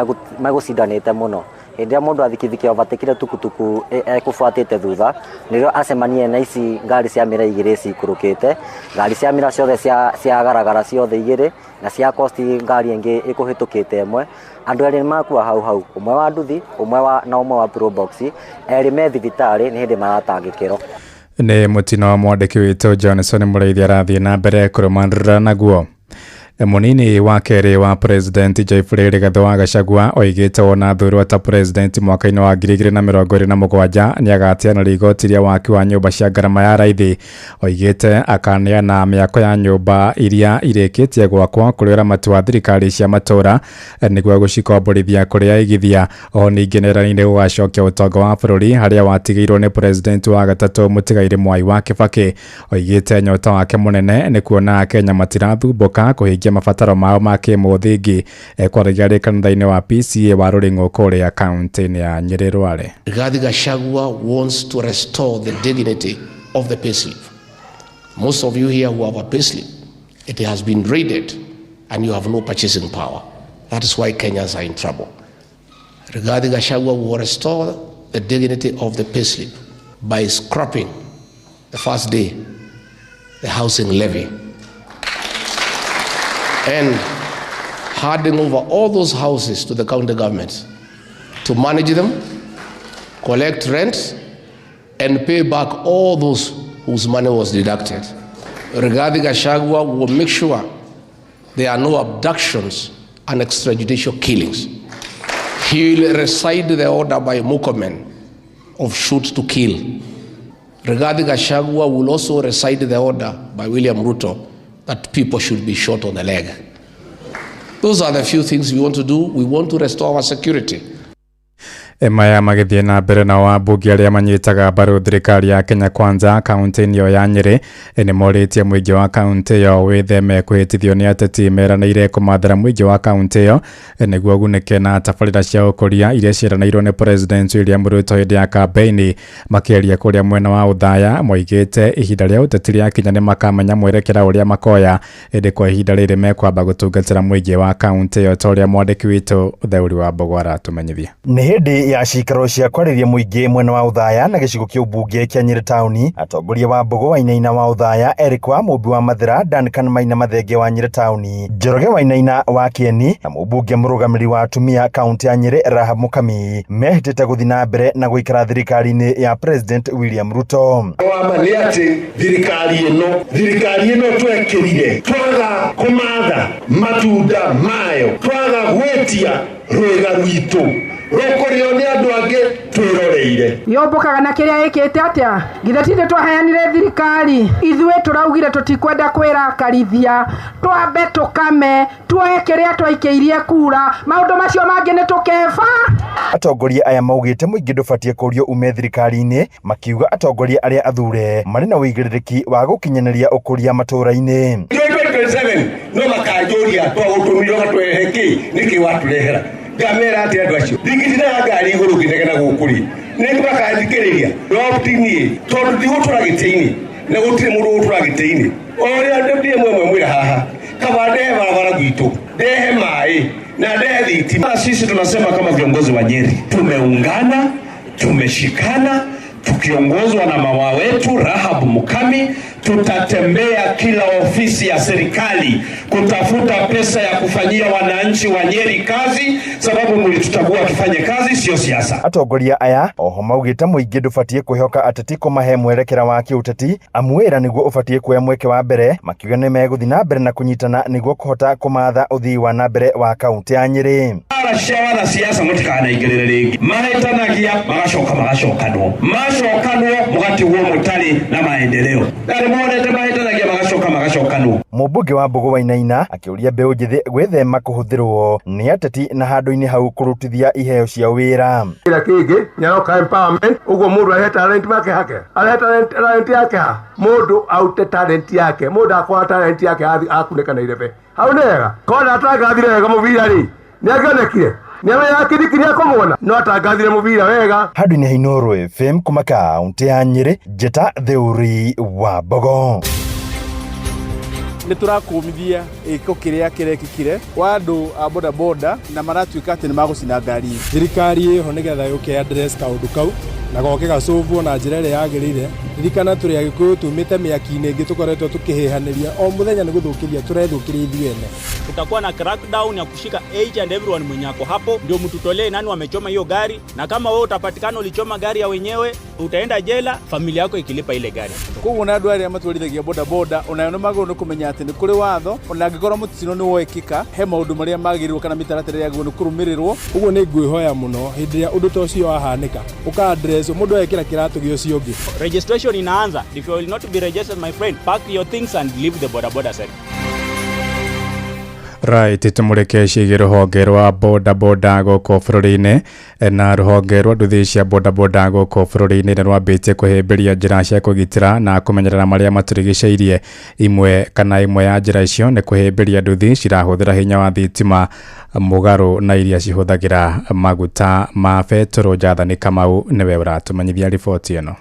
megũcindanĩte mũno. Hĩndĩ ĩrĩa mũndũ wa thikithiki overtakire tukutuku ekũbuatĩte thutha nĩrĩo acemanie na ici ngari cia mĩraa 2 cikũrũkĩte. Ngari cia mĩraa ciothe cia garagara ciothe 2 na cia cost ngari ĩngĩ ĩkũhĩtũkĩte ĩmwe. Andũ erĩ makua hau hau, ũmwe wa nduthi ũmwe wa na ũmwe wa probox, erĩ me thibitarĩ nĩ hĩndĩ maratangĩkĩrwo. Nĩ mũtino wa mwandĩki witũ Johnson Mũrĩithi arathiĩ na mbere kũrũmanĩrĩra naguo. Mũnini wa kerĩ wa President Jeffrey Rigathi wa Gachagua oigĩte wona thurwo ta president mwaka-inĩ wa 2027 nĩagatianĩria igoti rĩa waki wa nyũmba cia ngarama ya raithi. Oigĩte akaneana mĩako ya nyũmba iria irĩkĩtie gwakwo kũrĩ ũramati wa thirikari cia matũũra nĩguo gũcikomborithia kũrĩ aigithia. O ningĩ nĩeranĩire gũgacokia ũtonga wa bũrũri harĩa watigĩirwo nĩ president wa gatatũ mũtigairĩ Mwai wa Kibaki. Oigĩte nyota wake mũnene nĩ kuona Akenya matirathumbũka kũhingia mabataro mao ma kĩmũthingi. Kwaragia arĩ kanitha-inĩ wa PCA wa Rũrĩng'ũ kũrĩa kaũntĩ-inĩ ya Nyĩrĩ Rware. Rigathi Gachagua wants to restore the dignity of the payslip. Most of you here who have a payslip, it has been raided and you have no purchasing power. That is why Kenyans are in trouble. Rigathi Gachagua will restore the dignity of the payslip by scrapping the first day the housing levy and handing over all those houses to the county governments to manage them, collect rent, and pay back all those whose money was deducted. Rigathi Gachagua will make sure there are no abductions and extrajudicial killings. He will recite the order by Murkomen of shoot to kill. Rigathi Gachagua will also recite the order by William Ruto that people should be shot on the leg. Those are the few things we want to do. We want to restore our security. Maya magĩthiĩ na mbere na wambunge arĩa manyitaga mbaru thirikari ya Kenya Kwanza kaũntĩ-inĩ ĩyo ya Nyĩrĩ nĩ morĩtie mũingĩ wa kaũntĩ ĩyo wĩtheme kwĩhĩtithio nĩ ateti meranĩire kũmathĩra mũingĩ wa kaũntĩ ĩyo nĩguo ũgunĩke na tabarĩra cia ũkũria iria ciĩranĩirwo nĩ President William Ruto hĩndĩ ya kambeini. Makĩaria kũrĩa mwena wa Othaya moigĩte ihinda rĩa ũteti rĩakinya nĩ makamenya mwerekera ũrĩa makoya, ĩndĩ kwa ihinda rĩrĩ mekwamba gũtungatĩra mũingĩ wa kaũntĩ ĩyo ta ũrĩa mwandĩki witũ Theuri wa Mbogo aratũmenyithia. Nĩ hĩndĩ ya cikaro cia kwarĩria mũingĩ mwena wa Othaya na gĩcigo kĩa ũmbunge kĩa Nyĩrĩ taũni, atongoria wa Mbogo Wainaina wa Othaya, Eric wa Mũmbi wa Mathĩra, Duncan Maina Mathenge wa Nyĩrĩ taũni, Njoroge Wainaina wa Kĩeni na mũmbunge mũrũgamĩrĩri wa atumia kaũntĩ ya Nyĩrĩ Rahab Mũkami mehĩtĩte gũthiĩ na mbere na gũikara thirikari-inĩ ya President William Ruto. Wama nĩ atĩ thirikari ĩno twekĩrire twaga kũmatha matunda mayo, twaga gwĩtia rwĩga rwitũ, Rũkũrĩo nĩ andũ angĩ twĩroreire. Yũmbũkaga na kĩrĩa ĩkĩte atĩa? Githĩ ti ithuĩ twaheanire thirikari? Ithuĩ tũraugire tũtikwenda kwĩrakarithia, twambe tũkame, tuoe kĩrĩa twaikĩirie kura, maũndũ macio mangĩ nĩ tũkeba. Atongoria aya maugĩte mũingĩ ndũbatiĩ kũrio ume thirikari-inĩ, makiuga atongoria arĩa athure marĩ na ũigĩrĩrĩki wa gũkinyanĩria ũkũria matũũra-inĩ. 2027 no makanjũria twagũtũmire ũgatũrehe kĩ nĩkĩ watũrehera ngamera atĩ andũ acio ndingĩtindaga ngari igũrũ ngĩnegena gũkũ rĩ nĩ makathikĩrĩria no ti niĩ tondũ ndigũtũra gĩtĩ-inĩ na gũtirĩ mũndũ ũgũtũra gĩtĩ-inĩ o ũrĩa ndĩ mwemwe mwĩra haha kaba ndehe barabara gwitũ ndehe maĩ na ndehe thitima. Sisi tunasema kama viongozi wa Nyeri tumeungana, tumeshikana, tukiongozwa na mama wetu Rahab Mukami, tutatembea kila ofisi ya serikali kutafuta pesa ya kufanyia wananchi wa Nyeri kazi, sababu mlituchagua tufanye kazi, sio siasa. Atongoria aya oho maugĩte mũingĩ ndũbatiĩ kwĩhoka ateti kũmahe mwerekera wa kĩũteti amu wĩra nĩguo ũbatiĩ kuoya mweke wa mbere, makiuga nĩ megũthiĩ na mbere na kũnyitana nĩguo kũhota kũmatha ũthii wa na mbere wa kaũntĩ ya Nyĩrĩ. Bara cia wanasiasa mũtikanaingĩrĩre rĩngĩ, mahĩtanagia magacoka magacokanwo, macokanwo mũgatigwo mũtarĩ na maendeleo. Ndarĩ monete mahĩtanagia magacoka magacokanwo. Mũmbunge wa Mbũgũ Wainaina akĩũria mbeũ njĩthĩ gwĩthema kũhũthĩrwo nĩ ateti na handũ-inĩ hau kũrutithia iheo cia wĩra. Kĩrĩa kĩngĩ nĩaroka empowerment ũguo mũndũ arehe talent make hake arehe talent yake ha mũndũ aute talent yake mũndũ akora talent yake akunĩka na irebe hau nĩ wega kona atangathire wega mũbira rĩ nĩangĩonekire nĩamenya Kindiki nĩekũmuona no atangathire mũbira wega. Handũ-inĩ ha Inooro FM kuma kaũntĩ ya Nyĩrĩ, Njĩta Theuri wa Mbogo. Nĩ tũrakũmithia gĩko kĩrĩa kĩrekĩkire wa andũ a bodaboda na maratuĩka atĩ nĩ magũcina ngari. Thirikari ĩho nĩgetha yũke address kaũndũ kau na goke gacũvwo na njĩra ĩrĩa yagĩrĩire. Ririkana tũrĩ Agĩkũyũ tumĩte mĩaki-inĩ ĩngĩ tũkoretwo tũkĩhĩhanĩria o mũthenya nĩ gũthũkĩria tũrethũkĩria ithuĩ ene. Kutakuwa na crackdown ya kushika each and everyone mwenye ako hapo, ndio mtutolee nani wamechoma hiyo gari, na kama wewe utapatikana ulichoma gari ya wenyewe utaenda jela, familia yako ikilipa ile gari. Koguo na andũ arĩa matwarithagia bodaboda onayo nĩ magĩrĩirwo nĩ kũmenya atĩ nĩ kũrĩ watho, ona angĩkorwo mũtino nĩ wekĩka he maũndũ marĩa magĩrĩirwo kana mĩtaratara ĩrĩa yagĩrĩirwo nĩ kũrũmĩrĩrwo. Ũguo nĩ ngwĩhoya mũno hĩndĩ ĩrĩa ũndũ ta ũcio wahanĩka ũka address mũndũ ekĩra kĩratũ gĩa ũcio ũngĩ. Registration inaanza. If you will not be registered, my friend, pack your things and leave the bodaboda sector. Right, tumureke ciĩgiĩ rũhonge rwa bodaboda gũkũ bũrũri-inĩ na rũhonge rwa nduthi cia bodaboda gũkũ bũrũri-inĩ nĩ rwambĩtie kũhĩmbĩria njĩra cia kũgitĩra na kũmenyerera marĩa matũrigicĩirie. Imwe kana ĩmwe ya njĩra icio nĩ kũhĩmbĩria nduthi cirahũthĩra hinya wa thitima mũgarũ na iria cihũthagĩra maguta ma betũrũ. Jathani Kamau nĩwe ũratũmenyithia riboti ĩno.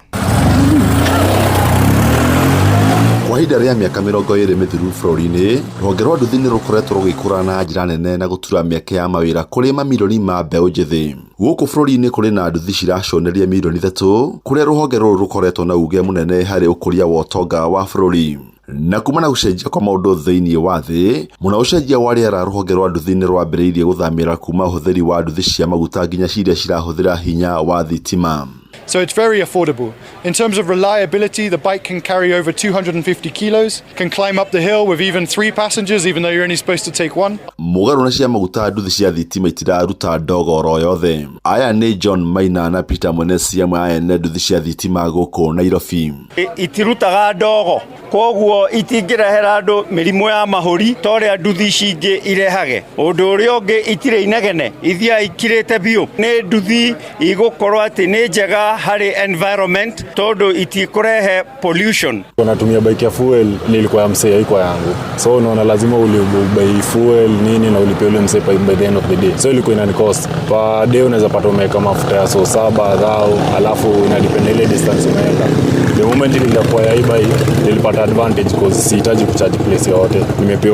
Kwa ihinda rĩa mĩaka 20 mĩthiru bũrũri-inĩ, rũhonge rwa nduthi nĩ rũkoretwo rũgĩkũra na njĩra nene na gũtura mĩeke ya mawĩra kũrĩ mamirioni ma mbeũ njĩthĩ. Gũkũ bũrũri-inĩ kũrĩ na nduthi ciraconeria mirioni 3, kũrĩa rũhonge rũrũ rũkoretwo na uge mũnene harĩ ũkũria wa ũtonga wa bũrũri. Na kuma na gũcenjia kwa maũndũ thĩinĩ wa thĩ, mũno ũcenjia wa rĩera, rũhonge rwa nduthi nĩ rwambĩrĩirie gũthamĩra kuma ũhũthĩri wa nduthi cia maguta nginya ciria cirahũthĩra hinya wa thitima. So it's very affordable. In terms of reliability, the bike can carry over 250 kilos, can climb up the hill with even 3 passengers, even though you're only supposed to take one. Mũgarũ na cia maguta, nduthi cia thitima itiraruta ndogo oro yothe. Aya nĩ John Maina na Peter Mwenesi, amwe a ene nduthi cia thitima gũkũ Nairobi. Itirutaga ndogo, koguo itingĩrehera andũ mĩrimũ ya mahũri ta ũrĩa nduthi ici ingĩ irehage. Ũndũ ũrĩa ũngĩ, itirĩ inegene, ithiaga ikirĩte biũ. Nĩ nduthi igũkorwo atĩ nĩ njega harĩ environment tondu itikurehe pollution. Natumia bike ya fuel, nilikuwa ya msee, haikuwa yangu, so unaona lazima ulibuy fuel nini na ulipe ule msee by the end of the day, so ilikuwa inani cost per day unaweza pata umeweka mafuta ya so 7 thao, alafu ina depend ile distance umeenda. The moment nilikuwa ya bike nilipata advantage cause sihitaji kucharge place yote.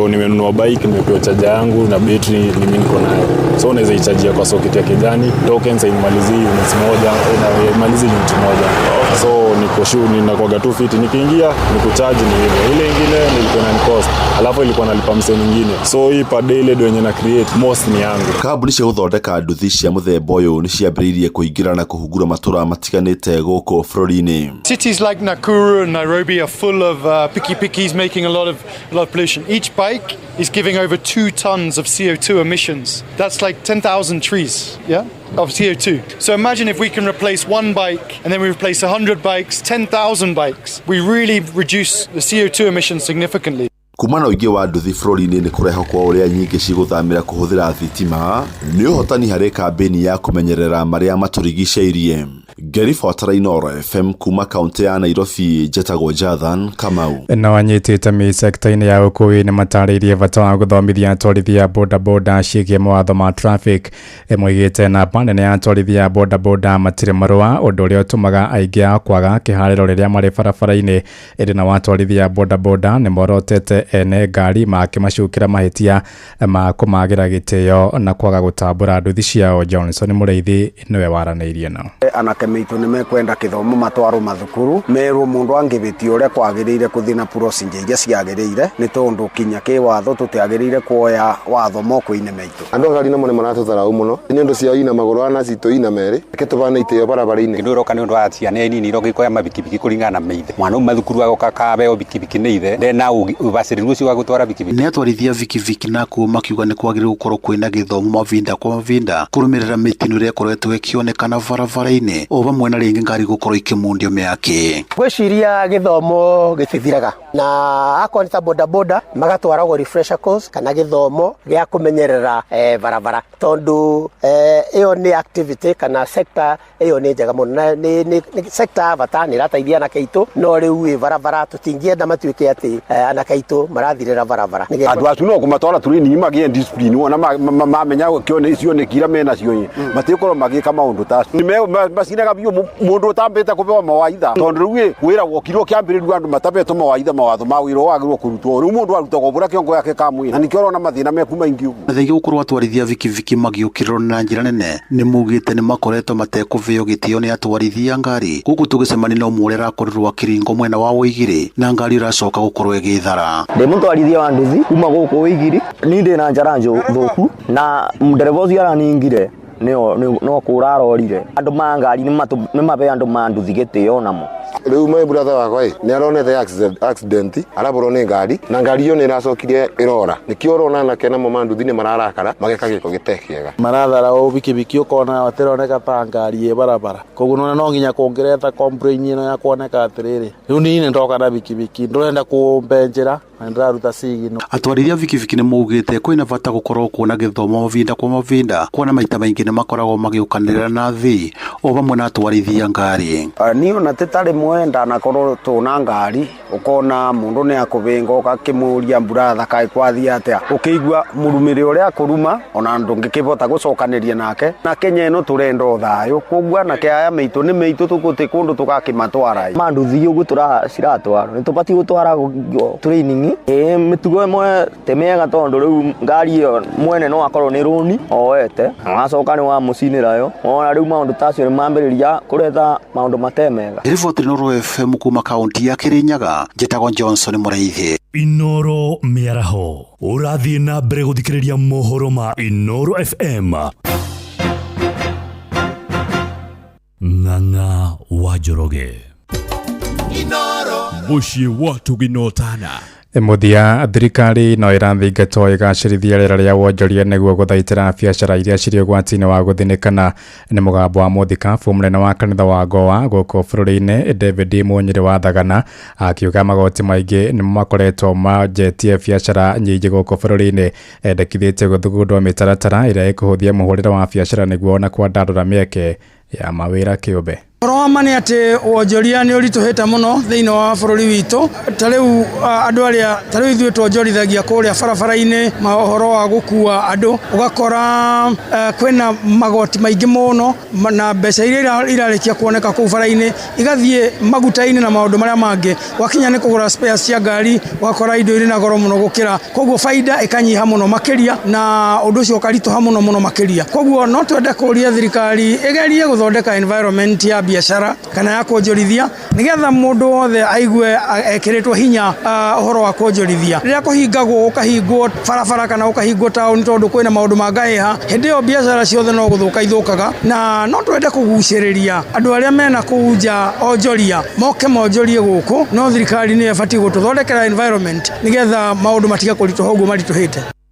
Nimenunua bike, nimepewa charger yangu na battery ni mimi niko nayo, so unaweza icharge kwa socket ya kijani, tokens haimalizi unit moja, inamalizi unit moja, so niko sure ninakuwa tu fit, nikiingia nikucharge ni hivyo. Ile ingine nilikuwa na cost, alafu ilikuwa nalipa mse mwingine, so hii per day ile ndio yenye na create most ni yangu. Kambuni cia gũthondeka nduthi cia mũthemba ũyũ nĩ ciambĩrĩirie kũingĩra na kũhungura matũra matiganĩte gũkũ bũrũri-inĩ. Cities like Nakuru and Nairobi are full of pikipikis making a lot of pollution. Each bike is giving over 2 tons of CO2 emissions. That's like 10,000 trees, yeah? of CO2. So imagine if we can replace one bike and then we replace 100 bikes, 10,000 bikes. We really reduce the CO2 emissions significantly. Kuma na ũingĩ wa nduthi bũrũri-inĩ nĩ kũrehokwo ũrĩa nyingĩ cigũthamĩra kũhũthĩra thitima nĩ ũhotani harĩ kambĩini ya kũmenyerera marĩa matũrigicĩirie. Ngĩribotera Inooro FM kuma kaũntĩ ya Nairobi, njetagwo Jathan Kamau. Na anyiti itemi sekta-inĩ ya ũkui nĩ matarĩirie bata wa gũthomithia atwarithia bodaboda ciĩgiĩ mawatho ma traffic. Moigĩte namba nene ya atwarithia bodaboda matirĩ marũa, ũndũ ũrĩa ũtũmaga aingĩ ao kwaga kĩharĩro rĩrĩa marĩ barabara-inĩ. Ĩndĩ nao atwarithia bodaboda nĩ morotete ene ngari makĩmacukĩra mahĩtia ma kũmagĩra gĩtĩo na kwaga gũtambũra nduthi ciao. Johnson Mũrĩithi nĩwe waranĩirie nao. Anake maitu nĩ mekwenda gĩthomo matwarwo mathukuru merwo mũndũ angĩhĩtia ũrĩa kwagĩrĩire kũthiĩ na procedure iria ciagĩrĩire nĩ tondũ kinya kĩwatho tũtiagĩrĩire kuoya watho moko-inĩ maitũ. Andũ a ngari namo nĩ maratũtharau mũno nĩ ũndũ ciao ina magũrũ ana citũ ina merĩ reke tũbane itĩo barabara-inĩ. Kĩndũ ĩroka nĩ ũndũ wa ciana nini iroka ikoya mabikibiki kũringana na maithe mwana uma thukuru agoka kabeo bikibiki nĩ ithe ndena ũbacĩrĩru ũcio wa gũtwara bikibiki. Nĩ atwarithia bikibiki nakuo makiuga nĩ kwagĩrĩire gũkorwo kwĩna gĩthomo mavinda kwa mavinda kũrũmĩrĩra mĩtino ĩrĩa ĩkoretwo ĩkĩonekana barabara-inĩ o vamwe na rĩngĩ ngari gũkorwo ikĩmundio mĩaki. Ngwĩciria gĩthomo gĩtithiraga na akorwo nĩ ta bodaboda magatwaragwo refresher course kana gĩthomo gĩa kũmenyerera barabara tondũ ĩyo nĩ activity kana sector ĩyo nĩ njega mũno na nĩ sector ya bata nĩ ĩrateithia anake aitũ no rĩu ĩ barabara tũtingĩenda matuĩke atĩ anake aitũ marathirĩra barabara. Andũ acu no kũmatwara training magĩe discipline wona mamenya cioneki iria menacio matigũkorwo magĩka maũndũ ta acio macinaga biũ mũndũ ũtambĩte kũbewa mawaitha tondũ rĩu wĩra wokire ũkĩambĩrĩrio andũ matabetwo mawaitha mawatho ma wĩra wagĩrĩirwo kũrutwo rĩu mũndũ arutagwo bũra kĩongo yake kamwĩra na nĩkĩo ũrona mathĩna meku maingĩ ũguo. Na thengia gũkorwo atwarithia bikibiki magĩũkĩrĩrwo na njĩra nene nĩ maugĩte nĩ makoretwo matekũveo gĩtĩo nĩ atwarithia ngari gũkũ tũgĩcemania na ũmwe ũrĩa arakorirwo akĩringwo mwena wa Wĩigĩrĩ na ngari ĩracoka gũkorwo ĩgĩthara. Ndĩ mũtwarithia wa nduthi kuma gũkũ Wĩigĩrĩ ni ndĩ na njara thũku na ndereba ũcio araningire no kũra arorire andũ ma ngari nĩ mabe andũ ma nduthi gĩtĩo namo. Rĩu my brother wakwa nĩ aronete accident arabũrwo nĩ ngari na ngari ĩyo nĩ ĩracokire ĩrora nĩkĩo ũrona anake namo ma nduthi nĩ mararakara mageka gĩko gĩte kĩega. Marathara o bikibiki ũkona gũtironeka ta ngari ĩ barabara koguo nona no nginya kũngĩretha complain ĩno ya kuoneka atĩrĩrĩ rĩu niĩ ndoka na bikibiki ndũrenda kũmbe njĩra na ndĩraruta sigino. Atwarithia bikibiki nĩ maugĩte kwĩna bata gũkorwo kuona gĩthomo mavinda kwa mavinda kuona maita maingĩ nĩ makoragwo magĩũkanĩrĩra na thĩ o vamwe na atwarithia ngari. Niĩ ona ti ta rĩmwe ndanakorwo tũna ngari ũkona mũndũ nĩ akũbĩnga ũgakĩmũria mburatha kaĩ kwathiĩ atĩa ũkĩigua mũrumĩre ũrĩa akũruma ona ndũngĩkĩbota gũcokanĩria nake na Kenya ĩno tũrenda o thayũ koguo anake aya mĩitũ nĩ mĩitũ tũgũtĩ kũndũ tũgakĩmatwara. Manduthi ũguo ciratwarwo nĩ tũbatiĩ gũtwara training mĩtugo ĩmwe ti mĩega tondũ rĩu ngari ĩyo mwene no akorwo nĩ rũni oete wacoka nĩ wamũcinĩra yo wona rĩu maũndũ ta acio nĩ mambĩrĩria kũretha maũndũ mate mega. Riboti Inooro FM kuma kaunti ya Kirinyaga njĩtagwo Johnson Mũrĩithi. Inooro mĩaraho ũrathiĩ na mbere gũthikĩrĩria mohoro ma Inooro FM. Ng'ang'a wa Njoroge. Inooro mũciĩ wa tũginotana. Mũthia thirikari no ĩrathingatwo ĩgacĩrithia rĩera rĩa wonjoria nĩguo gũthaitĩra biacara iria cirĩ ũgwati-inĩ wa gũthinĩkana. Nĩ mũgambo wa mũthikabu mũnene wa kanitha wa Goa gũkũ bũrũri-inĩ David Munyĩrĩ wa Thagana akiuga magoti maingĩ nĩ makoretwo manjetie biacara nyingĩ gũkũ bũrũri-inĩ. Endekithĩtie gũthugundwo mĩtaratara ĩrĩa ĩkũhũthia mũhũrĩre wa biacara nĩguo ona kwandandũra mĩeke ya mawĩra kĩũmbe. Ũhoro wa ma nĩ atĩ wonjoria nĩ ũritũhĩte mũno thĩinĩ wa bũrũri witũ ta rĩu andũ arĩa ta rĩu ithuĩ twonjorithagia kũrĩa barabara-inĩ ũhoro wa gũkua andũ ũgakora kwĩna magoti maingĩ mũno na mbeca iria irarĩkia kuoneka kũu bara-inĩ igathiĩ maguta-inĩ na maũndũ marĩa mangĩ wakinya nĩ kũgũra spares cia ngari ũgakora indo irĩ na goro mũno gũkĩra koguo baida ĩkanyiha mũno makĩria na ũndũ ũcio ũkaritũha mũno mũno makĩria koguo no twende kũria thirikari ĩgerie gũthondeka environment ya biacara kana ya kuonjorithia nigetha mundu wothe aigue ekiritwo hinya uhoro wa kuonjorithia riria kuhingagwo gukahingwo barabara kana gukahingwo tauni tondu kwina maundu mangaiha hindi iyo biacara ciothe no guthuka ithukaga na no twende kuguciriria andu aria mena kuu nja onjoria moke monjorie guku no thirikari ni ibati gututhondekera environment nigetha maundu matige kurituha uguo marituhite.